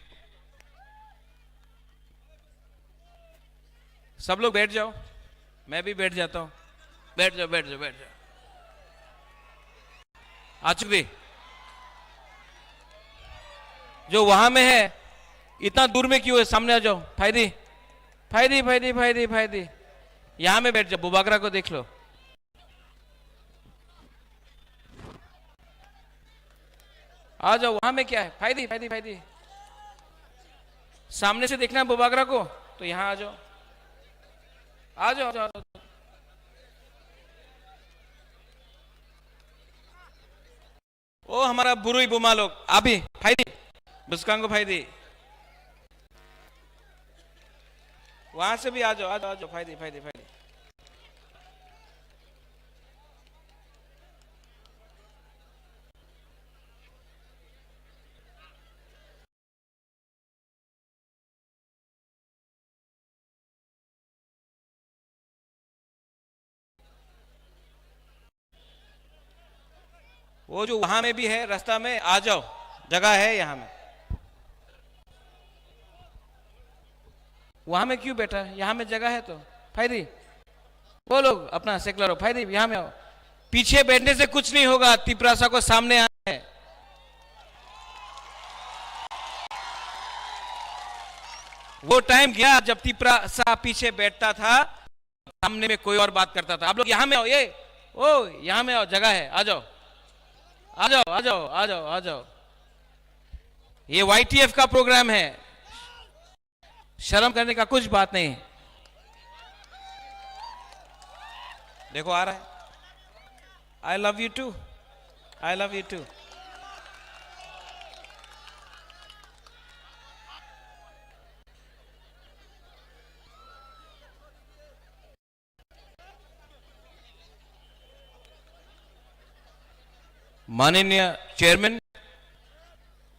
सब लोग बैठ जाओ, मैं भी बैठ जाता हूँ। बैठ जाओ, बैठ जाओ, बैठ जाओ। आचुक दे, जो वहां में है, इतना दूर में क्यों है? सामने आ जाओ। फायदी, फायदी, फायदी, फायदी, फायदी। यहाँ में बैठ जाओ, बुबागरा को देख लो। आ जाओ, वहां में क्या है? फायदी, फायदी, फायदी। सामने से देखना है बुबागरा को, तो यहाँ आ जाओ। आ जाओ, आ जाओ, आ जाओ। ओ हमारा बुरुई बुमा लोग, अभी फायदी, बुसकांगो फायदी। वहां से भी आ जाओ, आ जाओ, आ जाओ, फायदी, फायदी, फायदी। वो जो वहां में भी है, रास्ता में आ जाओ, जगह है यहाँ में। वहां में क्यों बैठा है? यहाँ में जगह है तो। फायदी, वो लोग अपना सेकुलर हो, फायदी, यहाँ में आओ। पीछे बैठने से कुछ नहीं होगा, तिपरासा को सामने आना है। वो टाइम गया जब तिपरासा पीछे बैठता था, सामने में कोई और बात करता था। आप लोग यहाँ में आओ, ये, ओ, यहाँ में आओ, जगह है, आ जाओ, आ जाओ, आ जाओ, आ जाओ, आ जाओ। ये वाईटीएफ का प्रोग्राम है, शर्म करने का कुछ बात नहीं है। देखो, आ रहा है। I love you too. I love you too. माननीय चेयरमैन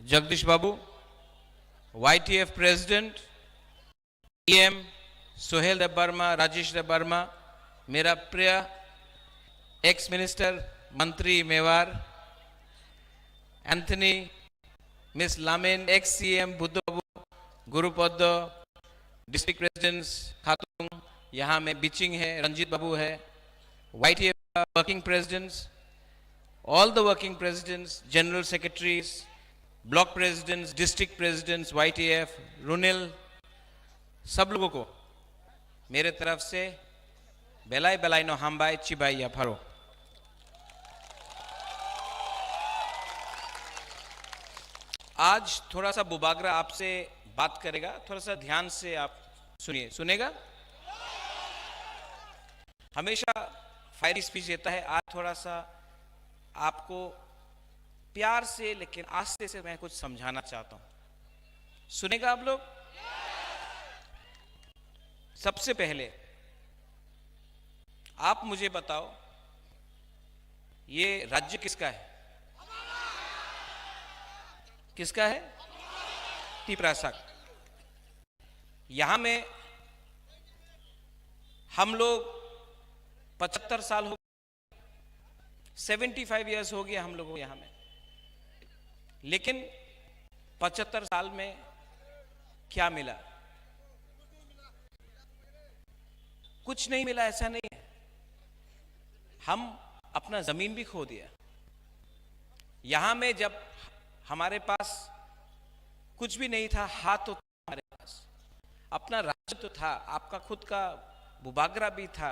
जगदीश बाबू, वाईटीएफ प्रेसिडेंट, ईएम सोहेल देबबर्मा, राजेश देबबर्मा, मेरा प्रिय एक्स मिनिस्टर मंत्री Mewar, Anthony, miss Lamine, ex CM बुद्धबाबू, गुरुपद, डिस्ट्रिक्ट प्रेसिडेंट्स खातुन, यहाँ में बिचिंग है, रंजीत बाबू है, वाईटीएफ का working presidents, all the working presidents, general secretaries, block presidents, district presidents, YTF, रुनेल, सब लोगों को मेरे तरफ से belai belai no hambai chibai yapharo. आज थोड़ा सा बुबागरा आपसे बात करेगा, थोड़ा सा ध्यान से आप सुनिए, सुनेगा? हमेशा फायरिंग स्पीच देता है, आज थोड़ा सा आपको प्यार से लेकिन आस्ते से मैं कुछ समझाना चाहता हूं, सुनेगा आप लोग? सबसे पहले आप मुझे बताओ, ये राज्य किसका है? किसका है? तिपरासा। यहां में हम लोग पचहत्तर साल हो, सेवेंटी फाइव ईयर्स हो गया हम लोगों को यहाँ में, लेकिन पचहत्तर साल में क्या मिला? कुछ नहीं मिला, ऐसा नहीं है। हम अपना जमीन भी खो दिया। यहाँ में जब हमारे पास कुछ भी नहीं था, हाथ तो हमारे पास अपना राज्य तो था, आपका खुद का बुबागरा भी था,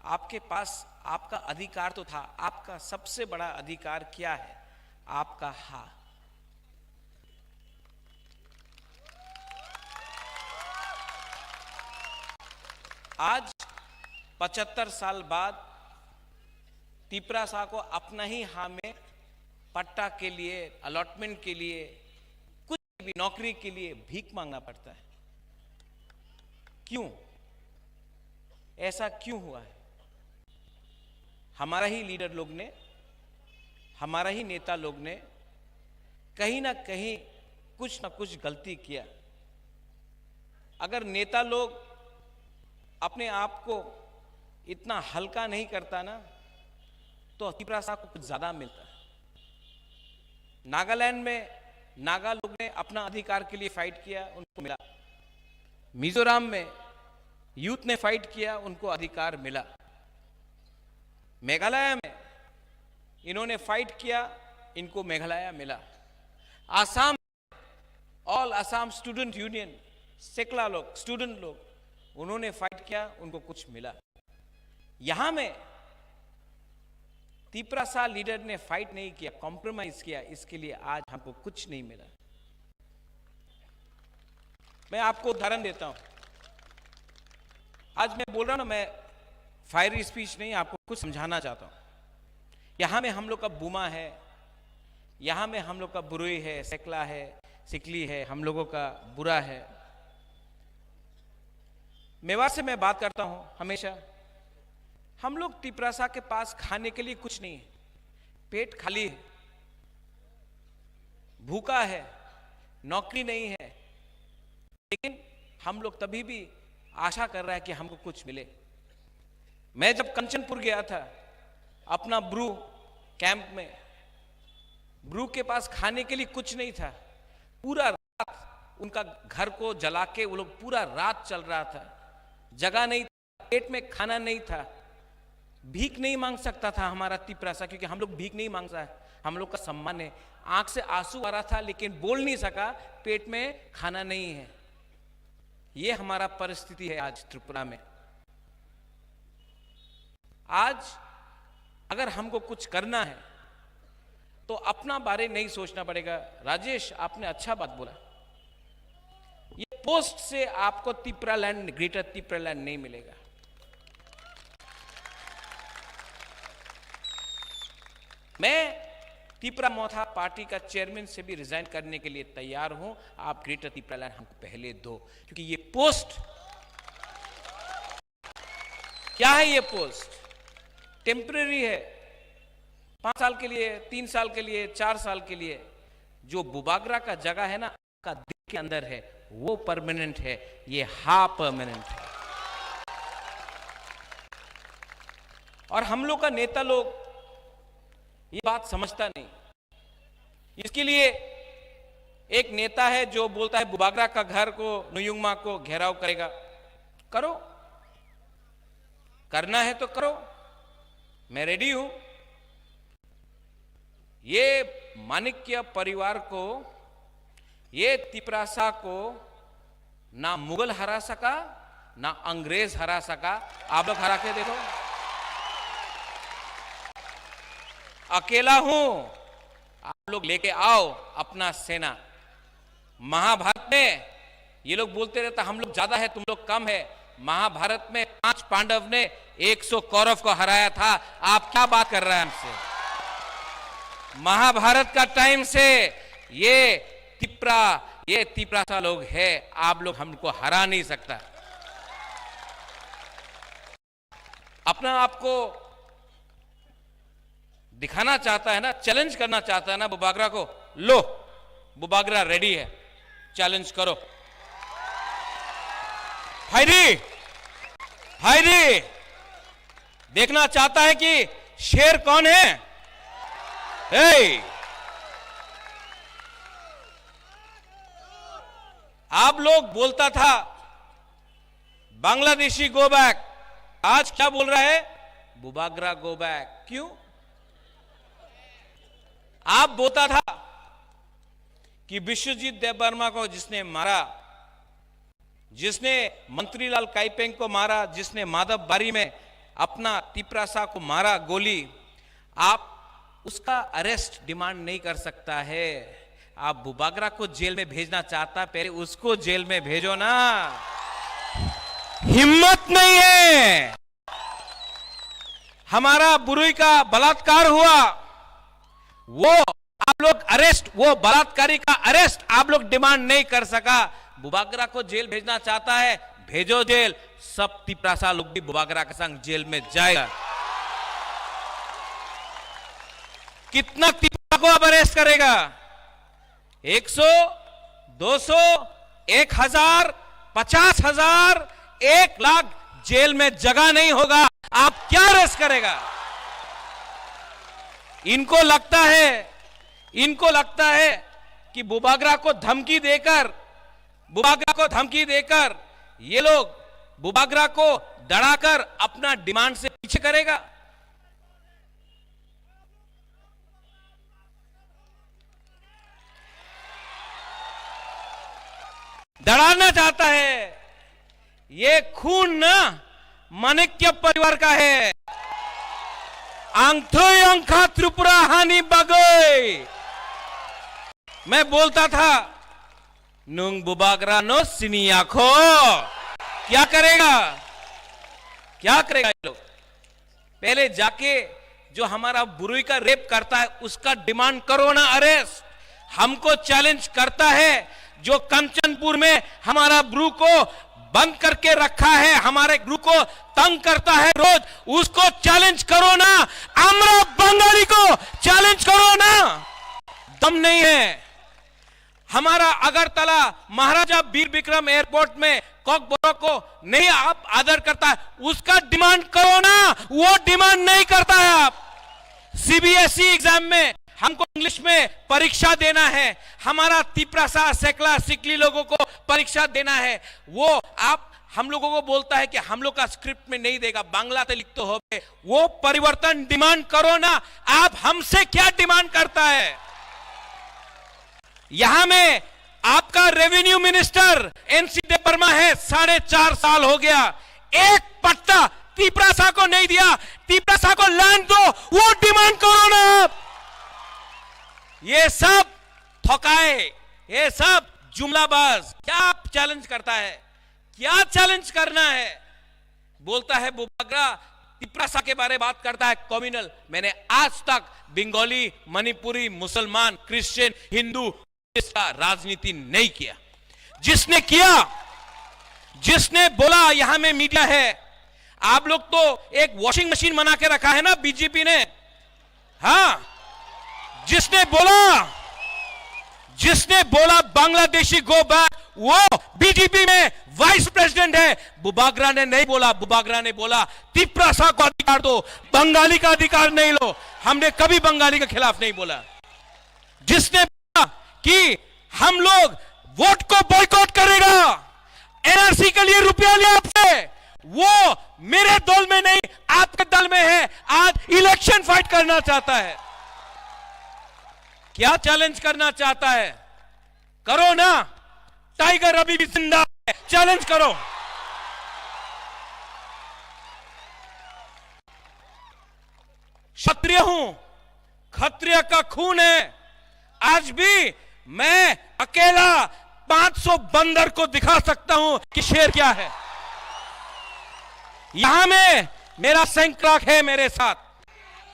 आपके पास आपका अधिकार तो था। आपका सबसे बड़ा अधिकार क्या है? आपका हा। आज पचहत्तर साल बाद तिपरासा को अपना ही हा में पट्टा के लिए, अलॉटमेंट के लिए, कुछ भी नौकरी के लिए भीख मांगना पड़ता है। क्यों? ऐसा क्यों हुआ है? हमारा ही लीडर लोग ने, हमारा ही नेता लोग ने कहीं ना कहीं कुछ ना कुछ गलती किया। अगर नेता लोग अपने आप को इतना हल्का नहीं करता ना, तो तिपरासा को कुछ ज्यादा मिलता। नागालैंड में नागा लोग ने अपना अधिकार के लिए फाइट किया, उनको मिला। मिजोरम में यूथ ने फाइट किया, उनको अधिकार मिला। मेघालय में इन्होंने फाइट किया, इनको मेघालय मिला। आसाम, ऑल आसाम स्टूडेंट यूनियन, सेकला लोग, स्टूडेंट लोग, उन्होंने फाइट किया, उनको कुछ मिला। यहाँ में तिपरासा लीडर ने फाइट नहीं किया, कॉम्प्रोमाइज किया, इसके लिए आज हमको कुछ नहीं मिला। मैं आपको उदाहरण देता हूं। आज मैं बोल रहा हूं ना, मैं फायरी स्पीच नहीं, आपको कुछ समझाना चाहता हूं। यहां में हम लोग का बुमा है, यहां में हम लोग का बुरुई है, सेकला है, सिकली है, हम लोगों का बुरा है। मेवाड़ से मैं बात करता हूं हमेशा। हम लोग तिपरासा के पास खाने के लिए कुछ नहीं है, पेट खाली है, भूखा है, नौकरी नहीं है, लेकिन हम लोग तभी भी आशा कर रहा है कि हमको कुछ मिले। मैं जब कंचनपुर गया था अपना ब्रू कैंप में, ब्रू के पास खाने के लिए कुछ नहीं था। पूरा रात उनका घर को जला के वो लोग पूरा रात चल रहा था, जगह नहीं, पेट में खाना नहीं था, भीख नहीं मांग सकता था हमारा तिपरासा, क्योंकि हम लोग भीख नहीं मांगता है, हम लोग का सम्मान है। आंख से आंसू आ रहा था लेकिन बोल नहीं सका, पेट में खाना नहीं है। ये हमारा परिस्थिति है आज त्रिपुरा में। आज अगर हमको कुछ करना है तो अपना बारे नहीं सोचना पड़ेगा। राजेश, आपने अच्छा बात बोला, ये पोस्ट से आपको तिपरालैंड, ग्रेटर तिपरालैंड नहीं मिलेगा। मैं तिपरा मोथा पार्टी का चेयरमैन से भी रिजाइन करने के लिए तैयार हूं। आप ग्रेटर तिपरालैंड हमको पहले दो, क्योंकि ये पोस्ट, क्या है ये पोस्ट? टेम्परेरी है, पांच साल के लिए, तीन साल के लिए, चार साल के लिए। जो बुबागरा का जगह है ना, का दिल के अंदर है, वो परमानेंट है, ये हा परमानेंट है। और हम लोग का नेता लोग ये बात समझता नहीं। इसके लिए एक नेता है जो बोलता है बुबागरा का घर को, नुयुंगमा को घेराव करेगा। करो, करना है तो करो, मैं रेडी हूं। ये माणिक्य परिवार को, ये तिपरासा को ना मुगल हरा सका, ना अंग्रेज हरा सका। आप लोग हरा के देखो, अकेला हूं, आप लोग लेके आओ अपना सेना। महाभारत में ये लोग बोलते रहता, हम लोग ज्यादा है, तुम लोग कम है। महाभारत में पांच पांडव ने एक सौ कौरव को हराया था। आप क्या बात कर रहे हैं हमसे? महाभारत का टाइम से ये तिपरा, ये तिपरासा लोग है, आप लोग हमको हरा नहीं सकता। अपना आप को दिखाना चाहता है ना, चैलेंज करना चाहता है ना बुबागरा को, लो, बुबागरा रेडी है, चैलेंज करो। फायरी, फायरी, देखना चाहता है कि शेर कौन है? ए, आप लोग बोलता था बांग्लादेशी गो बैक, आज क्या बोल रहा है? Bubagra go back. क्यों? आप बोलता था कि विश्वजीत देबबर्मा को जिसने मारा, जिसने मंत्रीलाल काइपेंग को मारा, जिसने माधव बारी में अपना तिपरासा को मारा गोली, आप उसका अरेस्ट डिमांड नहीं कर सकता है। आप बुबागरा को जेल में भेजना चाहता, पहले उसको जेल में भेजो ना। हिम्मत नहीं है। हमारा बुरुई का बलात्कार हुआ, वो आप लोग अरेस्ट, वो बलात्कारी का अरेस्ट आप लोग डिमांड नहीं कर सका। बुबागरा को जेल भेजना चाहता है, भेजो जेल, सब तिपरासा लोग भी बुबागरा के संग जेल में जाएगा। कितना तिपरा को अब अरेस्ट करेगा? एक सौ, दो सौ, एक हजार, पचास हजार, एक लाख, जेल में जगह नहीं होगा। आप क्या अरेस्ट करेगा? इनको लगता है, इनको लगता है कि बुबागरा को धमकी देकर, बुबागरा को धमकी देकर ये लोग बुबागरा को डराकर अपना डिमांड से पीछे करेगा। डराना चाहता है। ये खून ना माणिक्य परिवार का है। Ang thwi wngkha Tripura hani bagwi। मैं बोलता था, nung bubagra no siniya kho। क्या करेगा? क्या करेगा ये लोग? पहले जाके जो हमारा बुरुई का रेप करता है, उसका डिमांड करो ना अरेस्ट। हमको चैलेंज करता है जो कंचनपुर में हमारा ब्रू को बंद करके रखा है, हमारे ब्रू को तंग करता है रोज, उसको चैलेंज करो ना। আমরা বাঙালি को चैलेंज करो ना। दम नहीं है। हमारा अगरतला महाराजा वीर विक्रम एयरपोर्ट में कॉकबोरो को नहीं आप आदर करता है, उसका डिमांड करो ना, वो डिमांड नहीं करता है आप। सीबीएसई एग्जाम में हमको इंग्लिश में परीक्षा देना है, हमारा तिपरासा, सेकला, सिकली लोगों को परीक्षा देना है, वो आप हम लोगों को बोलता है कि हम लोग का स्क्रिप्ट में नहीं देगा, बांग्ला ते लिख तो हो। वो परिवर्तन डिमांड करो ना, आप हमसे क्या डिमांड करता है? यहाँ में आपका रेवेन्यू मिनिस्टर एनसी देवर्मा है, साढ़े चार साल हो गया, एक पट्टा तिपरासा को नहीं दिया। तिपरासा को लैंड दो, वो डिमांड करो ना आप। ये सब थकाए, ये सब जुमलाबाज। क्या चैलेंज करता है, क्या चैलेंज करना है? बोलता है बुबागरा, तिपरासा के बारे बात करता है कम्युनल। मैंने आज तक बंगाली, मणिपुरी, मुसलमान, क्रिश्चियन, हिंदू, इसका राजनीति नहीं किया। जिसने किया, जिसने बोला, यहाँ में मीडिया है, आप लोग तो एक वॉशिंग मशीन बना के रखा है ना बीजेपी ने। हाँ, जिसने बोला, जिसने बोला बांग्लादेशी गो बैक, वो बीजेपी में वाइस प्रेसिडेंट है। बुबागरा ने नहीं बोला, बुबागरा ने बोला तिपरासा को अधिकार दो, बंगाली का अधिकार नहीं लो। हमने कभी बंगाली के खिलाफ नहीं बोला। जिसने बोला कि हम लोग वोट को बॉयकॉट करेगा, एनआरसी के लिए रुपया लिया आपसे, वो मेरे दल में नहीं, आपके दल में है। आज इलेक्शन फाइट करना चाहता है। क्या चैलेंज करना चाहता है? करो ना, टाइगर अभी भी जिंदा है, चैलेंज करो। क्षत्रिय हूं, खत्रिय का खून है। आज भी मैं अकेला पाँच सौ बंदर को दिखा सकता हूं कि शेर क्या है। यहां में मेरा सैंक्राक है मेरे साथ।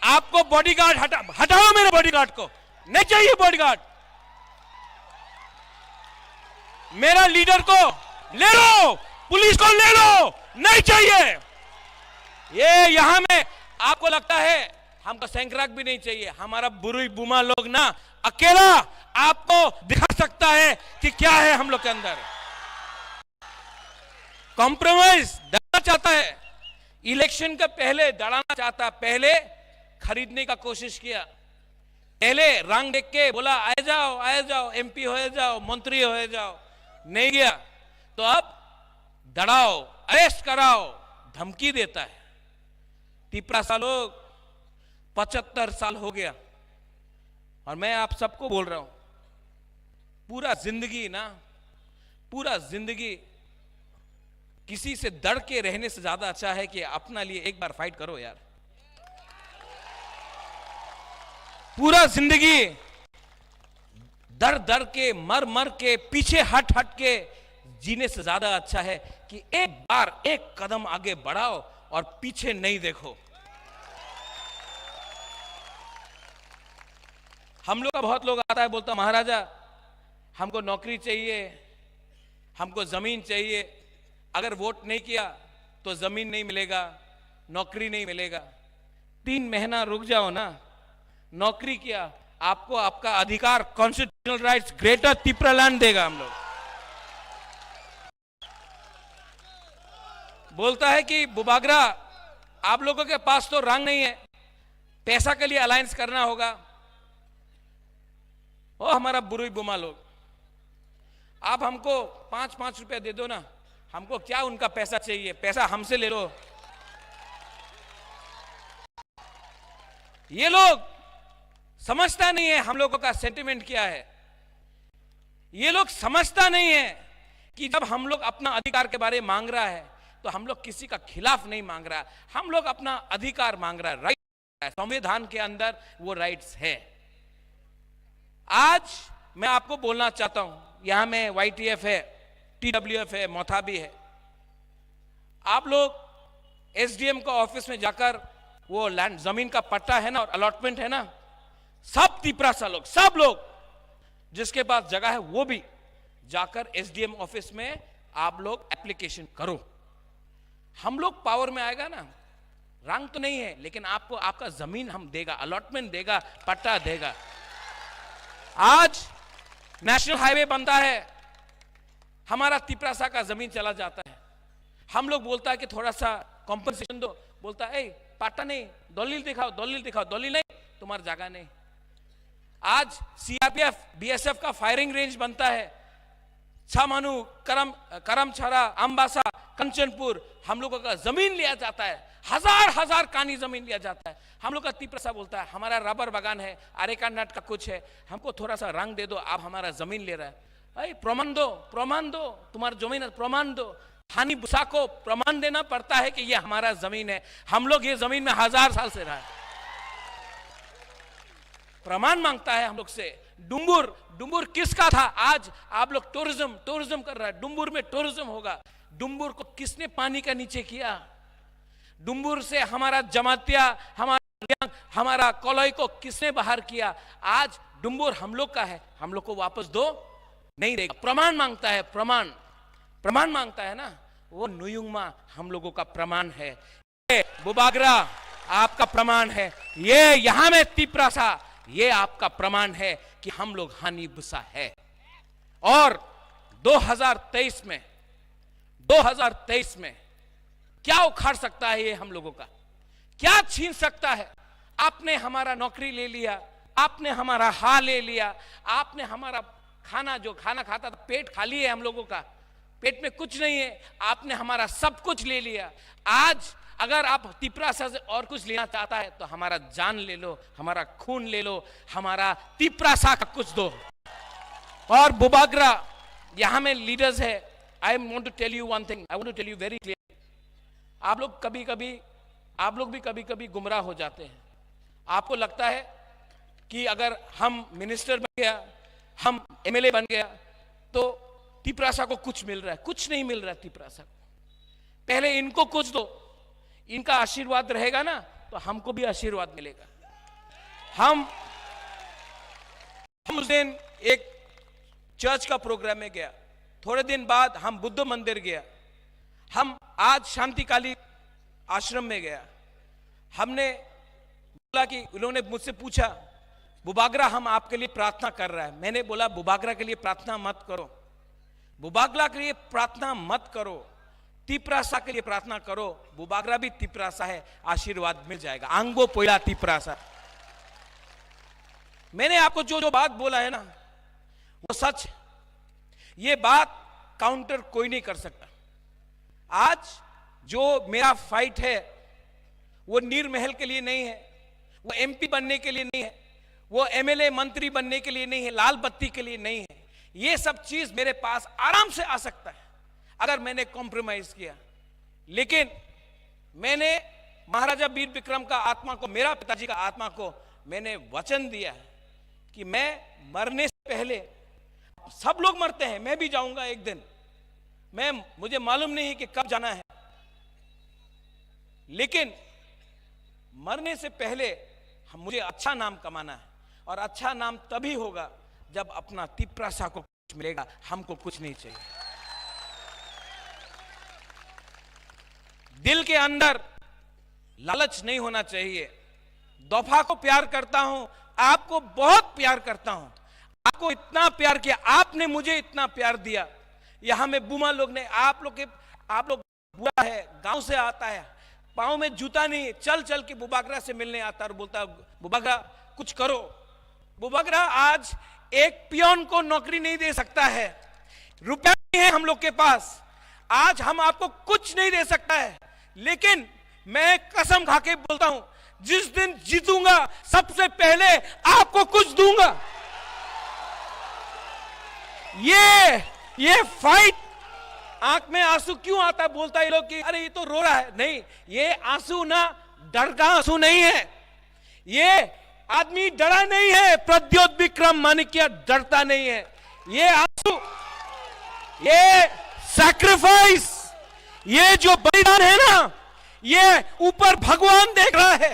आपको बॉडीगार्ड हटा, हटाओ मेरे बॉडीगार्ड को, नहीं चाहिए बॉडीगार्ड। मेरा लीडर को ले लो, पुलिस को ले लो, नहीं चाहिए। ये यहां में आपको लगता है हमको सैंक्राक भी नहीं चाहिए, हमारा बुरुई बुमा लोग ना अकेला आपको दिखा सकता है कि क्या है हम लोग के अंदर। कॉम्प्रोमाइज डराना चाहता है, इलेक्शन के पहले डराना चाहता है, पहले खरीदने का कोशिश किया, पहले रंग देख के बोला, आए जाओ, आए जाओ, एमपी हो जाओ, मंत्री हो जाओ, नहीं गया। तो अब डराओ, अरेस्ट कराओ, धमकी देता है। तिपरासा लोग पचहत्तर साल हो गया, और मैं आप सबको बोल रहा हूं, पूरा जिंदगी ना, पूरा जिंदगी किसी से डर के रहने से ज्यादा अच्छा है कि अपना लिए एक बार फाइट करो यार। पूरा जिंदगी डर डर के, मर मर के, पीछे हट हट के जीने से ज्यादा अच्छा है कि एक बार एक कदम आगे बढ़ाओ और पीछे नहीं देखो। हम लोग का बहुत लोग आता है, बोलता, महाराजा, हमको नौकरी चाहिए, हमको जमीन चाहिए, अगर वोट नहीं किया तो जमीन नहीं मिलेगा, नौकरी नहीं मिलेगा। तीन महीना रुक जाओ ना, नौकरी क्या, आपको आपका अधिकार, कॉन्स्टिट्यूशनल राइट्स, ग्रेटर तिप्रालैंड देगा हम लोग। बोलता है कि बुबागरा, आप लोगों के पास तो रंग नहीं है, पैसा के लिए अलायंस करना होगा। ओ हमारा बुरुई बुमा लोग, आप हमको पाँच पाँच रुपया दे दो ना, हमको क्या उनका पैसा चाहिए, पैसा हमसे ले लो। ये लोग समझता नहीं है हम लोगों का सेंटिमेंट क्या है। ये लोग समझता नहीं है कि जब हम लोग अपना अधिकार के बारे मांग रहा है, तो हम लोग किसी का खिलाफ नहीं मांग रहा है, हम लोग अपना अधिकार मांग रहा है, राइट है। संविधान के अंदर वो राइट्स है। आज मैं आपको बोलना चाहता हूं, यहां में वाईटीएफ है, टीडब्ल्यूएफ है, मोथा भी है, आप लोग एसडीएम का ऑफिस में जाकर वो लैंड, जमीन का पट्टा है ना और अलॉटमेंट है ना, सब तिपरासा लोग, सब लोग जिसके पास जगह है वो भी जाकर एसडीएम ऑफिस में आप लोग एप्लीकेशन करो। हम लोग पावर में आएगा ना, रंग तो नहीं है, लेकिन आपको आपका जमीन हम देगा, अलॉटमेंट देगा, पट्टा देगा। आज नेशनल हाईवे बनता है, हमारा तिपरासा का जमीन चला जाता है। हम लोग बोलता है कि थोड़ा सा कॉम्पनसेशन दो, बोलता है, "ए, पट्टा नहीं, दलील दिखाओ, दलील दिखाओ, दलील नहीं, तुम्हारा जगह नहीं।" आज सीआरपीएफ, बीएसएफ का फायरिंग रेंज बनता है, छामानू, करम, करमछारा, अम्बासा, कंचनपुर, हम लोगों का जमीन लिया जाता है, हजार हजार कानी जमीन लिया जाता है। हम लोग का तिपरासा बोलता है, "हमारा रबर बागान है, अरेका नट का कुछ है, हमको थोड़ा सा रंग दे दो, आप हमारा जमीन ले रहा है।" भाई, प्रमाण दो, प्रमाण दो, तुम्हारा जमीन है, प्रमाण दो। हानी भूसा को प्रमाण देना पड़ता है कि ये हमारा जमीन है, हम लोग ये जमीन में हजार साल से रहा है। प्रमाण मांगता है हम लोग से। डुम्बुर, डुम्बुर किसका था? आज आप लोग टूरिज्म, टूरिज्म कर रहा है, डुम्बुर में टूरिज्म होगा। डुम्बुर को किसने पानी का नीचे किया? डुम्बुर से हमारा जमातिया, हमारा रियांग, हमारा कलई को किसने बाहर किया? आज डुम्बुर हम लोग का है, हम लोग को वापस दो, नहीं देगा। प्रमाण मांगता है, प्रमाण, प्रमाण मांगता है ना, वो नुयुंगमा हम लोगों का प्रमाण है। ये बुबागरा आपका प्रमाण है, ये यहाँ में तिपरासा, ये आपका प्रमाण है कि हम लोग हानी भूसा है। और दो हज़ार तेईस में, दो हज़ार तेईस में क्या उखाड़ सकता है ये हम लोगों का, क्या छीन सकता है? आपने हमारा नौकरी ले लिया, आपने हमारा हा ले लिया, आपने हमारा खाना, जो खाना खाता था, पेट खाली है हम लोगों का, पेट में कुछ नहीं है, आपने हमारा सब कुछ ले लिया। आज अगर आप तिपरासा से और कुछ लेना चाहता है तो हमारा जान ले लो, हमारा खून ले लो, हमारा तिपरासा का कुछ दो। और बुबागरा, यहाँ में लीडर्स है, I want to tell you one thing, I want to tell you very clear। आप लोग कभी कभी, आप लोग भी कभी कभी गुमराह हो जाते हैं। आपको लगता है कि अगर हम मिनिस्टर बन गया, हम एमएलए बन गया, तो तिपरासा को कुछ मिल रहा है। कुछ नहीं मिल रहा है तिपरासा को। पहले इनको कुछ दो, इनका आशीर्वाद रहेगा ना, तो हमको भी आशीर्वाद मिलेगा। हम हम उस दिन एक चर्च का प्रोग्राम में गया, थोड़े दिन बाद हम बुद्ध मंदिर गया, हम आज शांतिकाली आश्रम में गया। हमने बोला कि उन्होंने मुझसे पूछा, "बुबागरा, हम आपके लिए प्रार्थना कर रहा है।" मैंने बोला, "बुबागरा के लिए प्रार्थना मत करो, बुबागरा के लिए प्रार्थना मत करो, तिपरासा के लिए प्रार्थना करो, बुबागरा भी तिपरासा है, आशीर्वाद मिल जाएगा।" आंगो पोइला तिपरासा। मैंने आपको जो जो बात बोला है ना, वो सच है। ये बात काउंटर कोई नहीं कर सकता। आज जो मेरा फाइट है, वो नीर महल के लिए नहीं है, वो एमपी बनने के लिए नहीं है, वो एमएलए मंत्री बनने के लिए नहीं है, लाल बत्ती के लिए नहीं है। ये सब चीज मेरे पास आराम से आ सकता है अगर मैंने कॉम्प्रोमाइज किया। लेकिन मैंने महाराजा वीर विक्रम का आत्मा को, मेरा पिताजी का आत्मा को मैंने वचन दिया है कि मैं मरने से पहले, सब लोग मरते हैं, मैं भी जाऊंगा एक दिन, मैं, मुझे मालूम नहीं कि कब जाना है, लेकिन मरने से पहले हम, मुझे अच्छा नाम कमाना है, और अच्छा नाम तभी होगा जब अपना तिपरासा को कुछ मिलेगा, हमको कुछ नहीं चाहिए। दिल के अंदर लालच नहीं होना चाहिए। दफा को प्यार करता हूं, आपको बहुत प्यार करता हूं। आपको इतना प्यार किया, आपने मुझे इतना प्यार दिया। यहां में बुमा लोग ने, आप लोग के, आप लोग बूढ़ा है, गांव से आता है, पाँव में जूता नहीं है, चल चल के बुबागरा से मिलने आता है और बोलता है, "बुबागरा, कुछ करो।" बुबागरा आज एक पियोन को नौकरी नहीं दे सकता है, रुपया नहीं है हम लोग के पास, आज हम आपको कुछ नहीं दे सकता है, लेकिन मैं कसम खा के बोलता हूं, जिस दिन जीतूंगा, सबसे पहले आपको कुछ दूंगा। ये, ये फाइट, आंख में आंसू क्यों आता है, बोलता है ये लोग कि अरे ये तो रो रहा है। नहीं, ये आंसू ना, डर का आंसू नहीं है। ये आदमी डरा नहीं है, प्रद्योत विक्रम माणिक्य डरता नहीं है। ये आंसू, ये सैक्रिफाइस, ये जो बलिदान है ना, ये ऊपर भगवान देख रहा है,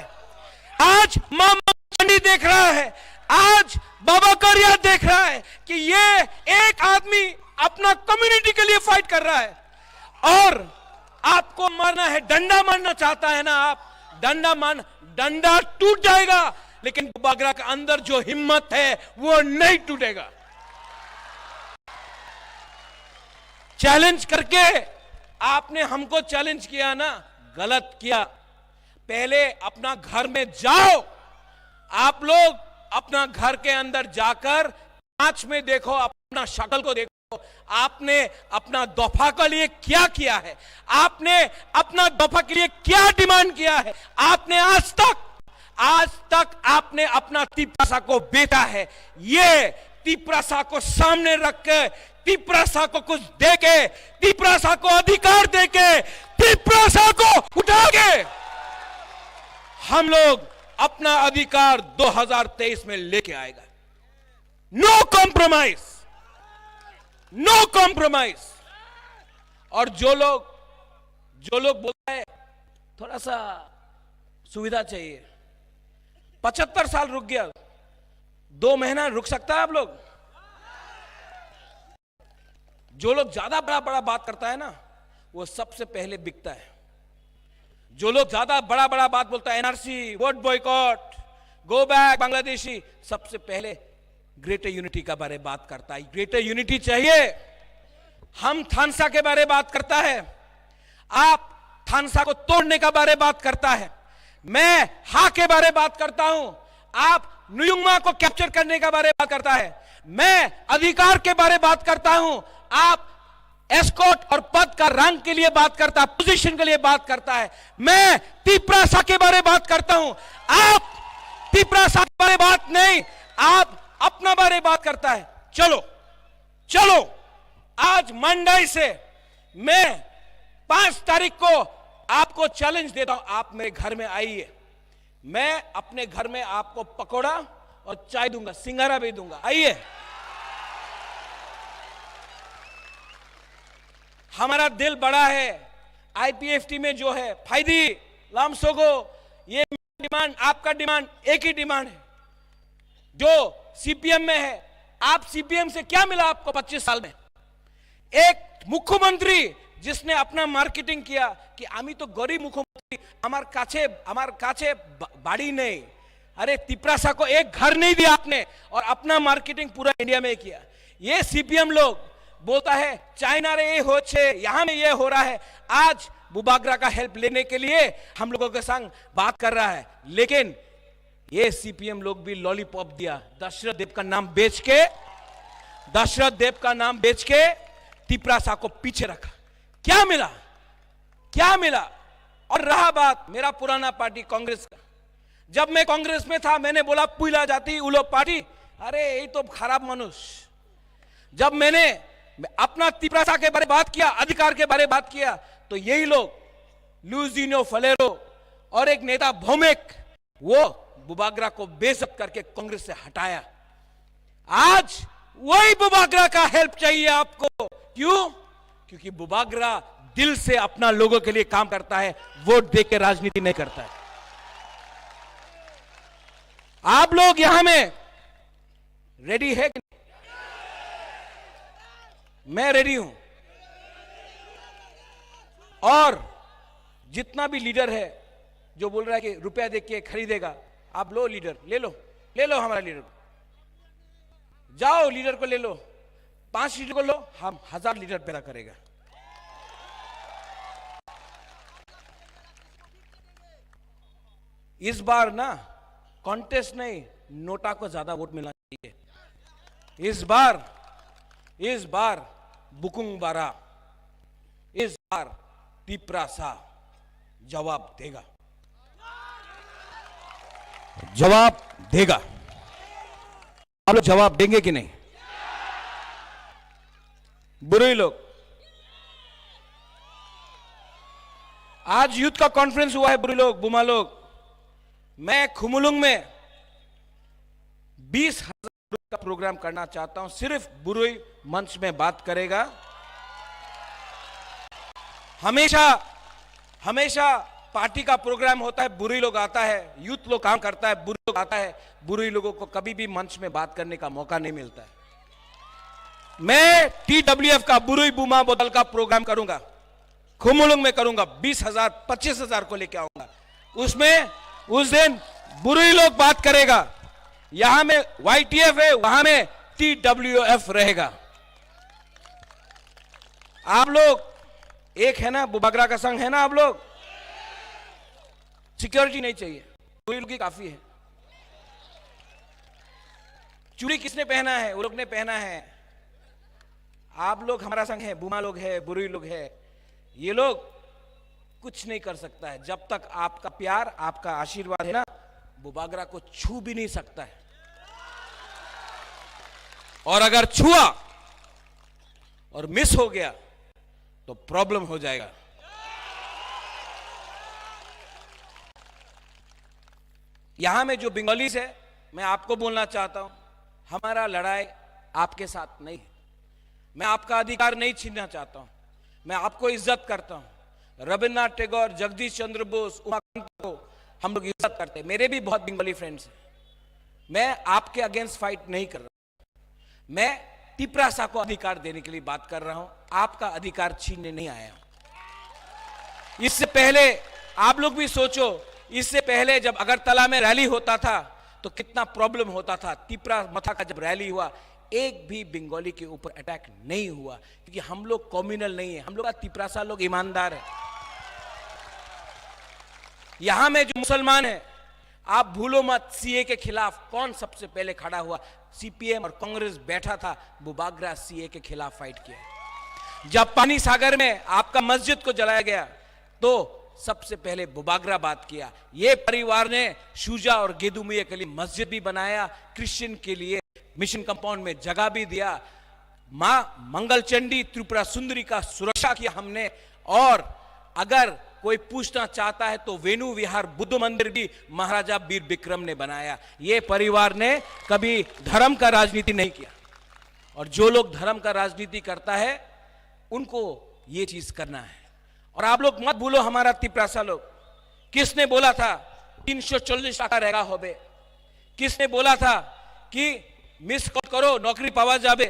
आज मामा चंडी देख रहा है, आज बाबा करिया देख रहा है कि ये एक आदमी अपना कम्युनिटी के लिए फाइट कर रहा है। और आपको मारना है, डंडा मारना चाहता है ना आप, डंडा मार, डंडा टूट जाएगा, लेकिन बुबागरा के अंदर जो हिम्मत है वो नहीं टूटेगा। चैलेंज करके आपने हमको चैलेंज किया ना, गलत किया। पहले अपना घर में जाओ, आप लोग अपना घर के अंदर जाकर कांच में देखो, अपना शक्ल को देखो, आपने अपना दफा के लिए क्या किया है, आपने अपना दफा के लिए क्या डिमांड किया है, आपने आज तक, आज तक आपने अपना तिपरासा को बेचा है। ये तिपरासा को सामने रख के, तिपरासा को कुछ दे के, तिपरासा को अधिकार दे के, तिपरासा को उठा के हम लोग अपना अधिकार दो हज़ार तेईस में लेके आएगा। No compromise, no compromise. और जो लोग, जो लोग बोलता है थोड़ा सा सुविधा चाहिए, पचहत्तर साल रुक गया, दो महीना रुक सकता है आप लोग? जो लोग ज्यादा बड़ा बड़ा बात करता है ना, वो सबसे पहले बिकता है। जो लोग ज्यादा बड़ा बड़ा बात बोलता है, NRC, vote boycott, go back Bangladeshi, सबसे पहले ग्रेटर यूनिटी का बारे बात करता है। ग्रेटर यूनिटी चाहिए, हम थानसा के बारे बात करता है, आप थानसा को तोड़ने का बारे बात करता है। मैं हा के बारे बात करता हूं, आप नुयुंगमा को कैप्चर करने का बारे बात करता है। मैं अधिकार के बारे बात करता हूं, आप एस्कॉट और पद का रंग के लिए बात करता है, पोजीशन के लिए बात करता है। मैं तिपरासा के बारे बात करता हूं, आप तिपरासा के बारे बात नहीं, आप अपना बारे बात करता है। चलो, चलो, आज मंडई से मैं पाँच तारीख को आपको चैलेंज देता हूं, आप मेरे घर में आइए, मैं अपने घर में आपको पकौड़ा और चाय दूंगा, सिंगारा भी दूंगा। आइए, हमारा दिल बड़ा है। आईपीएफटी में जो है फाइदी, लामसोगो, ये डिमांड, आपका डिमांड एक ही डिमांड है जो सीपीएम में है। आप सीपीएम से क्या मिला आपको पच्चीस साल में? एक मुख्यमंत्री जिसने अपना मार्केटिंग किया कि আমি তো গরিব মুখ্যমন্ত্রী, আমার কাছে, আমার কাছে বা-, বাড়ি নেই। अरे, तिपरासा को एक घर नहीं दिया आपने और अपना मार्केटिंग पूरा इंडिया में किया। ये सीपीएम लोग बोलता है चाइना रे ये होच्छे, यहां में ये हो रहा है। आज बुबागरा का हेल्प लेने के लिए हम लोगों के संग बात कर रहा है, लेकिन ये सीपीएम लोग भी लॉलीपॉप दिया, दशरथ देव का नाम बेच के, दशरथ देव का नाम बेच के तिपरासा को पीछे रखा। क्या मिला? क्या मिला? और रहा बात मेरा पुराना पार्टी कांग्रेस का, जब मैं कांग्रेस में था, मैंने बोला पुइला जाति उलो पार्टी, अरे यही तो खराब मनुष्य। जब मैंने अपना तिपरासा के बारे बात किया, अधिकार के बारे बात किया, तो यही लोग लुजिनो फलेरो और एक नेता भौमिक, वो बुबागरा को बेइज्जत करके कांग्रेस से हटाया। आज वही बुबागरा का हेल्प चाहिए आपको। क्यों? क्योंकि बुबागरा दिल से अपना लोगों के लिए काम करता है, वोट दे के राजनीति नहीं करता है। आप लोग यहां में रेडी है कि नहीं? मैं रेडी हूं। और जितना भी लीडर है जो बोल रहा है कि रुपया दे के खरीदेगा, आप लो लीडर, ले लो, ले लो हमारा लीडर को, जाओ लीडर को ले लो, पांच लीडर को लो, हम हजार लीडर पैदा करेगा। इस बार ना कॉन्टेस्ट नहीं, नोटा को ज्यादा वोट मिलना चाहिए। इस बार, इस बार बुकुंग बारा, इस बार तिपरासा जवाब देगा, जवाब देगा। आप लोग जवाब देंगे कि नहीं? बुरुई लोग, आज यूथ का कॉन्फ्रेंस हुआ है, बुरुई लोग, बुमा लोग, मैं खुमुलुंग में बीस हजार का प्रोग्राम करना चाहता हूं, सिर्फ बुरुई मंच में बात करेगा। हमेशा, हमेशा पार्टी का प्रोग्राम होता है, बुरुई लोग आता है, यूथ लोग काम करता है, बुरुई लोग आता है, बुरुई लोगों को कभी भी मंच में बात करने का मौका नहीं मिलता है। मैं टीडब्ल्यूएफ का बुरुई बुमा बोदल का प्रोग्राम करूंगा, खुमुलुंग में करूंगा, बीस हजार, पच्चीस हजार को लेके आऊंगा। उसमें उस दिन बुरुई लोग बात करेगा, यहां में वाईटीएफ है, वहां में टीडब्ल्यूएफ रहेगा। आप लोग एक है ना, बुबागरा का संग है ना आप लोग? सिक्योरिटी नहीं चाहिए, बुरुई लोग ही काफी है। चूड़ी किसने पहना है? वो लोग ने पहना है। आप लोग हमारा संग है, बुमा लोग है, बुरुई लोग है, ये लोग कुछ नहीं कर सकता है। जब तक आपका प्यार, आपका आशीर्वाद है ना, बुबागरा को छू भी नहीं सकता है। और अगर छुआ और मिस हो गया तो प्रॉब्लम हो जाएगा। यहां में जो बंगालीज है, मैं आपको बोलना चाहता हूं, हमारा लड़ाई आपके साथ नहीं है। मैं आपका अधिकार नहीं छीनना चाहता हूं, मैं आपको इज्जत करता हूं। रविन्द्रनाथ टैगोर, जगदीश चंद्र बोस, उमाकांत को हम लोग इज्जत करते हैं। मेरे भी बहुत बंगाली फ्रेंड्स हैं। मैं आपके अगेंस्ट फाइट नहीं कर रहा। मैं तिपरासा को अधिकार देने के लिए बात कर रहा हूं, आपका अधिकार छीनने नहीं आया हूं। इससे पहले आप लोग भी सोचो, इससे पहले जब अगरतला में रैली होता था तो कितना प्रॉब्लम होता था। तिपरा मथा का जब रैली हुआ, एक भी बंगाली के ऊपर अटैक नहीं हुआ, क्योंकि हम लोग कम्युनल नहीं है, हम लोग का तिपरासा लोग ईमानदार है। यहां में जो मुसलमान है, आप भूलो मत, सीए के खिलाफ कौन सबसे पहले खड़ा हुआ? सीपीएम और कांग्रेस बैठा था, बुबागरा सीए के खिलाफ फाइट किया। जब पानी सागर में आपका मस्जिद को जलाया गया, तो सबसे पहले बुबागरा बात किया। ये परिवार ने शुजा और गेदुमिया के लिए मस्जिद भी बनाया, क्रिश्चियन के लिए मिशन कंपाउंड में जगह भी दिया। माँ मंगल चंडी त्रिपुरा सुंदरी का सुरक्षा किया हमने। और अगर कोई पूछना चाहता है तो वेणु विहार बुद्ध मंदिर भी महाराजा वीर विक्रम ने बनाया। ये परिवार ने कभी धर्म का राजनीति नहीं किया। और जो लोग धर्म का राजनीति करता है, उनको ये चीज करना है। और आप लोग मत भूलो हमारा तिपरासा लोग, किसने बोला था तीन सौ चालीस टाका रेगा होबे? किसने बोला था कि मिस कॉल करो, नौकरी पावा जाबे?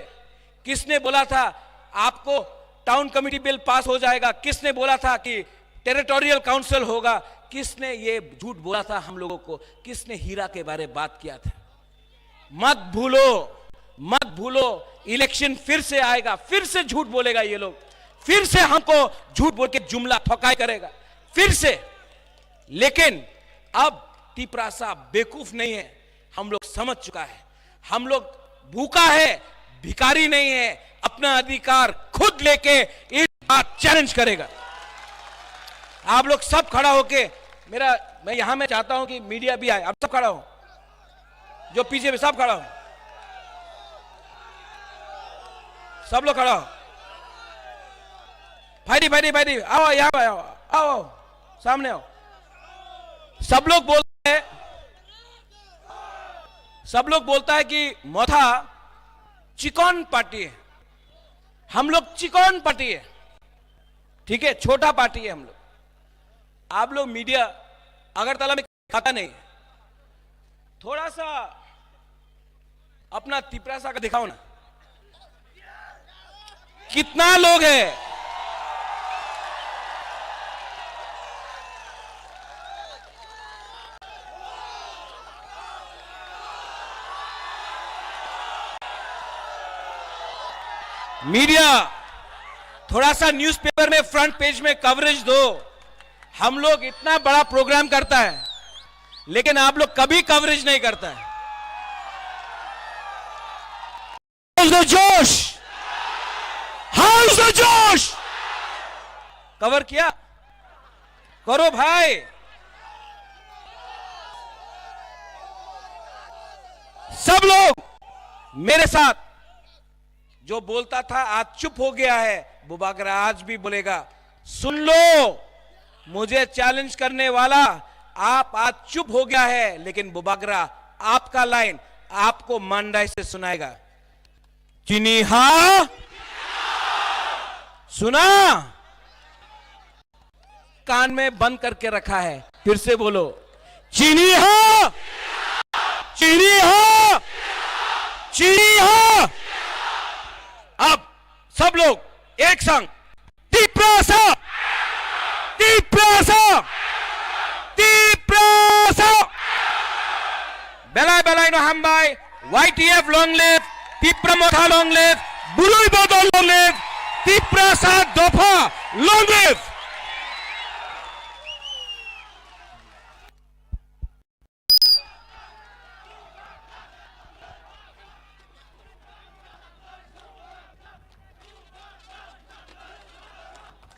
किसने बोला था आपको टाउन कमेटी बिल पास हो जाएगा? किसने बोला था कि टेरिटोरियल काउंसिल होगा? किसने ये झूठ बोला था हम लोगों को? किसने हीरा के बारे बात किया था? मत भूलो, मत भूलो, इलेक्शन फिर से आएगा, फिर से झूठ बोलेगा ये लोग, फिर से हमको झूठ बोल के जुमला ठोकाई करेगा, फिर से। लेकिन अब तिपरासा बेवकूफ नहीं है, हम लोग समझ चुका है। हम लोग भूखा है, भिखारी नहीं है, अपना अधिकार खुद लेके इस बार चैलेंज करेगा। आप लोग सब खड़ा होके, मेरा, मैं यहां में चाहता हूं कि मीडिया भी आए, आप सब खड़ा हो, जो पीछे में सब खड़ा हो, सब लोग खड़ा हो। भाई, भाई, भाई, आओ, यहाँ आओ, आओ, आओ, सामने आओ। सब लोग बोलते हैं, सब लोग बोलता है कि मथा चिकन पार्टी है, हम लोग चिकन पार्टी है, ठीक है, छोटा पार्टी है हम लोग। आप लोग मीडिया अगरतला में खाता नहीं, थोड़ा सा अपना तिपरासा का दिखाओ ना, कितना लोग है? मीडिया, थोड़ा सा न्यूज़पेपर में फ्रंट पेज में कवरेज दो। हम लोग इतना बड़ा प्रोग्राम करता है, लेकिन आप लोग कभी कवरेज नहीं करता है। How's the जोश? How's the जोश? कवर किया? करो भाई। सब लोग मेरे साथ, जो बोलता था आज चुप हो गया है, बुबागरा आज भी बोलेगा। सुन लो, मुझे चैलेंज करने वाला, आप आज चुप हो गया है, लेकिन बुबागरा आपका लाइन आपको मांडाई से सुनाएगा। चिनी हा? सुना? कान में बंद करके रखा है। फिर से बोलो, चिनी हा, चिनी हा, चिनी हा। अब सब लोग एक संग, तिप्रासा, तिप्रासा, Tiprasa. Belai belai no hambai, Y T F long live, Tipra Motha long live, Burui Bodol long live, Tiprasa Dopha long live.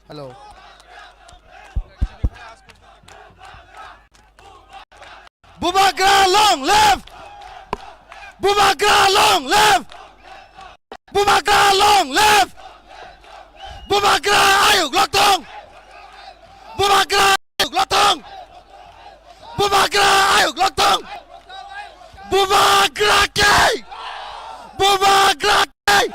Hello. Bubagra long live! Bubagra long live! Bubagra long live! Bubagra ayuk loktong! Bubagra ayuk loktong! Bubagra ayuk loktong! Bubagra kei! Bubagra kei!